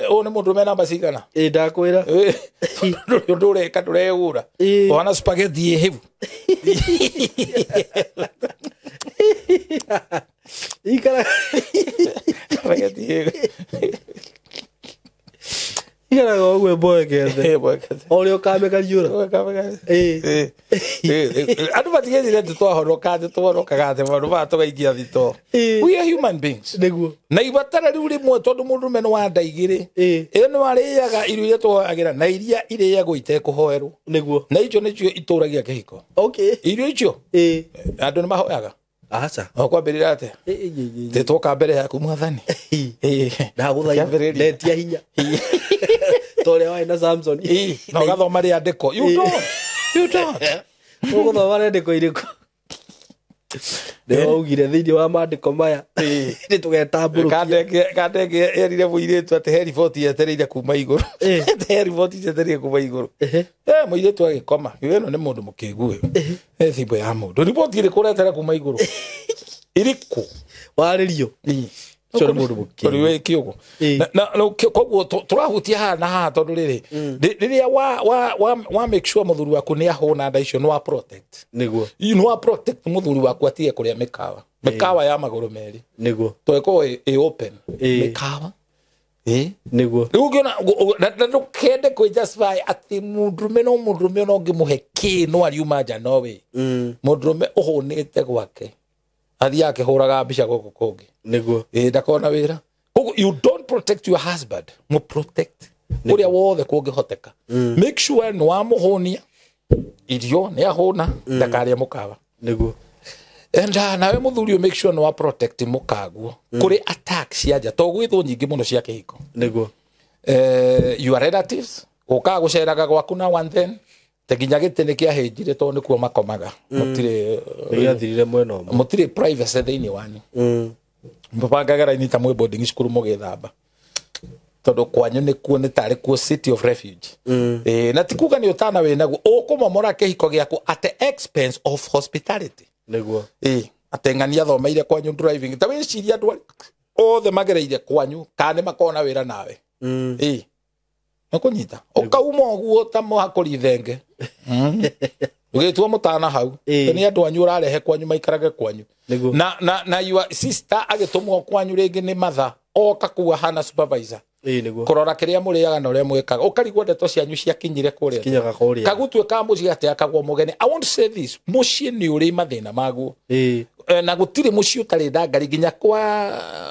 ũyũ nĩ mũndũ namba cigana. Ĩ ndakwĩra. Ĩ, ndũrĩ ũndũ ũreka ndũreũra. Ĩ. Ũhana spaghetti ĩ hĩu. Ikara Spaghetti ĩ hĩu. ikaraga ũguo mboekete. Ĩ, mwekete. O ũrĩa ũkamĩkariũra. Ĩ. Ĩ, andũ matigecire atĩ twahonoka atĩ twahonokaga atĩ maũndũ maya tũgaikia thitoo. Ĩ. We are human beings. Nĩguo. Na ibatara rĩu rĩmwe tondũ mũndũrũme nĩ wa nda igĩrĩ. Ĩ. Ĩyo nĩ warĩaga irio iria tũhoyagĩra na iria irĩagwo itekũhoerwo. Nĩguo. Na icio nĩcio itũragia kĩhiko. Okay. Irio icio Ĩ. andũ nĩ mahoyaga. Aca. O kwambĩrĩria atĩa? Ĩ ĩ ĩ. Thĩ twoka mbere yaku mwathani. Ĩ. Ndagũthaitha. Kĩambĩrĩria. Ndetia hinya. Ta ũrĩa warĩ na Samson. Ĩ, na ũgathoma rĩandĩko. You don't. You don't. Ũgũthoma rĩandĩko irĩkũ? Nĩ waugire thĩinĩ wa maandĩko maya nĩ tũgetambũrũkia. Kandenge erire mũirĩtu atĩ he riboti yetereire kuma igũrũ. Atĩ he riboti yetereire kuma igũrũ. Mũirĩtu agĩkoma. Ĩno nĩ mũndũ mũkĩgu ũyũ. Thimbo ya mũndũ. Riboti ĩrĩkũ ũretera kuma igũrũ? Ĩrĩkũ? Warĩrio. Ũcio nĩ mũndũ mũkĩgu. Kĩũgũ. Na koguo tũrahutia haha na haha tondũ rĩrĩ rĩrĩa wa make sure mũthuri waku nĩ ahũna nda icio nĩ wa protect. Nĩguo. Nĩ wa protect mũthuri waku atige kũrĩa mĩkawa. Mĩkawa ya magũrũ merĩ. Nĩguo. Tũgĩkorwo ĩ open. Mĩkawa. Nĩguo. Rĩu ũngĩona na ndũkende kwĩ justify atĩ mũndũrũme no mũndũrũme ona ũngĩmũhe kĩ no ariuma nja no wĩ. Mũndũrũme ũhũnĩte gwake athiaga akĩhũraga mbica gũkũ kũngĩ. Nĩguo. Ndakona wĩra. Koguo you don't protect your husband, mu protect ũrĩa wothe kũngĩhoteka. Make sure nĩ wamũhũnia irio nĩ ahũna ndakarĩe mũkawa. Nĩguo. And nawe mũthuri make sure nĩ wa protect mũkaguo kũrĩ attack cia nja to gwĩ thũ nyingĩ mũno cia kĩhiko. Nĩguo. Your relatives ũkaga gũceraga gwaku now and then te nginya gĩtĩ nĩ kĩahĩnjire tondũ nĩkuo makomaga. Mũtirĩ Nĩgĩathirire mwena ũmwe. Mũtirĩ privacy thĩinĩ wanyu. Mũbangaga raini ta mwĩ boarding school mũgĩthamba tondũ kwanyu nĩkuo nĩ tarĩ kuo city of refuge. Na ti kuga nĩ ũtana wĩnaguo ũkũmomora kĩhiko gĩaku at the expense of hospitality. Nĩguo. Atĩ ng'ania athomeire kwanyu driving ta wĩcirie andũ othe magereire kwanyu kana nĩ makona wĩra nawe. Nĩkũnyita ũkauma ũguo ta mũhakũri thenge. Ũgĩtua mũtana hau nĩ andũ anyu ũrarehe kwanyu maikarage kwanyu. Na your sister agĩtũmwo kwanyu rĩngĩ nĩ matha oka kuwa hana supervisor. Nĩguo. Kũrora kĩrĩa mũrĩaga na ũrĩa mwĩkaga ũkarigwo ndeto cianyu ciakinyire kũrĩa. Kinyaga kũrĩa. Kagutuĩka mũciĩ atĩ akagwo mũgeni. I want to say this, mũciĩ nĩ ũrĩ mathĩna maguo. Na gũtirĩ mũciĩ ũtarĩ ndangari nginya kwa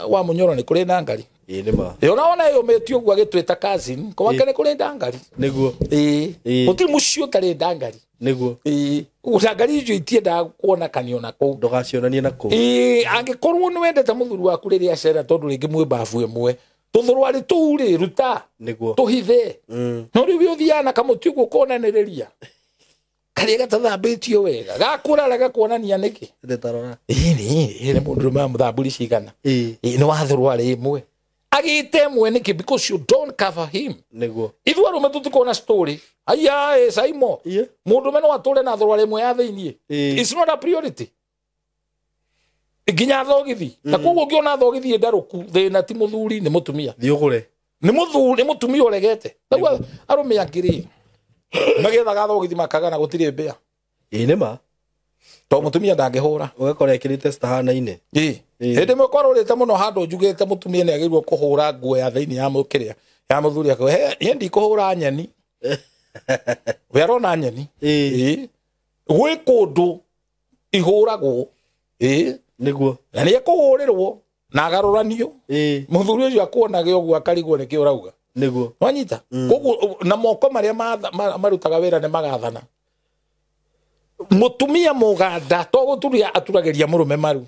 wa Mũnyoro nĩ kũrĩ ndangari. Nĩ ma. Ũnaona yũmĩtie ũguo agĩtwĩta cousin, kwake nĩ kũrĩ ndangari. Nĩguo. Gũtirĩ mũciĩ ũtarĩ ndangari. Nĩguo. Ndangari icio itiendaga kuona kanio na kũu. Ndũgacionanie na kũu. Angĩkorwo nĩ wendete mũthuri waku rĩrĩa acera tondũ rĩngĩ mwĩ babu ĩmwe tũthũrwarĩ tũu rĩ ruta. Nĩguo. Tũhithe. No rĩu ũthiaga na kamũtĩ ũguo ũkonanĩrĩria karĩa gatathambĩtio wega gakũrara gakuonania nĩkĩ. Ndĩtarora. Nĩ mũndũrũme wa mũthamburi cigana. Nĩ wathũrwarĩ ĩmwe agĩte ĩmwe nĩkĩ because you don't cover him. Nĩguo. Ithuĩ arũme tũtikona story. Aya Saimo. Mũndũrũme no atũre na thũrwarĩ ĩmwe ya thĩiniĩ. It's not a priority. Nginya thogithi. Na koguo ũngĩona thogithi ĩndarũku thĩna ti mũthuri nĩ mũtumia. Thiĩ ũgũre. Nĩ mũthuri nĩ mũtumia ũregete. Rĩu arũme angĩ rĩ magĩethaga thogithi makagana gũtirĩ mbĩa. Nĩ ma. To mũtumia ndangĩhũra. Ũgakora ekĩrĩte citahanaine. Hĩndĩ ĩmwe kwarũrĩte mũno handũ njugĩte mũtumia nĩ agĩrĩirwo kũhũra nguo ya thĩinĩ ya mũkĩrĩa ya mũthuri akauga he ndikũhũra nyeni. We arona nyeni. Gwĩ kũndũ ihũragwo. Nĩguo. Na nĩ ekũhũrĩrwo na agarũranio. Mũthuri ũcio akuonage ũguo akarigwo nĩkĩ ũrauga. Nĩguo. Wanyita? Koguo na moko marĩa marutaga wĩra nĩ magathana. Mũtumia mũganda to gũturia aturagĩria mũrũme maru.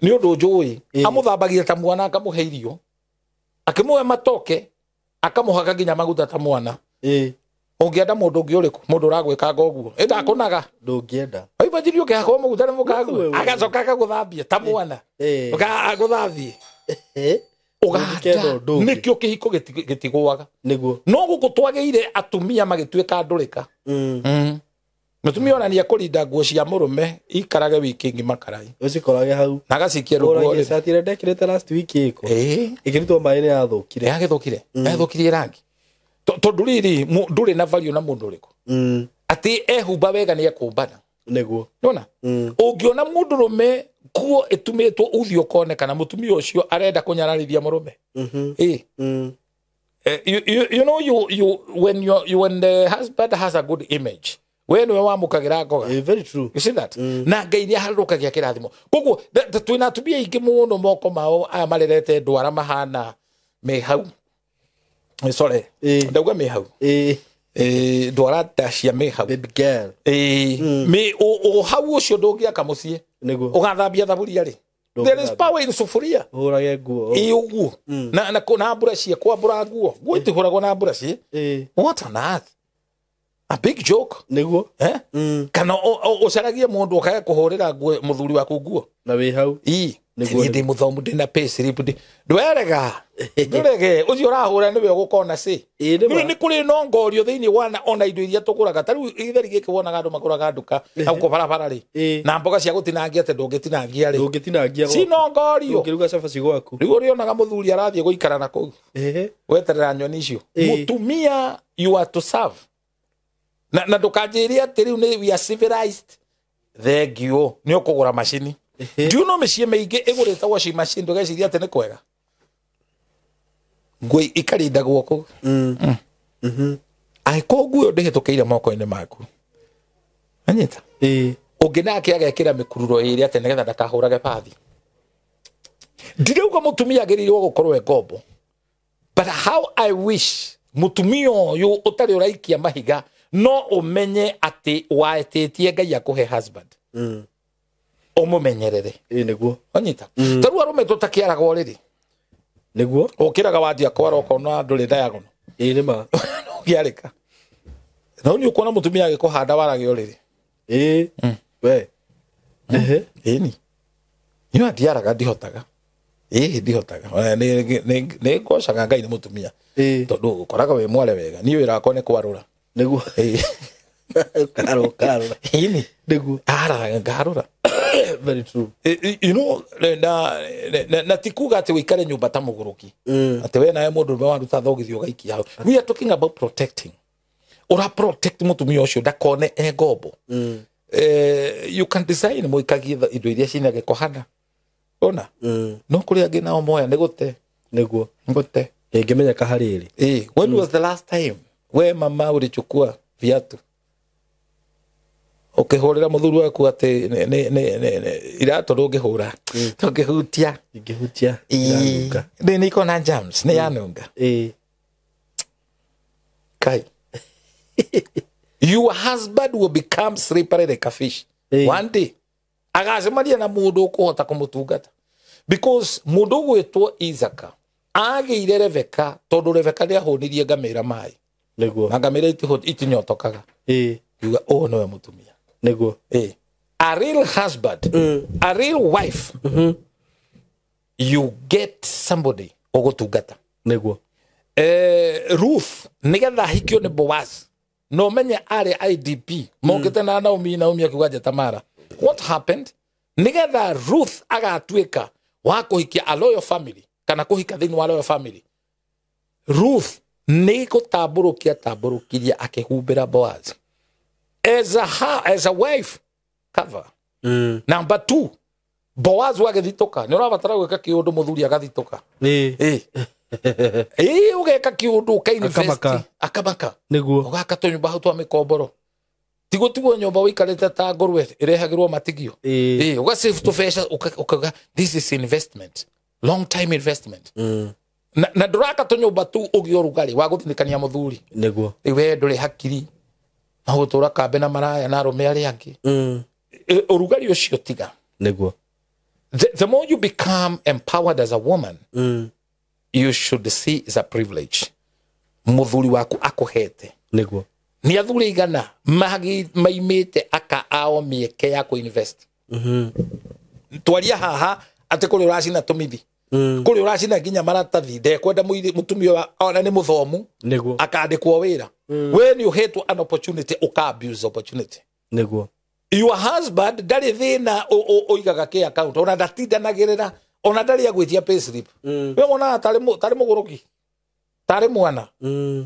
Nĩ ũndũ njũĩ amũthambagia ta mwana akamũhe irio akĩmũhe matoke akamũhaka nginya maguta ta mwana. Ũngĩenda mũndũ ũngĩ ũrĩkũ mũndũ ũragwĩkanga ũguo ĩndakũnaga ndũngĩenda. Imagine ũkĩhakwo maguta nĩ mũkaguo agacoka agagũthambia ta mwana agũthambie ũganda nĩkĩo kĩhiko gĩtigũaga. Nĩguo. No gũkũ twagĩire atumia magĩtuĩka ndũrĩka. Mũtumia ona nĩ ekũrinda nguo cia mũrũme ikarage wiki ng'ima karai. Ũcikorage hau. Na agacikia rungu. Ũragia cati ĩrĩa ndekĩrĩte last week ĩko. Ĩkĩrutwo maĩ nĩ yathũkire. Yagĩthũkire. Yathũkirie rangi. Tondũ rĩrĩ ndũrĩ na value na mũndũ ũrĩkũ. Atĩ ehumba wega nĩ ekũmbana. Nĩguo. Nĩwona? Ũngĩona mũndũrũme nguo ĩtumĩtwo ũthiũ ũkonekana mũtumia ũcio arenda kũnyararithia mũrũme. You know you when you when the husband has a good image we nĩwe wamũkagĩra ngoga. Very true. You see that? Na Ngai nĩ aharũrũkagia kĩrathimo. Koguo twĩna atumia aingĩ mũno moko mao aya marerete ndwara mahana me hau. Sorry. Ndauga me hau. Ndwara nda cia me hau. Baby girl. Me o hau ũcio ndũngĩaka mũciĩ. Nĩguo. Ũgathambia thaburia rĩ. There is power in sufuria. Hũrage nguo. Ũguo. Na na mbura cie kwambũra nguo. Nguo itihũragwo na mbura cie. What on earth? A big joke. Niguo. Eh? Kana ucaragie mundu ukage kuhurira nguo muthuri waku nguo. Na wi hau. Ii. Niguo. Ndi muthomu ndina pay slip ndi. Ndwerega. Ndurege ucio urahura niwe ugukona ci. Ii nĩ ma. Ni kuri nongorio thiini wa ona indo iria tuguraga ta riu githeri giki wonaga andu maguraga nduka na guko barabara ri. Na mboga cia gutinangia ati ndungitinangia ri. Ndungitinangia gwaku. Ci nongorio. Ndungiruga cabaci gwaku. Riu urionaga muthuri arathie guikara na kuu. Weterera nyoni icio. Mutumia you are to serve. Na ndukanjirie ati riu ni we are civilized. Thank you. Ni ukugura macini. Do you know mĩciĩ mĩingĩ ĩgũrĩte washing machine ndũgeciria atĩ nĩ kwega? Nguo ikarindagwo kũu. Angĩkorwo nguo ĩyo ndĩhĩtũkĩire moko-inĩ maku. Anyita? Ũngĩ nake agekĩra mĩkururo ĩrĩ atĩ nĩgetha ndakahũrage bathi. Ndirauga mũtumia agĩrĩirwo gũkorwo e ngombo. But how I wish mũtumia ũyũ ũtarĩ ũraikia mahiga no ũmenye atĩ waetĩtie Ngai akũhe husband. Umumenyerere. Ii niguo. Anyita. Taru arume tutakiaraga uriri. Niguo. Ukiraga wanjia kwara ukona nduri diagonal. Ii ni ma. Ugiarika. No ni ukona mutumia agikuhanda warage uriri. Ii. We. Ehe. Ii ni. Ni ndiaraga ndihotaga. Ii ndihotaga. Ni ngocaga Ngai ni mutumia. Tondu ukoraga wi mware wega. Ni wira wakwa ni kwarura. Niguo. Ii. Karo karo. Ii ni. Niguo. Ara ngarura. Very true. You know, na tikuga ati wikare nyumba ta muguruki. Ati we nawe mundu waruta thogithio ugaikia hau. We are talking about protecting. Ura protect mutumia ucio ndakone e ngombo. You can design muikagie indo iria cina giko hana. Ona? No kuri angi nao moya ni gute. Niguo. Gute. Ingimenyeka hariri. When was the last time we mama ulichukua viatu? Ukihurira muthuri waku ati ne irato ndungihura tungihutia ingihutia iranunga ni iko na germs ni yanunga kai. Your husband will become slippery like a fish one day. Agacemania na mundu ukuhota kumutungata because mundu ugwitwo Isaka agiire Rebeka tondu Rebeka nĩahũnirie ngamĩra mai. Niguo. Na ngamĩra itinyotokaga. Yuga ũũ nĩwe mutumia. Niguo. A real husband, a real wife, you get somebody ogutungata. Niguo. Ruth nigetha ahikio ni Boaz. No menye ari IDP mokite na Naomi, Naomi akiuga Tamara. What happened? Nigetha Ruth agatuika wa kuhikia a loyal family kana kuhika thiini wa loyal family. Ruth ni gutamburukia tamburukirie akihumbira Boaz. As a wife cover. Number 2, Boaz wagithitoka ni urabatara gwika kiundu muthuri agathitoka. Ugeka kiundu uka invest akamaka. Niguo. Ugaka tunyumba hau twa mikomboro. Tigo tiguo nyumba wikarite ta ngurwe irehagirwo matigio. Uga save tubesha ukaga this is investment. Long time investment. Na nduraka tunyumba tu ugie urugari wa guthinikania muthuri. Niguo. We nduri hakiri. Magutura kambe na maraya na arume aria angi. Urugari ucio tiga. Niguo. The more you become empowered as a woman, you should see is a privilege. Muthuri waku akuhete. Niguo. Ni athuri igana maimite aka ao mieke ya kuinvest. Twaria haha ati kuri uracina tumithi. Kuri uracina nginya maratathi ndekwenda mutumia ona ni muthomu. Niguo. Akandikwo wira. We ni uhetwo an opportunity uka abuse opportunity. Niguo. Your husband ndari thina uigaga ki account ona ndatindanagirira ona ndari agwitia payslip. We wonaga tari muguruki tari mwana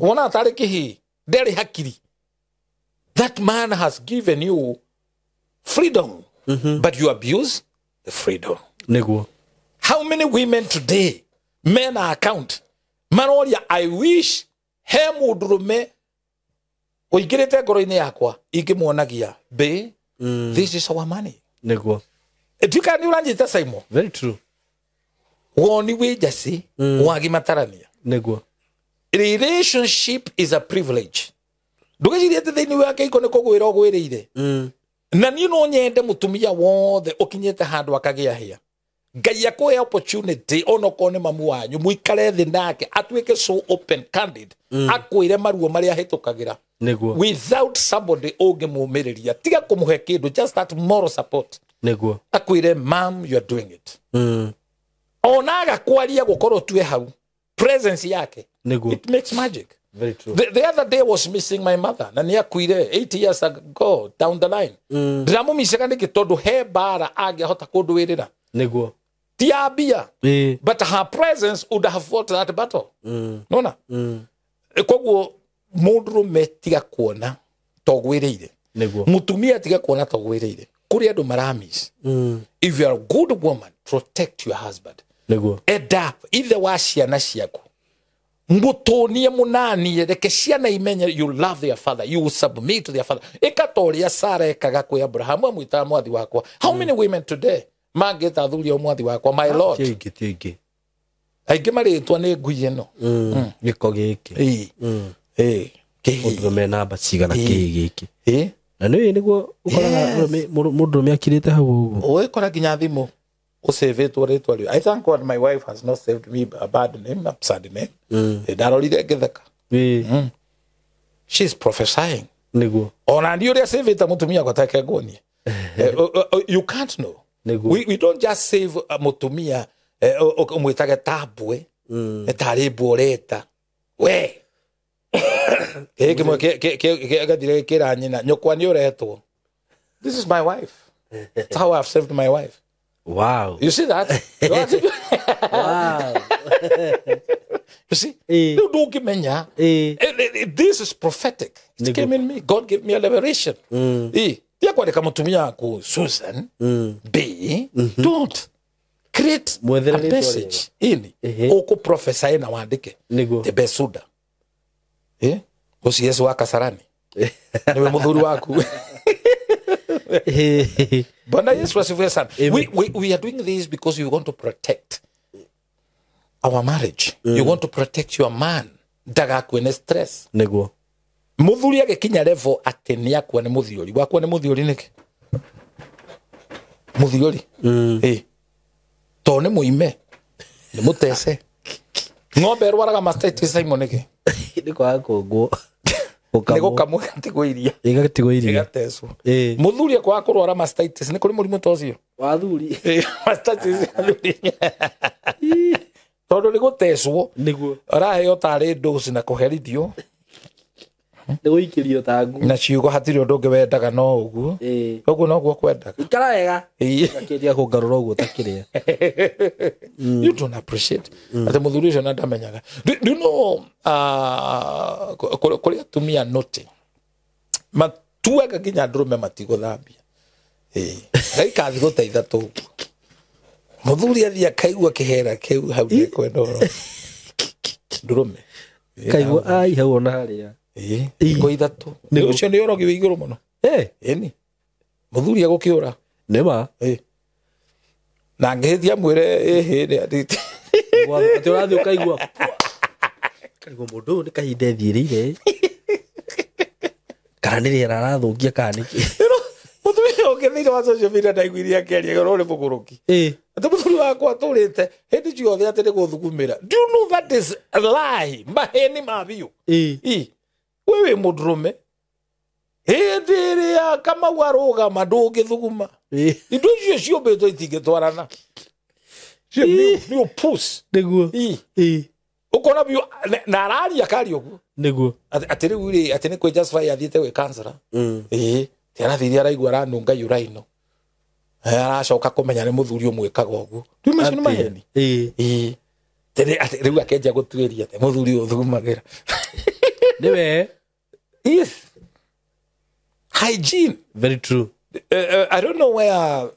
wonaga tari kihi ndari hakiri. That man has given you freedom, but you abuse the freedom. Niguo. How many women today men are account maroria I wish he mundurume uingirite ngoro-inĩ yakwa ingĩmuonagia be this is our money. Niguo. Tuka ni uranjita Simon. Very true. Woni wi njasi wagi matarania. Niguo. Relationship is a privilege. Ndugecirie ati thiini wa kĩhiko nĩ kũgwĩra ũgwĩrĩire. Na niĩ no nyende mũtumia wothe ũkinyĩte handũ akagĩa hĩa. Ngai akũhe opportunity onokorwo nĩ mamu wanyu mũikare thĩ nake atuĩke so open candid akwĩre maruo marĩa ahĩtũkagĩra Nĩguo. Without somebody ũngĩmũmĩrĩria, tiga kũmũhe kĩndũ, just that moral support. Nĩguo. Akwĩre, "Mam, you are doing it." Ona agakwaria gũkorwo tue hau presence yake. Nĩguo. It makes magic. Very true. The other day was missing my mother na nĩ akuire 8 years ago down the line. Ndĩramũmicaga nĩkĩ? Tondũ he mbara angĩahota kũndũĩrĩra. Nĩguo. Ti ya mbia, Ĩĩ. but her presence would have fought that battle. Nona koguo mũndũrũme tiga kuona togwĩrĩire. Nĩguo. Mũtumia tiga kuona togwĩrĩire kũrĩ andũ maramis. If you are a good woman, protect your husband. Nĩguo. Enda ithe wa ciana ciaku, mũtũnie mũnanie, reke ciana imenye you love their father, you will submit to their father. Ĩka ta ũrĩa Sara ekaga kwĩ Abrahamu, amwĩtaga mwathi wakwa. How many women today mangĩta athuri ao mwathi wakwa, my lord? Ti aingĩ, ti aingĩ. Aingĩ marĩtwa nĩ ngui ĩno. Gĩko gĩkĩ. Ĩĩ. Ĩĩ. Kĩĩ? Mũndũrũme namba cigana kĩĩ gĩkĩ. Ĩĩ. Na nĩ nĩguo ũkoraga mũndũrũme akirĩte hau ũguo. Ũgĩkora nginya thimũ ũcĩvĩtwo rĩtwa rĩu. I thank God my wife has not saved me a bad name, a sad name. Ndarorire ngĩtheka. Ĩĩ. She's prophesying. Nĩguo. Ona niĩ ũrĩa cĩvĩte mũtumia wakwa take nguonie. You can't know. Nĩguo. We don't just save mũtumia ũmwĩtage tambwe tarĩ mbwe ũreta we kĩhĩ kĩmwe gĩathire gĩkĩra nyina, "Nyũkwa nĩ ũretwo." This is my wife. That's how I've saved my wife. Wow. You see that? Wow. You see? Ĩĩ. Rĩu ndũngĩmenya. Ĩĩ. This is prophetic. It Nĩguo. came in me. God gave me a revelation. Ĩĩ. Tia kwandĩka mũtumia waku Susan B. Don't create Mwethere a rĩtwa. message. Ĩni. Ehe. Ũkũ prophesy na wandĩke. Nĩguo. The Besuda. Eh? Ũcio Yesu wa Kasarani. Niwe mũthuri waku. Ĩĩ. Bwana Yesu asifiwe sana. Amen. We are doing this because we want to protect our marriage. You want to protect your man. Ndagakue nĩ stress. Nĩguo. Mũthuri agĩkinya level atĩ nĩ akua nĩ mũthiori. Wakua nĩ mũthiori nĩkĩ? Mũthiori. Ĩ. To nĩ mũime. Nĩ mũtece. Ng'ombe ĩrwaraga mastitis, Simon, nĩkĩ? Nĩ kwaga kũngwo. Nĩ gũkamwo ĩgatigwo iria. Ĩgatigwo iria. Ĩgatecwo. Ĩĩ. Mũthuri akwaga kũrwara mastitis, nĩ kũrĩ mũrimũ ta ũcio? Wa athuri. Ĩ, mastitis ya athuri. Tondũ nĩ gũtecwo. Nĩguo. Araheo tarĩ ndosi na kũherithio. Nĩ gũikĩrio ta ngu. Na ciugo hatirĩ ũndũ ũngĩ wendaga no ũguo. Ĩĩ. Ũguo noguo kwendaga. Ikara wega. Ĩĩ. Gakĩria kũngarũra ũguo ta kĩrĩa. You don't appreciate atĩ mũthuri ũcio na ndamenyaga. Do you know, kũrĩ atumia noti matuaga nginya ndũrũme matigũthambia. Ĩĩ. Ndagĩka thikũ ta 3 ũguo mũthuri athiĩ akaigua kĩhera kĩu hau ndekwenda ũhoro ndũrũme. Kaigua ai hau ona harĩa. Ĩĩ, thikũ 3. Nĩguo. Ũcio nĩ ũrogi wĩ igũrũ mũno. Ĩĩ. Ĩni mũthuri agũkĩũra. Nĩ ma. Ĩĩ. Na ngĩhĩtia mwĩre ĩhĩ nĩ Atĩ ũrathiĩ ũkaigua. Kaigua mũndũ ũyũ nĩ kahinda ethiĩrĩire. Kana nĩ rĩera arathũkia kana nĩkĩ. Mũtumia ũngĩ thĩinĩ wa social media ndaiguire akĩaria ũrĩa ũrĩ mũgũrũki. Ĩĩ. Atĩ mũthuri wakwa atũrĩte hĩndĩ ciothe atĩ nĩ gũthugumĩra. Do you know that is a lie? Maheni ma biũ. Ĩĩ. Ĩ, we wĩ mũndũrũme hĩndĩ ĩrĩa Kamau arũgama ndũngĩthuguma. Ĩĩ. Indo icio ciũmbĩtwo itingĩtwarana. Cio nĩ ũpus. Nĩguo. Ĩ. Ĩĩ. Ũkona biũ na araria akaria ũguo. Nĩguo. Atĩ rĩu rĩ atĩ nĩ kwĩ justify athiĩte gwĩ kansara. Ĩĩ, ti arathire araigua aranunga uraino. Aracoka kũmenya nĩ mũthuri ũmwĩkaga ũguo. Rĩu macio nĩ maheni. Ĩĩ. Ĩĩ. Atĩ rĩu akenjia gũtuĩria atĩ mũthuri ũyũ ũthugumagĩra. Nĩwe. Yes. Hygiene. Very true. I don't know where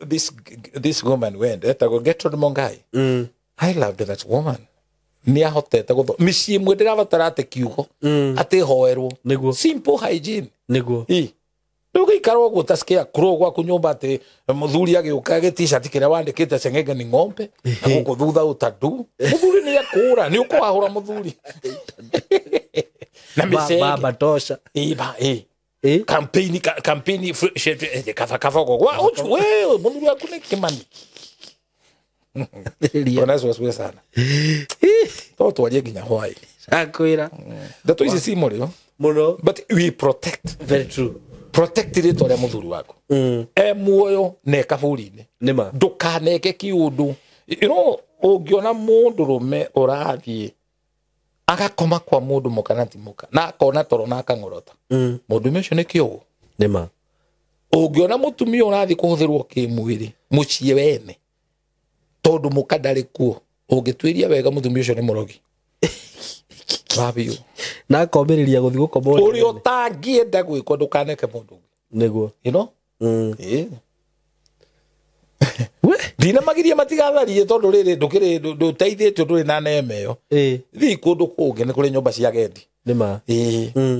this woman went. Etagwo Gertrude Mungai. I loved that woman. Nĩ ahotete gũtho mĩciĩ ĩmwe ndĩrabatara atĩ kiugo atĩ hoerwo. Nĩguo. Simple hygiene. Nĩguo. Ĩ. Rĩu gĩikara ũguo ta scarecrow gwaku nyũmba atĩ mũthuri agĩũka gĩ t-shirt kĩrĩa wandĩkĩte ceng'enge nĩ ng'ombe na gũkũ thutha ũtatu mũthuri nĩ akũra nĩ ũkũhahũra mũthuri na mĩcege. Baba tosha. Ĩ, ba, ĩ. Ĩ. Campaign campaign kaba kaba go wa we mũthuri waku nĩ Kimani. Bwana Yesu asifiwe sana. To twarie nginya hwai. Akwira. Ndeto ici ci mũrĩo. Mũno. But we protect. Very true. Protect rĩtwa rĩa mũthuri waku. E muoyo na e kaburi-inĩ. Nĩma. Ndũkaneke kĩũndũ. You know, ũngĩona mũndũrũme ũrathiĩ agakoma kwa mũndũ mũka na ti mũka na akona toro na akang'orota, mũndũrũme ũcio nĩ kĩũgũ. Nĩma. Ũngĩona mũtumia ũrathiĩ kũhũthĩrwo kĩmwĩrĩ mũciĩ wene tondũ mũka ndarĩ kuo, ũngĩtuĩria wega mũtumia ũcio nĩ mũrogi. Wabiũ. Na akomĩrĩria gũthiĩ gũkoma ũrĩa ũtangĩenda gwĩkwo ndũkaneke mũndũ ũngĩ. Nĩguo. You know? We? Ndinamagiria matigatharie tondũ rĩrĩ ndũkĩrĩ ndũteithĩtio ndũrĩ na nema ĩyo. Thiĩ kũndũ kũngĩ nĩ kũrĩ nyũmba cia agendi. Nĩma.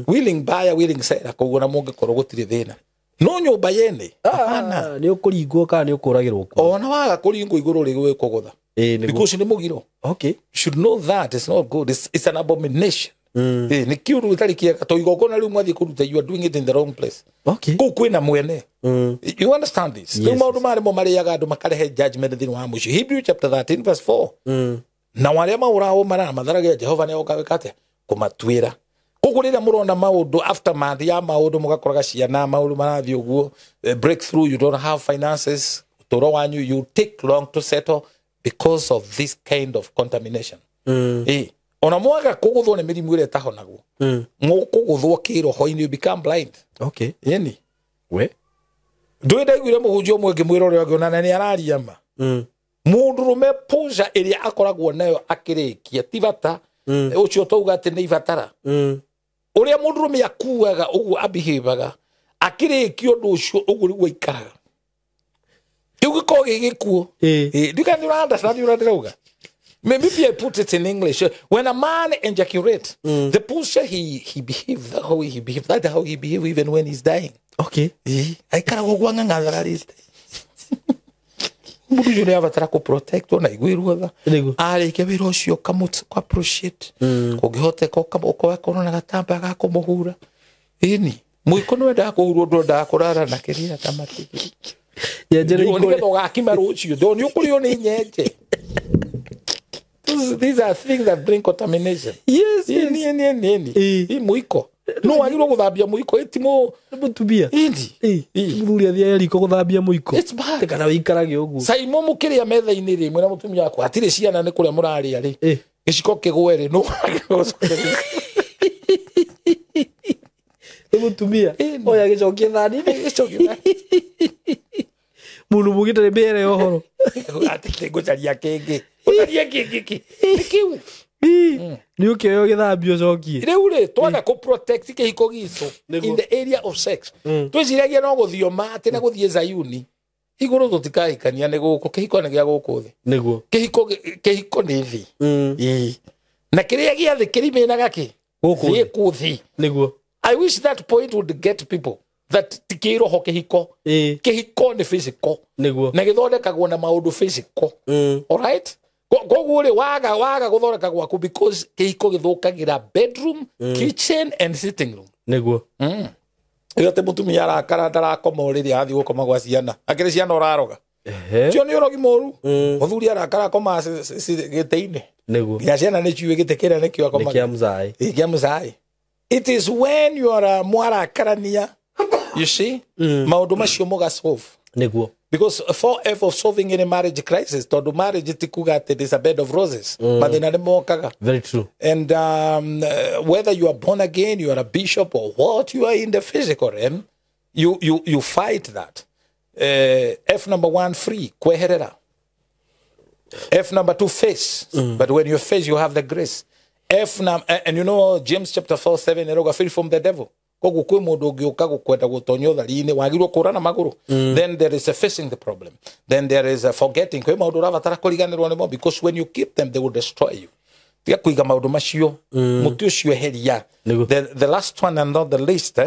Willing buyer, willing seller, koguo na mũngĩkorwo gũtirĩ thĩna. No nyũmba yene hapana. Nĩ ũkũringwo kana nĩ ũkũragĩrwo kuo. Ona waga kũringwo igũrũ rĩ gwĩkũgũtha. Because nĩ mũgiro. Okay. You should know that it's not good. It's an abomination. Nĩ kĩũndũ gĩtarĩ kĩega to igongona rĩu mwathiĩ kũruta, you are doing it in the wrong place. Okay. Kũu kwĩna mwene. You understand this? Yes. Rĩu maũndũ marĩa mo marĩaga andũ makarehe judgment thĩinĩ wa mũciĩ. Hebrew chapter 13 verse 4. Na arĩa mahũraga ũmaraya matharagia Jehova nĩ oka gwĩka atĩa? Kũmatuĩra. Koguo rĩrĩa mũrona maũndũ aftermath ya maũndũ mũgakoraga ciana maũndũ marathiĩ ũguo, breakthrough, you don't have finances, ũtũũro wanyu you take long to settle because of this kind of contamination. Ona mwaga kũgũthwo nĩ mĩrimũ ĩrĩa ĩtahonagwo, mũkũgũthwo kĩroho-inĩ, you become blind. Okay. Yeni. We? Ndũĩ ndaiguire mũhunjia ũmwe ngĩmwĩra ũrĩa ũngĩ ona na nĩ araria ma. Mũndũrũme posture ĩrĩa akoragwo nayo akĩrĩkia ti bata, ũcio twauga atĩ nĩ ibatara. Ũrĩa mũndũrũme akuaga ũguo abihevaga akĩrĩkia ũndũ ũcio ũguo nĩguo aikaraga. Kĩu gĩkoragwo gĩ gĩkuũ. Ndikana nĩ ũra-understand ũrĩa ndĩrauga. Maybe I put it in English. When a man ejaculates, the posture he behaves, that's how he behaves, that's how he behaves even when he's dying. Okay. Aikaraga ũguo ang'ang'athararĩte. Mũndũ ũcio nĩ abatara kũ-protect ona aiguĩrwo tha. Nĩguo. Arĩkia wĩra ũcio ũkamũ-appreciate. Kũngĩhoteka ũgakorwo na gatamba ga kũmũhura. Ĩni, mũiko nĩ wendaga kũhurwo ndwendaga kũrara na kĩrĩa ta matigiri. Nyenje nĩ Nĩgetha ũgakima rũciũ, tondũ nĩ ũkũrĩo nĩ nyenje. These are things that bring contamination. Yes, yes. Ni. Mũiko. No wagĩrĩirwo gũthambia mũiko, ĩti Mũtumia. Indi. Mũthuri athiaga riko gũthambia mũiko. It's bad. Kana wĩikarage ũguo. Saimo mũkĩrĩa metha-inĩ rĩ, mwĩna mũtumia waku, hatirĩ ciana nĩ kũrĩa mũrarĩa rĩ. Gĩciko kĩgwe rĩ, no wagĩrĩirwo gũcokeria. Nĩ mũtumia. Oya gĩcokie thani-inĩ. Gĩcokie thani. Mũndũ mũgĩ ndarĩ mĩere ya ũhoro. Atĩ ngũcaria kĩngĩ. Ũcarie kĩngĩ kĩ. Nĩ kĩu. Nĩ ũkĩoya ũgĩthambia ũcokie. Rĩu rĩ, twaga kũ protect kĩhiko gitũ in the area of sex. Twĩciragia no gũthioma atĩ na gũthiĩ Zayuni. Igũrũ tũtikahikania nĩ gũkũ, kĩhiko nĩ gĩa gũkũ thĩ. Nĩguo. Kĩhiko nĩ thĩ. Na kĩrĩa gĩa thĩ kĩrimĩnaga kĩ? Gũkũ thĩ. Gũkũ thĩ. Nĩguo. I wish that point would get people that ti kĩroho kĩhiko. Kĩhiko nĩ physical. Nĩguo. Na gĩthondekagwo na maũndũ physical. All right? Koguo rĩ, waga gũthondeka gwaku because kĩhiko gĩthũkagĩra bedroom, kitchen and sitting room. Nĩguo. Ĩyo atĩ mũtumia arakara ndarakoma ũrĩrĩ athiĩ gũkoma gwa ciana. Akĩrĩ ciana ũraroga. Cio nĩ ũrogi mũru. Mũthuri arakara akoma gĩtĩ-inĩ. Nĩguo. Nginya ciana nĩ ciũĩ gĩtĩ kĩrĩa nĩkĩo akomaga. Nĩ kĩa mũcai. Kĩa mũcai. It is when you are mwarakarania, you see, maũndũ macio mũgasolve. Nĩguo. Because 4F of solving any marriage crisis, tondũ marriage ti kuga atĩ it's a bed of roses. Mathĩna nĩ mokaga. Very true. And whether you are born again, you are a bishop or what, you are in the physical realm, you fight that. F number 1, free, kweherera. F number 2, face. But when you face, you have the grace. F number, and you know, James chapter 4:7, eroga free from the devil. Koguo kwĩ mũndũ ũngĩũka gũkwenda gũtonya ũthari-inĩ wagĩrĩirwo kũra na magũrũ. Then there is a facing the problem. Then there is a forgetting. Kwĩ maũndũ ũrabatara kũriganĩrwo nĩmo because when you keep them they will destroy you. Tiga kũiga maũndũ macio, mũtĩ ũcio eheria. The last one and not the least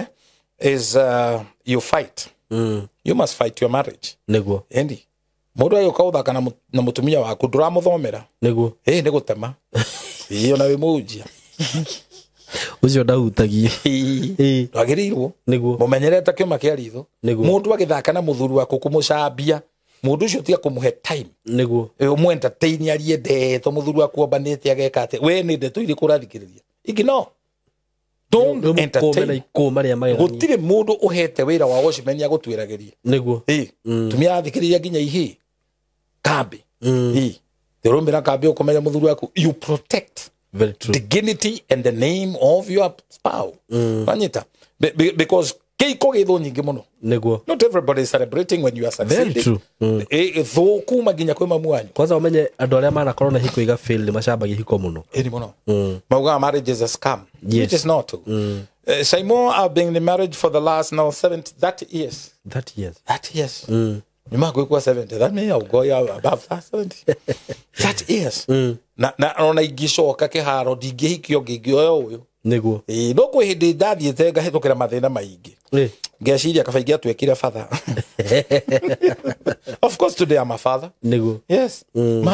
is you fight. You must fight your marriage. Nĩguo. Endi. Mũndũ agĩũka gũthaka na mũtumia waku ndũramũthomera. Nĩguo. Nĩ gũtema. Ĩĩ ona wĩ mũhunjia. Ũcio ndahutagia. Ndwagĩrĩirwo. Nĩguo. Mũmenyerete kĩũma kĩa ritho. Nĩguo. Mũndũ agĩthaka na mũthuri waku kũmũcambia. Mundu ucio tiga kumuhe time. Niguo. Umu entertain arie ndeto muthuri waku ombanite ageka ati we ni ndeto irikũ ũrathikĩrĩria. Ignore. Don't entertain. Gutire mundu uhete wira wa watchman ya gutwiragiria. Niguo. Tumia athikiriria nginya ihi kambi. Ndirumira kambi ukomenya muthuri waku. You protect. Very true. Dignity and the name of your spouse. Wanyita. Because keiko githo nyingi muno. Niguo. Not everybody is celebrating when you are succeeding. Very true. Thu kuma nginya kwi mamu wanyu. Kwanza umenye andu aria manakorwo na hiko iga fail ni macambagia hiko muno. Ĩni muno. Maugaga marriage is a scam. Yes. Which is not. Simon, I've been in marriage for the last now 30 years. 30 years. 30 years. Nyuma gwikwa 70. That means I'll go above that 70. 30 years. Na ona ingicoka kiharo ndingihikio ngingioya uyu. Niguo. No kwĩ hĩndĩ ndathiĩte ngahĩtũkĩra mathĩna maingĩ. Ngeciria kaba ingĩatuĩkire father. Of course today I'm a father. Niguo. Yes.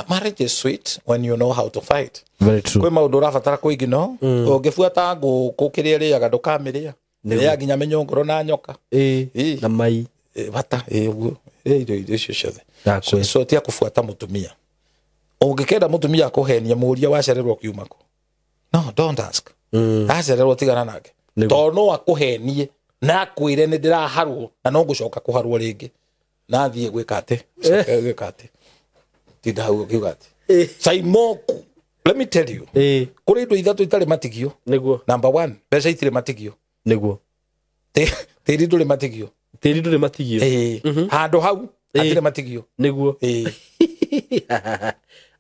Marriage is sweet when you know how to fight. Very true. Kwĩ maũndũ ũrabatara kũigino. Ũngĩbuata ngũkũ kĩrĩa ĩrĩaga ndũkamĩrĩa. Rĩa nginya mĩnyongoro na nyoka. Na mai. Bata ũguo. Indo icio ciothe. So tia kũbuata mũtumia. Ũngĩkenda mũtumia akũhenie mũũria wacererwo kiuma kũ. No, don't ask. Acererwo tigana nake. Tondũ no akũhenie na akwĩre nĩ ndĩraharwo na no ngũcoka kũharwo rĩngĩ. Na thiĩ gwĩka atĩ. Gwĩka atĩ. Tinda hau ũkiuga atĩ. Saimoku, let me tell you. Kũrĩ indo ithatũ itarĩ matigio. Niguo. Number 1, mbeca itirĩ matigio. Niguo. Tĩri ndũrĩ matigio. Tĩri ndũrĩ matigio. Handũ hau hatirĩ matigio. Niguo.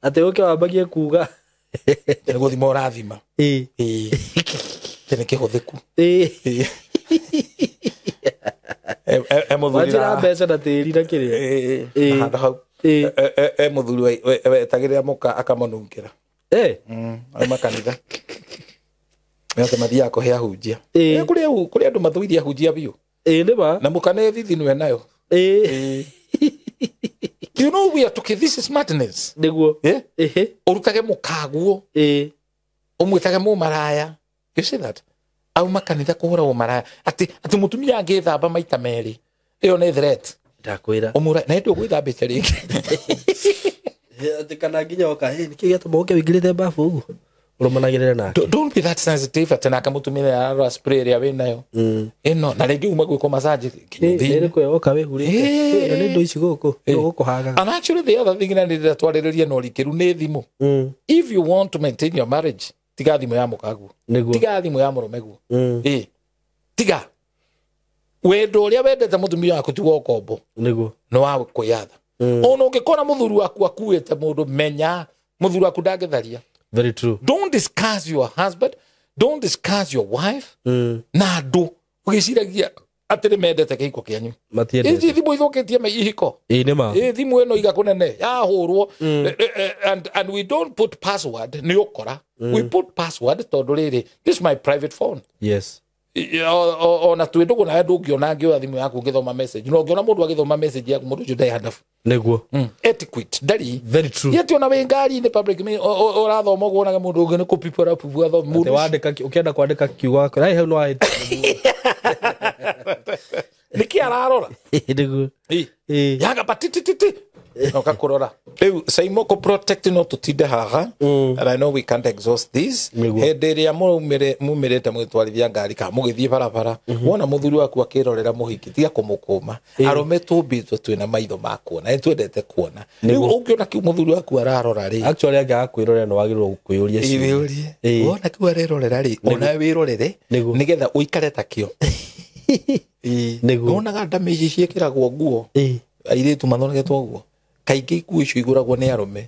Atĩ ũke wambagie kuga. Nĩ gũthima ũrathima. Nĩ kĩhũthĩku. Wanjĩra mbeca na tĩri na kĩrĩa. Handũ hau. Mũthuri wetagĩrĩra mũka akamũnungĩra. Auma kanitha. Nĩate mathiaga kũhe ahunjia. Kũrĩ andũ mathũire ahunjia biũ. Nĩ ma. Na mũka nĩ thithinwe nayo. You know we are talking, this is madness. Niguo. Ũrutage mũkaguo. Ũmwĩtage mũmaraya. You see that? Auma kanitha kũhũra ũmaraya. Atĩ mũtumia angĩthamba maita merĩ. Ĩyo nĩ threat. Ndakwĩra. Ũmũra na hĩndĩ ũgwĩthambĩte rĩngĩ. Atĩ kana nginya oka, nĩkĩ gĩatũma ũke wĩingĩrĩte bafu ũguo? Ũrũmanagĩrĩra nake. Don't be that sensitive atĩ nake mũtumia ararora spray ĩrĩa wĩnayo. Ĩno na rĩngĩ uma gwĩkwo massage nginya thĩinĩ. Nĩ kũoya oka wĩhurĩte. Ĩno nĩ indo ici gũkũ. Gũkũhagaga. And actually the other thing na ndĩratwarĩrĩria na ũrikĩru nĩ thimũ. If you want to maintain your marriage, tiga thimũ ya mũkaguo. Tiga thimũ ya mũrũmeguo. Tiga. Wendo ũrĩa wendete mũtumia waku ti wa ũkombo. Niguo. Nĩ wa kwĩyatha. Ona ũngĩkora mũthuri waku akuĩte mũndũ, menya mũthuri waku ndangĩtharia. Very true. Don't discuss your husband. Don't discuss your wife. Na andũ ũgĩciragia atĩ nĩ mendete kĩhiko kĩanyu. Matiendete. Ici thimũ ithũkĩtie ihiko. Nĩ ma. Thimũ ĩno iga kũnene yahũrwo. And we don't put password nĩ ũkora. We put password tondũ rĩrĩ, this is my private phone. Yes. Ona twĩ ndũgũ nawe ndũngĩona ngĩoya thimũ yaku ngĩthoma message. No ũngĩona mũndũ agĩthoma message yaku mũndũ ũcio ndarĩ handabu. Niguo. Etiquette ndarĩ. Very true. Yet ona wĩ ngari-inĩ public ũrathoma ũguo wonaga mũndũ ũngĩ nĩ kũpipũ arapupũ athoma. Atĩ wandĩka ũkĩenda kwandĩka kiugo gwaku, hau no wahĩtia. Nĩkĩ ararora? Niguo. Yaga patitititi. No kakurora. Rĩu Saimoko protect no tũtinde haha. And I know we can't exhaust this. Hĩndĩ ĩrĩa mumĩrĩte mũgĩtwarithia ngari kana mũgĩthiĩ barabara, wona mũthuri waku akĩrorera mũhiki, tiga kũmũkũma. Arũme tũmbĩtwo twĩna maitho ma kuona, nĩ twendete kuona. Rĩu ũngĩona kĩu mũthuri waku ararora rĩ, actually angĩaga kwĩrorera nĩ wagĩrĩirwo kwĩyũria ciũria. Wona kĩu arerorera rĩ, ona wĩrorere nĩgetha ũikare ta kĩo. Wonaga ndamĩci ciĩkĩragwo nguo, airĩtu mathondeketwo ũguo. Kaingĩ ikuũ icio igũragwo nĩ arũme.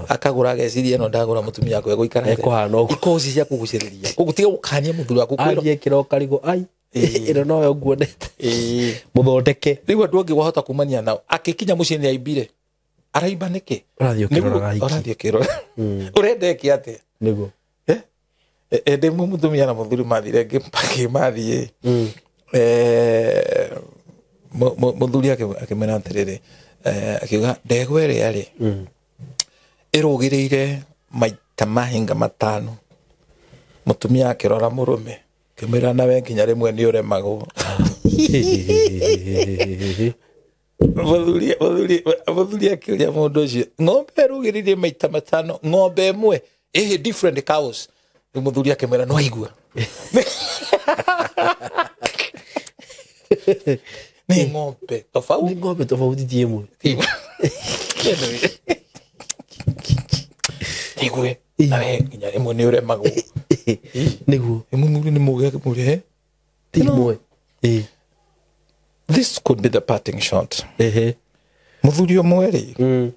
Akagũra ageciria ĩno ndagũra mũtumia wakwa egũikara Ekũhana ũguo. Ikoci cia kũgucĩrĩria. Koguo tiga gũkania mũthuri waku kwĩrwo. Athiĩ ekĩra ũkarigwo, ai, ĩno noyo nguonete. Mũthondeke. Rĩu andũ angĩ wahota kumania nao. Akĩkinya mũciĩ nĩ aimbire. Araimba nĩkĩ? Ũrathiĩ ũkĩroraga hiki. Ũrathiĩ ũkĩrora. Ũrenda ĩke atĩa? Nĩguo. Hĩndĩ ĩmwe mũtumia na mũthuri mathire ngĩpaki mathiĩ. Mũthuri akĩmwĩra atĩrĩrĩ, akiuga ndegwa ĩrĩa rĩ ĩrũgĩrĩire maita mahinga matano. Mũtumia akĩrora mũrũme akĩmwĩra nawe nginya rĩmwe nĩ ũremagwo. Muthuri akiuria mundu ucio ng'ombe rugiririe maita matano ng'ombe imwe ĩhĩ different cows. Rĩu muthuri akĩmwĩra no aigua. Nĩ ng'ombe tofauti. Nĩ ng'ombe tofauti ti ĩmwe. Igue nawe nginya rĩmwe nĩ ũremagwo. Nĩguo. Mũthuri nĩ mũgĩ akĩmũria ti ĩmwe. This could be the parting shot. Muthuri ũmwe rĩ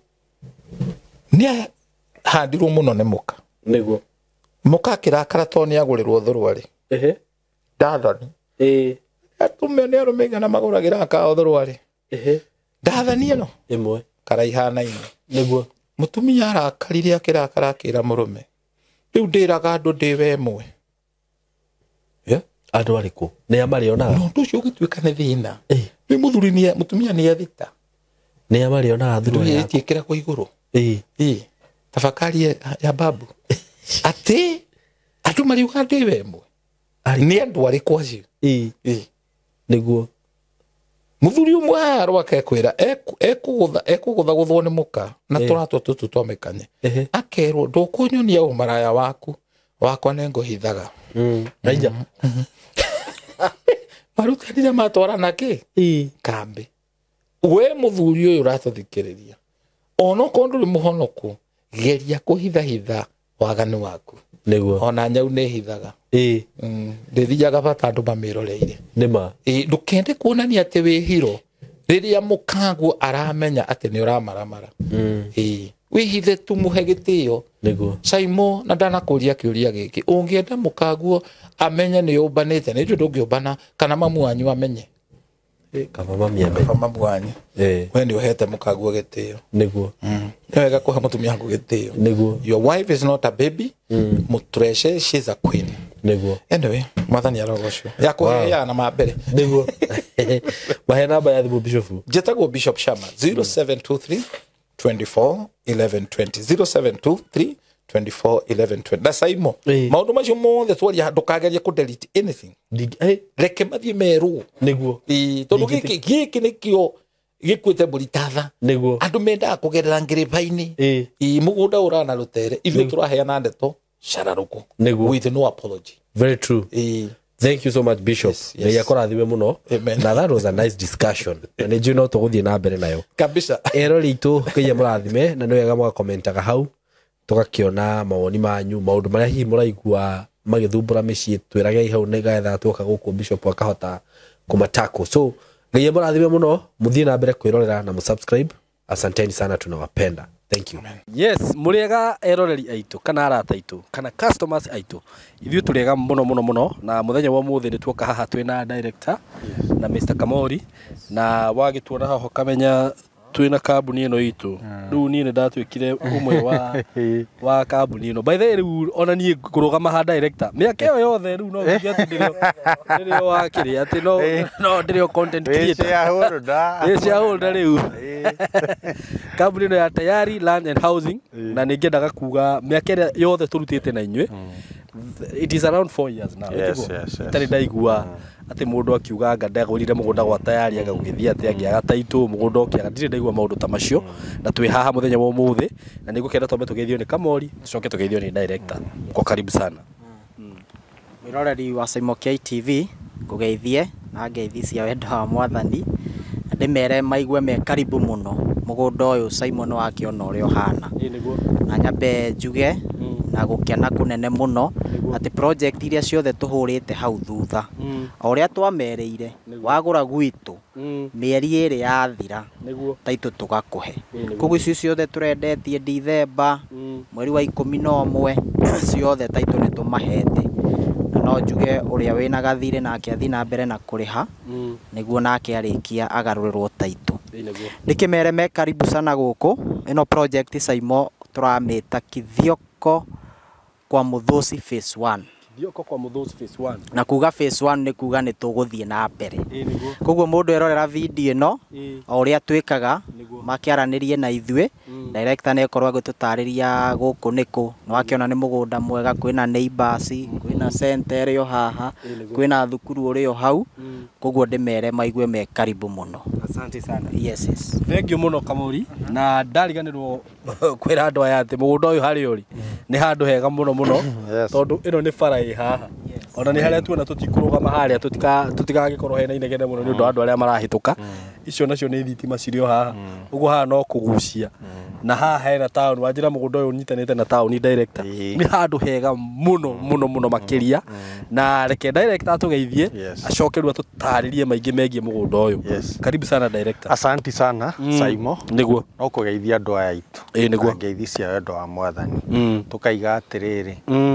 nĩ ahandirwo mũno nĩ mũka. Nĩguo. Mũka akĩrakara tondũ nĩ agũrĩrwo thũrũarĩ. Ndathani. Atumia nĩ arũme aigana magũragĩra akao thũrũarĩ. Ndathani ĩno ĩmwe karaihanaine. Nĩguo. Mũtumia arakarire akĩrakara akĩra mũrũme rĩu ndĩraga andũ ndĩ we ĩmwe. Andũ arĩkũ? Nĩ a marĩonaga? No ũndũ ũcio ũgĩtuĩka nĩ thĩna. Rĩu mũthuri mũtumia nĩ ethita. Nĩ a marĩonaga thũrũarĩ yaku? Ĩtiĩkĩragwo igũrũ. Tafakari ya babu. Atĩ andũ mariuga ndĩ we ĩmwe. Nĩ andũ arĩkũ acio? Nĩguo. Mũthuri ũmwe haha rwake ekwĩra ekũgũthagũthwo nĩ mũka na tũratwa tũtũ twa mĩkanye. Akerwo ndũkũnyonia ũmaraya waku wakwa nĩ ngũhithaga. Raija. Marutanire matwarana kĩ? Kambĩ. We mũthuri ũyũ ũratũthikĩrĩria onokorwo ndũrĩ mũhonoku geria kũhithahitha waganu waku. Nĩguo. Ona nyau nĩ ĩhithaga. Ndĩthiaga bata andũ mamĩroreire. Nĩma. Ndũkende kuonania atĩ wĩ hiro rĩrĩa mũkaguo aramenya atĩ nĩ ũramaramara. Wĩhithe tu mũhe gĩtĩo. Nĩguo. Saimo na ndanakũria kĩũria gĩkĩ ũngĩenda mũkaguo amenye nĩ ũmbanĩte nĩ njũĩ ndũngĩũmbana kana mamu wanyu amenye. Kaba mami amenye. Kaba mamu wanyu. We nĩ ũhete mũkaguo gĩtĩo. Nĩguo. Nĩ wega kũhe mũtumia waku gĩtĩo. Nĩguo. Your wife is not a baby. Mũtreshe, she's a queen. Nĩguo. Anyway, mwathani arogocwo. Ya kũheana ma mbere. Nĩguo. Mahe namba ya thimũ Bishop. Njĩtagwo Bishop Shama 0723 24 11 20 0723 24 11 20. Na Saimo maũndũ macio mothe twaria ndũkagerie kũ delete anything. Reke mathiĩ merwo. Nĩguo. Tondũ gĩkĩ nĩkĩo gĩkuĩte mbũri tatha. Nĩguo. Andũ mendaga kũgerera ngĩrĩba-inĩ. Mũgũnda ũrana rũtere ithuĩ tũraheana ndeto cararũkũ. Nĩguo. With no apology. Very true. Thank you so much Bishop. Ngai akorathime mũno. Na that was a nice discussion. Na nĩ njũĩ no tũgũthiĩ na mbere nayo. Kabisa. Erori itũ Ngai amũrathime na nĩ wega mũgakomentaga hau tũgakĩona mawoni manyu maũndũ marĩa hihi mũraigua magĩthumbũra mĩciĩ twĩragei hau nĩgetha tuoka gũkũ Bishop akahota kũmatako. So Ngai amũrathime mũno, mũthiĩ na mbere kwĩrorera na mũsubscribe. Asanteni sana, tunawapenda. Thank you. Amen. Yes, mũrĩega eroreri aitũ kana arata aitũ kana customers aitũ. Ithuĩ tũrĩega mũno mũno mũno na mũthenya wa ũmũthĩ nĩ tuoka haha twĩna director na Mr. Kamori na wagĩtuona haha ũkamenya twĩna kambuni ĩno itũ. Rĩu niĩ nĩ ndatuĩkire ũmwe wa kambuni ĩno. By the way rĩu ona niĩ ngũrũgama ha director. Mĩaka ĩyo yothe rĩu no nginya atĩ ndĩrĩ o wakĩrĩ atĩ no ndĩrĩ o content creator. Wĩ shareholder rĩu. Kambuni ĩno ya Tayari Land and Housing na nĩ ngĩendaga kuga mĩaka ĩrĩa yothe tũrutĩte na inyuĩ it is around 4 years now. Yes, yes, yes. Itarĩ ndaigua atĩ mũndũ akiuga anga ndagũrire mũgũnda gwa Tayari anga gũgĩthiĩ atĩ angĩaga taitũ mũgũnda ũkĩaga ndirĩ ndaigua maũndũ ta macio na twĩ haha mũthenya wa ũmũthĩ na nĩngũkenda twambe tũgeithio nĩ Kamori tũcoke tũgeithio nĩ director. Kwa karibu sana. Mwĩroreri wa Saimo K TV ngũgeithie na ngeithi cia wendo wa mwathani na ndĩmere maigue me karibu mũno mũgũnda ũyũ Saimo nĩ wakĩona ũrĩa ũhana. Na nyambe njuge na gũkena kũnene mũno atĩ project iria ciothe tũhũrĩte hau thutha o ũrĩa twamerĩire wagũra gwitũ mĩeri ĩrĩ yathira taitũ tũgakũhe. Koguo icio ciothe tũrendetie Dithemba mweri wa 11 ciothe taitũ nĩ tũmahete. Na no njuge ũrĩa wĩna gathirĩ nake athiĩ na mbere na kũrĩha nĩguo nake arĩkia agarũrĩrwo taitũ. Ndĩkĩmere me karibu sana gũkũ ĩno project Saimo tũramĩta Kithioko kwa Muthosi phase 1. Kithioko kwa Muthosi phase 1. Na kuga phase 1 nĩ kuga nĩ tũgũthiĩ na mbere. Koguo mũndũ erorera video ĩno o ũrĩa twĩkaga makĩaranĩrie na ithuĩ director nĩ ekorwo agĩtũtarĩria gũkũ nĩkũ nĩ wakĩona nĩ mũgũnda mwega kwĩna neighbors kwĩna center ĩrĩ o haha kwĩna thukuru ũrĩ o hau koguo ndĩmere maigue me karibu mũno. Asante sana. Yes, yes. Thank you muno Kamori na ndariganirwo kwira andu aya ati mugunda uyu hari uri ni handu hega muno muno. Yes. Tondu ino ni bara ĩ haha ona nĩ harĩa tuona tũtikũrũgama harĩa tũtigagĩkorwo hena inegene mũno nĩ ũndũ wa andũ arĩa marahĩtũka. Icio nacio nĩ thitima cirĩ o haha ũguo haha no kũgucia na haha hena town wanjĩra mũgũnda ũyũ ũnyitanĩte na town director. Nĩ handũ hega mũno mũno mũno makĩria na reke director atũgeithie. Yes. Acoke rĩu atũtarĩrie maingĩ megiĩ mũgũnda ũyũ. Yes. Karibu sana director. Asanti sana Saimo. Nĩguo. No kũgeithia andũ aya aitũ. Ĩĩ, nĩguo. Na ngeithi cia wendo wa mwathani. Tũkaiga atĩrĩrĩ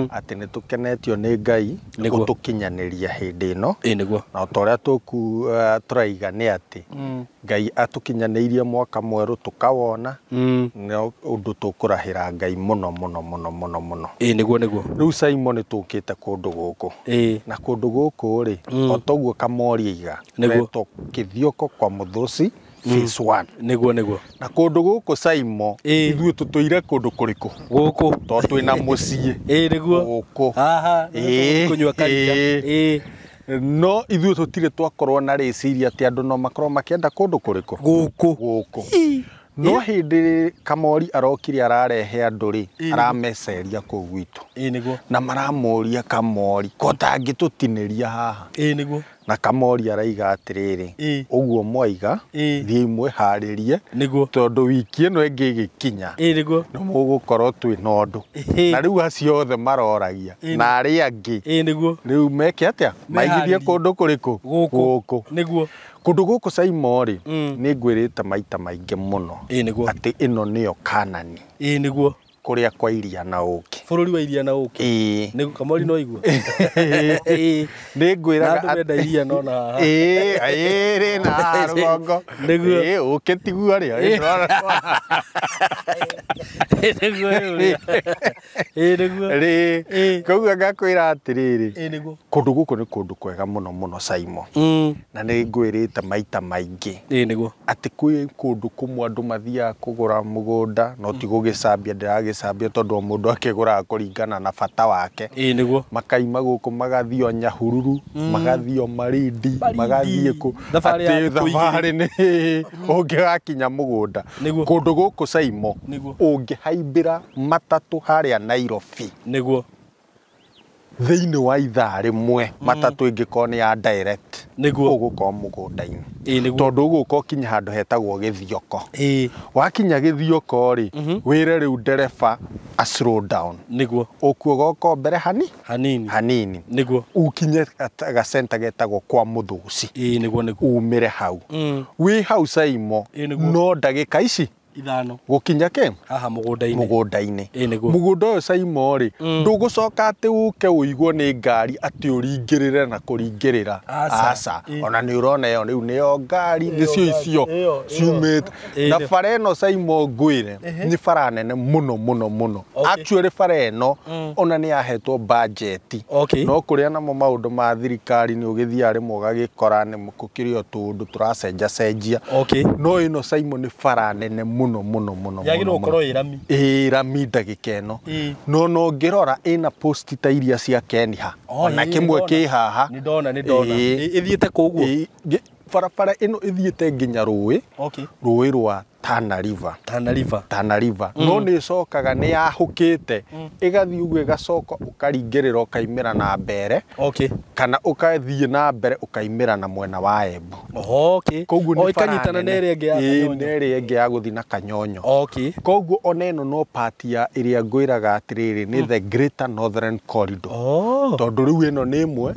atĩ nĩ tũkenetio nĩ Ngai Nĩguo. gũtũkinyanĩria hĩndĩ ĩno. Ĩĩ nĩguo. Na o ta ũrĩa tũraiga nĩ atĩ Ngai atũkinyanĩirie mwaka mwerũ tũkawona nĩ ũndũ tũkũrahĩra Ngai mũno mũno mũno mũno mũno. Ĩĩ nĩguo nĩguo. Rĩu Saimo nĩ tũkĩte kũndũ gũkũ. Ĩĩ. Na kũndũ gũkũ rĩ o toguo Kamori aiga Nĩguo. retwo Kĩthioko kwa Mũthũci phase 1. Nĩguo nĩguo. Na kũndũ gũkũ Saimo Ĩĩ. ithuĩ tũtũire kũndũ kũrĩkũ Gũkũ. tondũ twĩna mũciĩ Ĩĩ nĩguo. gũkũ. Haha Ĩĩ, kũnyua karia. ĩĩ. Ĩĩ. No ithuĩ tũtirĩ twakorwo na rĩciria atĩ andũ no makorwo makĩenda kũndũ kũrĩkũ Gũkũ. gũkũ. No hĩndĩ Kamori arokire ararehe andũ rĩ arameceria kũu gwitũ Ĩĩ nĩguo. na maramũria Kamori ko tangĩtũtinĩria haha. Ĩĩ nĩguo. Na Kamori araiga atĩrĩrĩ Ĩĩ. ũguo mwaiga Ĩĩ. thiĩi mwĩharĩrie Nĩguo. tondũ wiki ĩno ĩngĩ ĩgĩkinya Ĩĩ nĩguo. nĩ mũgũkorwo twĩ na ũndũ. Ĩĩ. Na rĩu acio othe maroragia Ĩĩ. na arĩa angĩ Ĩĩ nĩguo. rĩu meke atĩa maigithie Meharĩrie. kũndũ kũrĩkũ Gũkũ. gũkũ. Nĩguo. Kũndũ gũkũ Saimo rĩ nĩ ngwĩrĩte maita maingĩ mũno Ĩĩ nĩguo. atĩ ĩno nĩyo Kanani Ĩĩ nĩguo. kũrĩa kwa iria na ũkĩ. Bũrũri wa iria na ũkĩ. Ĩĩ. Nĩguo Kamori no igua. Ĩĩ. Nĩ ngwĩraga Na andũ menda iria no na haha. Ĩĩ, ĩĩ rĩ na haha rũgongo. Nĩguo. Ĩĩ, ũkĩ tiguo rĩ. Nĩguo rĩ. Ĩĩ nĩguo. Rĩ. Ĩĩ. Koguo ngakwĩra atĩrĩrĩ. Ĩĩ nĩguo. Kũndũ gũkũ nĩ kũndũ kwega mũno mũno Saimo. Na nĩ ngwĩrĩte maita maingĩ Ĩĩ nĩguo. atĩ kwĩ kũndũ kũmwe andũ mathiaga kũgũra mũgũnda no ti gũgĩcambia ndĩragĩcambia tondũ o mũndũ akĩgũraga kũringana na bata wake. Ĩĩ nĩguo. Makaima gũkũ magathiĩ o Nyahururu, magathiĩ o Malindi, magathiĩ kũ Thabarĩ ya atĩ thikũ igĩrĩ. thabarĩ nĩ ũngĩgakinya mũgũnda. Nĩguo. Kũndũ gũkũ Saimo Nĩguo. ũngĩhaimbĩra matatũ harĩa Nairobi Nĩguo. thĩinĩ wa ithaa rĩmwe matatũ ĩngĩkorwo nĩ ya direct Nĩguo. ũgũkorwo mũgũnda-inĩ. Ĩĩ nĩguo. Tondũ ũgũka ũkinya handũ hetagwo Gĩthioko. Ĩĩ. Wakinya Gĩthioko rĩ wĩre rĩu ndereba a slow down. Nĩguo. Ũkuoga ũko mbere Hanini. hanini Nĩguo. ukinye gacenta getagwo kwa Mũthũci Ĩĩ nĩguo nĩguo. umĩre hau. Wĩ hau Saimo Ĩĩ nĩguo. no ndagĩka ici Ithano. gũkinya kĩ Haha mũgũnda-inĩ. mũgũnda-inĩ. Ĩĩ nĩguo. Mũgũnda ũyũ Saimo rĩ ndũgũcoka atĩ ũke ũigwo nĩ ngari atĩ ũringĩrĩre na kũringĩrĩra. Aca. Aca. Ĩĩ. Ona nĩ ũrona ĩyo rĩu nĩyo ngari nĩcio icio Ĩyo, ĩyo. ciumĩte. Ĩĩ Na nĩ- bara ĩno Saimo ngwĩre nĩ bara nene mũno mũno mũno. Okay. Actually bara ĩno ona nĩ yahetwo budget. Okay. No kũrĩa namo maũndũ ma thirikari nĩ ũgĩthiaga rĩmwe ũgagĩkora nĩ gũkĩrĩ o tũũndũ tũracenjacenjia. Okay. No ĩno Saimo nĩ bara nene mũno mũno mũno Yagĩrĩirwo mũno, gũkorwo mũno. ĩ rami. Ĩ rami ndagĩka ĩno. Ĩĩ. No no ngĩrora ĩna post ta iria cia Kenya. Oh, Ona ĩĩ, kĩmwe nĩndona. kĩ haha. Nĩndona nĩndona. Ĩĩ. Ĩthiĩte kũ ũguo? Ĩĩ, barabara ĩno ĩthiĩte nginya rũĩ. Okay. Rũĩ rwa Tana River. Tana River. Tana River. No nĩ ĩcokaga nĩ yahũkĩte ĩgathiĩ ũguo ĩgacoka ũkaringĩrĩra ũkaimĩra na mbere Okay. kana ũgathiĩ na mbere ũkaimĩra na mwena wa Embu. Okay. Koguo O nĩ bara ĩkanyitana na nene. ĩrĩa ĩngĩ ya Ĩĩ, Kanyonyo. na ĩrĩa ĩngĩ ya gũthiĩ na Kanyonyo. Okay. Koguo ona ĩno no part ya ĩrĩa ngwĩraga atĩrĩrĩ nĩ the Greater Northern Corridor. Oh. Tondũ rĩu ĩno nĩ ĩmwe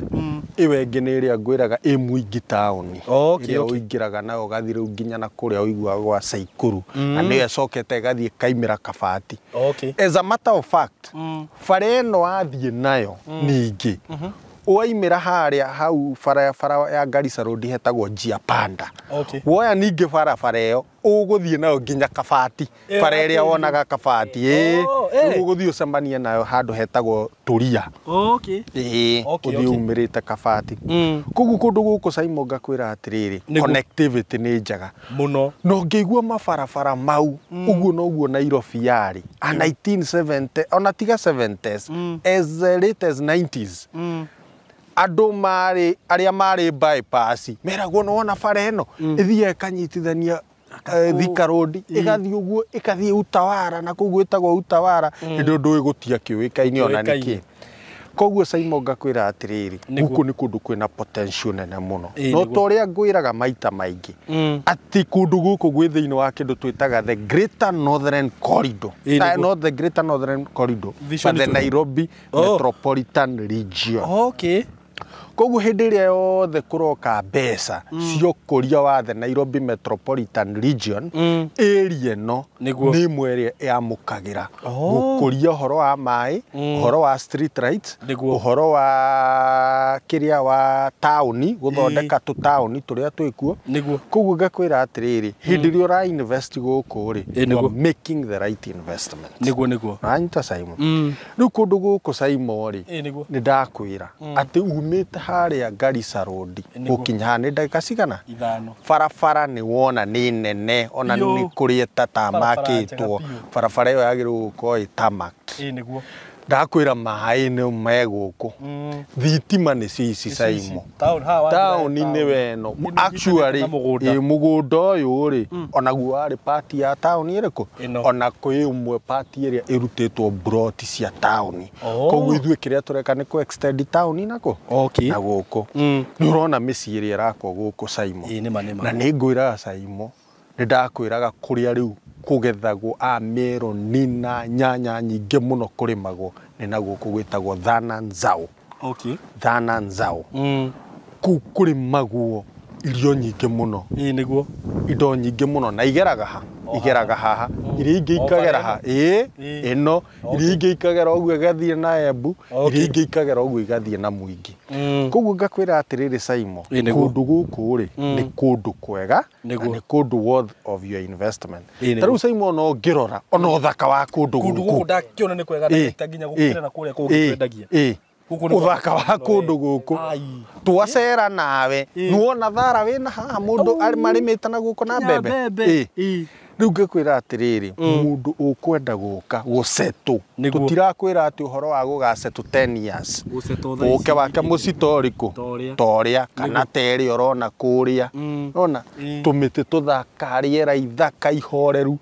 ĩyo ĩngĩ nĩ ĩrĩa ngwĩraga ĩ Mwingi taũni. Okay, Ĩrĩa okay. ũingĩraga nayo ũgathiĩ rĩu nginya na kũrĩa ũiguaga gwa Saikuru. Na nĩyo ĩcokete ĩgathiĩ ĩkaimĩra Kabati. Okay. As a matter of fact, bara ĩno wathiĩ nayo ningĩ waimĩra harĩa hau barabara ya Garissa Road hetagwo Njia Panda. Okay. Woya ningĩ barabara ĩyo ũgũthiĩ nayo nginya Kabati. Ĩyo Bara ĩrĩa ya wonaga Kabati ĩĩ. Oh, ĩĩ. Rĩu ũgũthiĩ ũcemanie nayo handũ hetagwo Turia. Okay. Ĩĩ, Okay, ũthiĩ okay. umĩrĩte Kabati. Koguo kũndũ gũkũ Saimo ngakwĩra atĩrĩrĩ, Nĩguo. connectivity nĩ njega. Mũno. Na ũngĩigua mabarabara mau ũguo noguo Nairobi yarĩ a 1970 ona tiga 70s as late as 90s Andũ marĩ arĩa marĩ bypass meragwo nĩ wona bara ĩno ĩthiaga ĩkanyitithania Thika Road ĩgathiĩ ũguo ĩkathiĩ Utawara na kũu gwĩtagwo Utawara hĩndĩ ĩyo ndũĩ gũtia kĩũĩkaine ona nĩkĩ. Koguo Simon ngakwĩra atĩrĩrĩ, gũkũ nĩ kũndũ kwĩna potential nene mũno. No ta ũrĩa ngwĩraga maita maingĩ atĩ kũndũ gũkũ gwĩ thĩinĩ wa kĩndũ twĩtaga the Greater Northern Corridor. Not the Greater Northern Corridor, but the Nairobi Metropolitan Region. Okay. Koguo hĩndĩ ĩrĩa yothe kũroka mbeca cia ũkũria wa the Nairobi Metropolitan Region, area ĩno nĩ ĩmwe ĩrĩa ĩamũkagĩra gũkũria ũhoro wa maĩ, ũhoro wa street lights, ũhoro wa kĩrĩa wa taũni, gũthondeka tũtaũni tũrĩa twĩkuo. Koguo ngakwĩra atĩrĩrĩ, hĩndĩ ĩrĩa ũra invest gũkũ rĩ, you are making the right investment. Nĩguo nĩguo. Ũranyita Simon? Rĩu kũndũ gũkũ Simon rĩ, nĩ ndakwĩra atĩ umĩte harĩa Garissa Road gũkinya haha nĩ ndagĩka cigana? Ithano. Barabara nĩ wona nĩ nene ona nĩ kũrĩ ĩtatamakĩtwo. Barabara ĩyo yagĩrĩirwo gũkorwo ĩ tarmac. Nĩguo. Ndakwĩra maĩ nĩ me gũkũ. Thitima nĩ cio ici Simon. Taũni nĩ weno. Actually mũgũnda ũyũ rĩ onaguo warĩ part ya taũni ĩrĩkũ? Ona kwĩ ũmwe part ĩrĩa ĩrutĩtwo mburoti cia taũni. Koguo ithuĩ kĩrĩa tũreka nĩ kũ extend taũni nako na gũkũ. Nĩ ũrona mĩciĩ ĩrĩa ĩrakwo gũkũ Simon. Na nĩ ngwĩraga Simon, nĩ ndakwĩraga kũrĩa rĩu kũgethagwo a meroni na nyanya nyingĩ mũno kũrĩmagwo nĩ na gũkũ gwĩtagwo Thana Nzau. Thana Nzau. Kũu kũrĩmagwo irio nyingĩ mũno. Nĩguo. Indo nyingĩ mũno na igeraga ha? Igeraga haha. Iria ingĩ ikagera ha? Ĩno. Iria ingĩ ikagera ũguo igathiĩ na Embu, iria ingĩ ikagera ũguo igathiĩ na Mwingi. Koguo ngakwĩra atĩrĩrĩ Simon, kũndũ gũkũ rĩ nĩ kũndũ kwega na nĩ kũndũ worth of your investment. Ta rĩu Simon no ngĩrora ona ũthaka wa kũndũ gũkũ. Kũndũ gũkũ ndakĩona nĩ kwega na nginya gũkĩra na kũrĩa kũngĩ twendagia. Ũthaka wa kũndũ gũkũ twacera nawe nĩwona thara wĩna haha mũndũ marĩmĩte na gũkũ na mbembe. Rĩu ngĩkwĩra atĩrĩrĩ, mũndũ ũkwenda gũka gũsetũ, tũtirakwĩra atĩ ũhoro wa gũgasetũ 10 years, ũke wake mũcito ũrĩkũ ta ũrĩa kana ta ĩrĩa ũrona kũrĩa, ũrona tũmĩtĩ tũthaka, rĩera ithaka ihoreru,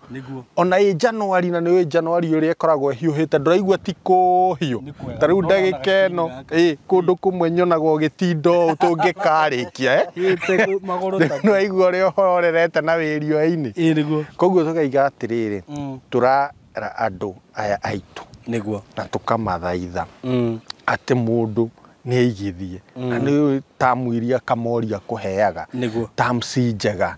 ona ĩ Januari na nĩ Januari ũrĩa ĩkoragwo ĩhiũhĩte ndũraigua ti kũhiũ ta rĩu ndagĩka ĩno kũndũ kũmwe nyonaga ũgĩtinda ũũ tũngĩkarĩkia nĩwaigua ũrĩa ũhorerete na wĩ riũa-inĩ. Koguo tũkaiga atĩrĩrĩ, tũrara andũ aya aitũ nĩguo na tũkamathaitha atĩ mũndũ nĩ aigithie na nĩ tamu iria Kamori akũheaga terms njega,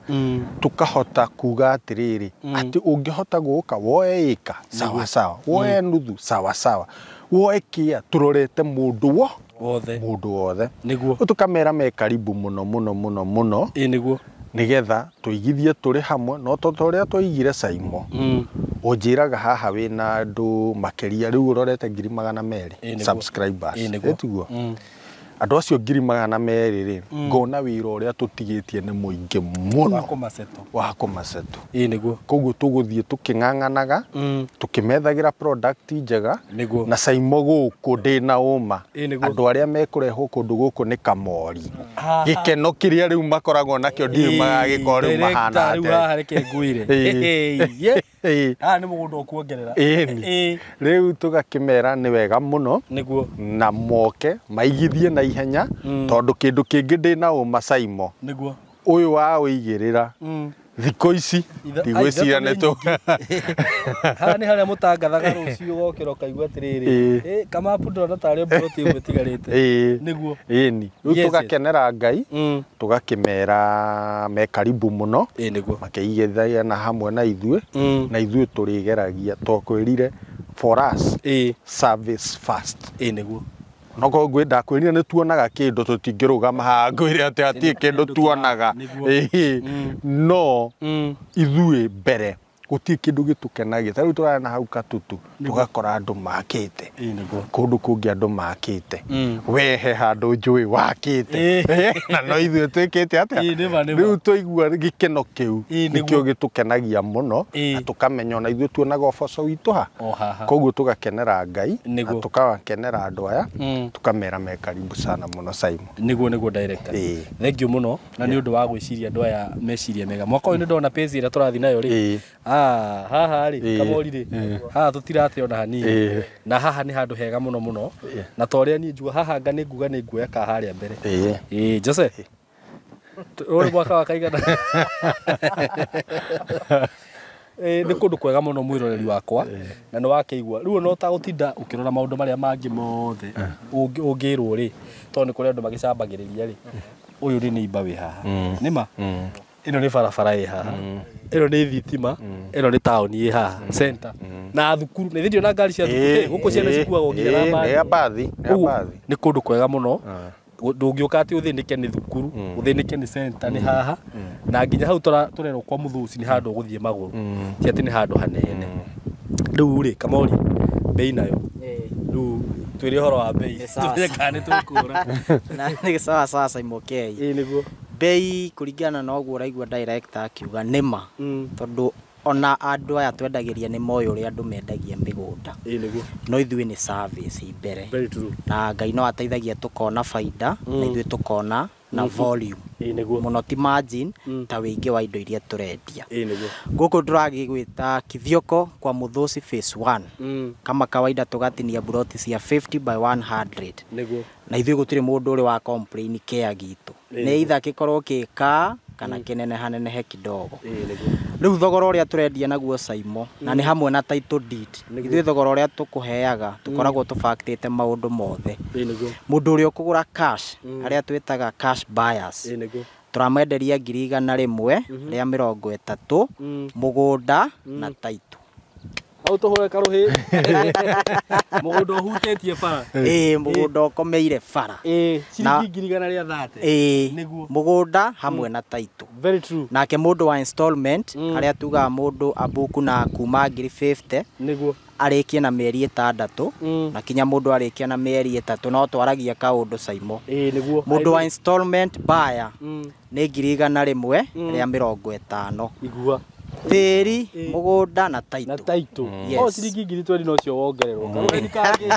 tũkahota kuga atĩrĩrĩ atĩ ũngĩhota gũka woe ĩka sawa sawa, woe nuthu sawa sawa, woe kĩa, tũrorete mũndũ wo wothe, mũndũ wothe nĩguo tũkamera me karibu mũno mũno mũno mũno nĩguo nigetha tuigithie tũrĩ hamwe no to ũrĩa twaigire Simon ũnjĩraga haha wĩna andũ makĩria rĩu ũrorete 200,000 subscribers ĩtiguo andũ acio 200,000 rĩ ngona wĩra ũrĩa tũtigĩtie nĩ mũingĩ mũno wa kũmasetũ nĩguo koguo tũgũthiĩ tũkĩng'ang'anaga tũkĩmethagĩra product njega na Simon gũkũ ndĩna ũma andũ arĩa mekũrehwo kũndũ gũkũ nĩ Kamori gĩkeno kĩrĩa rĩu makoragwo nakĩo ndiũĩ magagĩkorwo rĩu mahana atĩa haha reke ngwĩre haha nĩ mũgũnda ũkuongerera rĩu tũgakĩmera nĩ wega mũno nĩguo na moke maigithie na ihenya tondũ kĩndũ kĩngĩ ndĩna ũma Simon nĩguo ũyũ wa ũigĩrĩra thikũ ici ndigwĩciria nĩ tũ haha nĩ harĩa mũtangathaga rũciũ ũgokĩra ũkaigua atĩrĩrĩ kamapu ndĩrona tarĩ mburoti ĩmwe ĩtigarĩte nĩguo ĩni rĩu tũgakenera Ngai tũgakĩmera me karibu mũno nĩguo makĩigithagia na hamwe na ithuĩ na ithuĩ tũrĩgeragia twakwĩrire for us service first nĩguo no koguo ndakwĩrire nĩ tuonaga kĩndũ tũtingĩrũgama haha ngwĩre atĩ hatirĩ kĩndũ tuonaga no ithuĩ mbere Gũtirĩ kĩndũ gĩtũkenagia ta rĩu tũrarĩ na hau Katutu tũgakora andũ makĩte kũndũ kũngĩ andũ makĩte we he handũ njũĩ wakĩte na no ithuĩ twĩkĩte atĩa rĩu twaigua gĩkeno kĩu nĩkĩo gĩtũkenagia mũno na tũkamenya ona ithuĩ tuonaga ũboco witũ ha koguo tũgakenera Ngai na tũkakenera andũ aya tũkamera me karibu sana mũno Simon. Nĩguo director. Thank you mũno na nĩ ũndũ wa gwĩciria andũ aya meciria mega. Mwaka ũyũ nĩ ndona page ĩrĩa tũrathiĩ nayo rĩ. Haha rĩ Kamori rĩ haha tũtirate ona hanini na haha nĩ handũ hega mũno mũno na ta ũrĩa niĩ njua haha nga nĩ nguga nĩ nguoya ka harĩa mbere. Jose ũrĩ mwaka wa kaigana. Nĩ kũndũ kwega mũno mwĩroreri wakwa na nĩ wakĩigua rĩu no ta gũtinda ũkĩrora maũndũ marĩa mangĩ mothe ũngĩrwo rĩ tondũ nĩ kũrĩ andũ magĩcambagĩrĩria rĩ ũyũ nĩ neighbor wĩ haha nĩma ĩno nĩ barabara ĩ haha ĩno nĩ thitima ĩno nĩ taũni ĩ haha center na thukuru nĩ thĩndĩ na ngari cia thukuru gũkũ ciana cikuagwo nginya na mbathi nĩ kũndũ kwega mũno ndũngĩũka atĩ ũthĩnĩke nĩ thukuru ũthĩnĩke nĩ center nĩ haha na nginya hau tũrerwo kwa Mũthũci nĩ handũ ũgũthiĩ magũrũ ti atĩ nĩ handũ hanene rĩu rĩ Kamori bei nayo rĩu twĩre ũhoro wa bei tũmenye kana nĩ tũkũra na nĩ sawa sawa Simon K. Nĩguo bei kũringana na ũguo ũraigua director akiuga nĩma tondũ ona andũ aya twendagĩria nĩ moĩ ũrĩa andũ mendagia mĩgũnda no ithuĩ nĩ service mbere na Ngai no ateithagia tũkona baida na ithuĩ tũkona na volume mũno ti margin ta wĩingĩ wa indo iria tũrendia. Gũkũ tũragĩgwĩta Kithioko kwa Mũthũci phase 1 kama kawaida tũgatinia buroti cia 50 by 100 na ithuĩ gũtirĩ mũndũ ũrĩ wa complain kĩa gitũ nĩ either gĩkorwo gĩka kana kĩnenehanenehe kidogo. Rĩu thogora ũrĩa tũrendia naguo Saimo na nĩ hamwe na title deed ithuĩ thogora ũrĩa tũkũheaga tũkoragwo tũbactĩte maũndũ mothe. Mũndũ ũrĩa ũkũgũra cash arĩa twĩtaga cash buyers tũramenderia 130,000 mũgũnda na title. Hau tũhũre karũhĩ mũgũnda ũhutĩtie bara mũgũnda ũkomeire bara ciringi 130,000 nĩguo mũgũnda hamwe na title. Very true. Nake mũndũ wa installment arĩa tugaga mũndũ abuku na kuma 50,000 nĩguo arĩkie na mĩeri 6 na kinya mũndũ arĩkia na mĩeri 3 no twaragia kaũndũ Saimo. Nĩguo mũndũ wa installment buyer nĩ 150,000. Igua tĩri mũgũnda na title. Na title. O ciringi 20,000 no cio wongererwo. Karũhĩ kangĩ.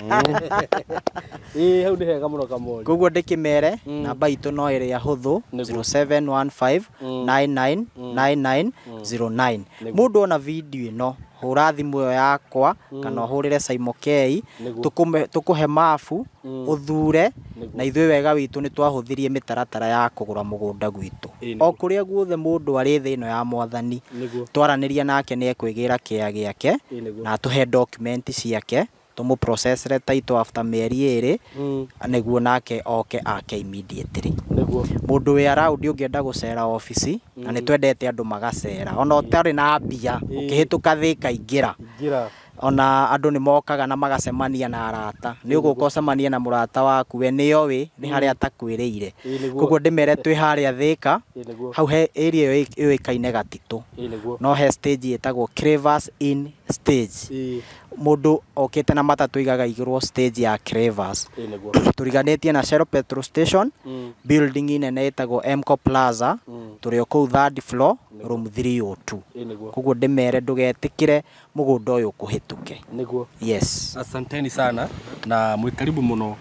Hau nĩ hega mũno Kamori. Koguo ndĩkĩmere namba itũ no ĩrĩa hũthũ 0715 999909. Mũndũ ona video ĩno hũra thimũ ĩyo yakwa kana ũhũrĩre Saimo K tũkũhe mabu ũthure na ithuĩ wega witũ nĩ twahũthirie mĩtaratara ya kũgũra mũgũnda gwitũ o kũrĩa guothe mũndũ arĩ thĩ ĩno ya mwathani twaranĩria nake nĩ ekwĩgĩra kĩa gĩake na atũhe document ciake tũmũprocessre title after mĩeri 2 nĩguo nake oke ake immediately. Mũndũ wĩ around ũngĩenda gũcera obici na nĩ twendete andũ magacera ona ũtarĩ na mbia ũkĩhĩtũka Thĩka ingĩra ona andũ nĩ mokaga na magacemania na arata nĩ ũgũka ũcemanie na mũrata waku we nĩoĩ nĩ harĩa atakwĩrĩire koguo ndĩmere twĩ harĩa Thĩka hau he area ĩyo yũĩkaine Gatitũ no he stage ĩtagwo Cravers Inn stage mũndũ okĩte na matatũ igaga igĩrwo stage ya Cravers tũriganĩtie na Shell petrol station building nene ĩtagwo Mco Plaza tũrĩ o kũu third floor room 302. Koguo ndĩmere ndũgetĩkĩre mũgũnda ũyũ ũkũhĩtũke. Nĩguo. Yes. Asanteni sana na mwĩ karibu mũno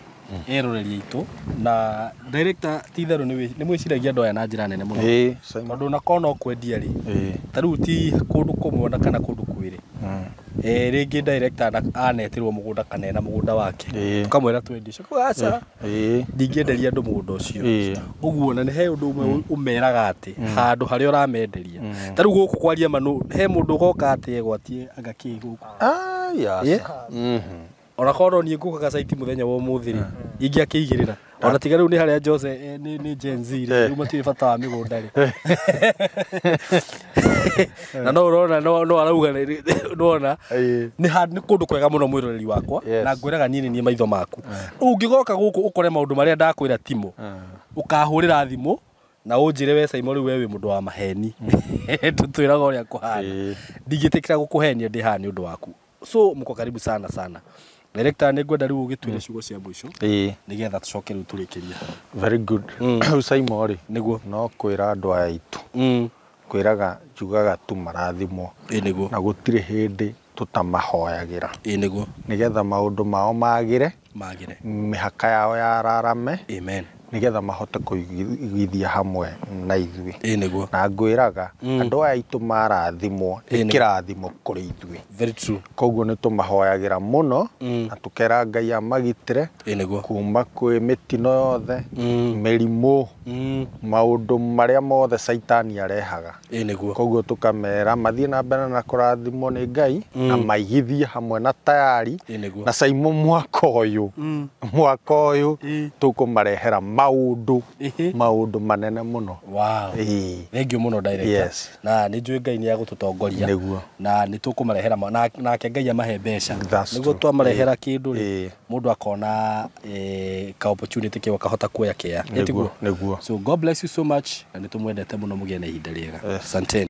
eroreri aitũ na director ti itherũ nĩ mwĩciragia andũ aya na njĩra nene mũno tondũ ona korwo no kwendia rĩ ta rĩu ti kũndũ kũmwe ona kana kũndũ kwĩrĩ rĩngĩ director anetĩrwo mũgũnda kana ena mũgũnda wake tũkamwĩra twendie ũcio aca ndingĩenderia andũ mũgũnda ũcio ũguo na nĩ he ũndũ ũmwe ũmeraga atĩ handũ harĩa ũramenderia ta rĩu gũkũ kwaria ma he mũndũ ũgoka atĩ egwatie anga kĩ gũkũ ona korwo niĩ ngũkaga site mũthenya wa ũmũthĩ rĩ ingĩakĩigĩrĩra ona tiga rĩu nĩ harĩa Jose nĩ Gen Z rĩ rĩu matirĩ bata wa mĩgũnda rĩ na no ũrona no arauga nĩwona nĩ kũndũ kwega mũno mwĩroreri wakwa na ngwĩraga niĩ nĩ niĩ maitho maku ũngĩgoka gũkũ ũkore maũndũ marĩa ndakwĩra timo ũkahũrĩra thimũ Na ũnjĩre we Simon rĩu we wĩ mũndũ wa maheni. Tũtwĩraga ũrĩa kũhana. Ndingĩtĩkĩra gũkũhenia ndĩ haha nĩ ũndũ waku. So mko karibu sana sana. Director, nĩ ngwenda rĩu ũgĩtwĩre ciugo cia mũico nĩgetha tũcoke rĩu tũrĩkĩrie. Very good. Rĩu Simon rĩ, Nĩguo. no kwĩra andũ aya aitũ, kwĩraga njugaga tu marathimwo, Ĩ nĩguo. na gũtirĩ hĩndĩ tũtamahoyagĩra, Ĩ nĩguo. nĩgetha maũndũ mao magĩre, Magĩre. mĩhaka yao yararame, Amen. nĩgetha mahote kũigithia hamwe na ithuĩ. Ĩ nĩguo. Na ngwĩraga andũ aya aitũ marathimwo Ĩ nĩ nĩguo. kĩrathimo kũrĩ ithuĩ. Very true. Koguo nĩ tũmahoyagĩra mũno, na tũkera Ngai amagitĩre Ĩ nĩguo. kuma kwĩ mĩtino yothe, mĩrimũ, maũndũ marĩa mothe caitani arehaga. Ĩ nĩguo. Koguo tũkamera mathiĩ na mbere na kũrathimwo nĩ Ngai, na maigithie hamwe na tayari. Ĩ nĩguo. Na Simon mwaka ũyũ, mwaka ũyũ tũkũmarehera maũndũ, maũndũ manene mũno. Wow. Ĩĩ. Thank you mũno director. Yes. Na nĩ njũĩ Ngai nĩ agũtũtongoria. Nĩguo. Na nĩ tũkũmarehera nake Ngai amahe mbeca. That's Nĩguo true. twamarehera kĩndũ rĩ, Ĩĩ. mũndũ akona ka opportunity kĩu akahota kuoya kĩa. Nĩguo, nĩguo. So God bless you so much, na nĩ tũmwendete mũno, mũgĩe na ihinda rĩega. Yes. Asanteni.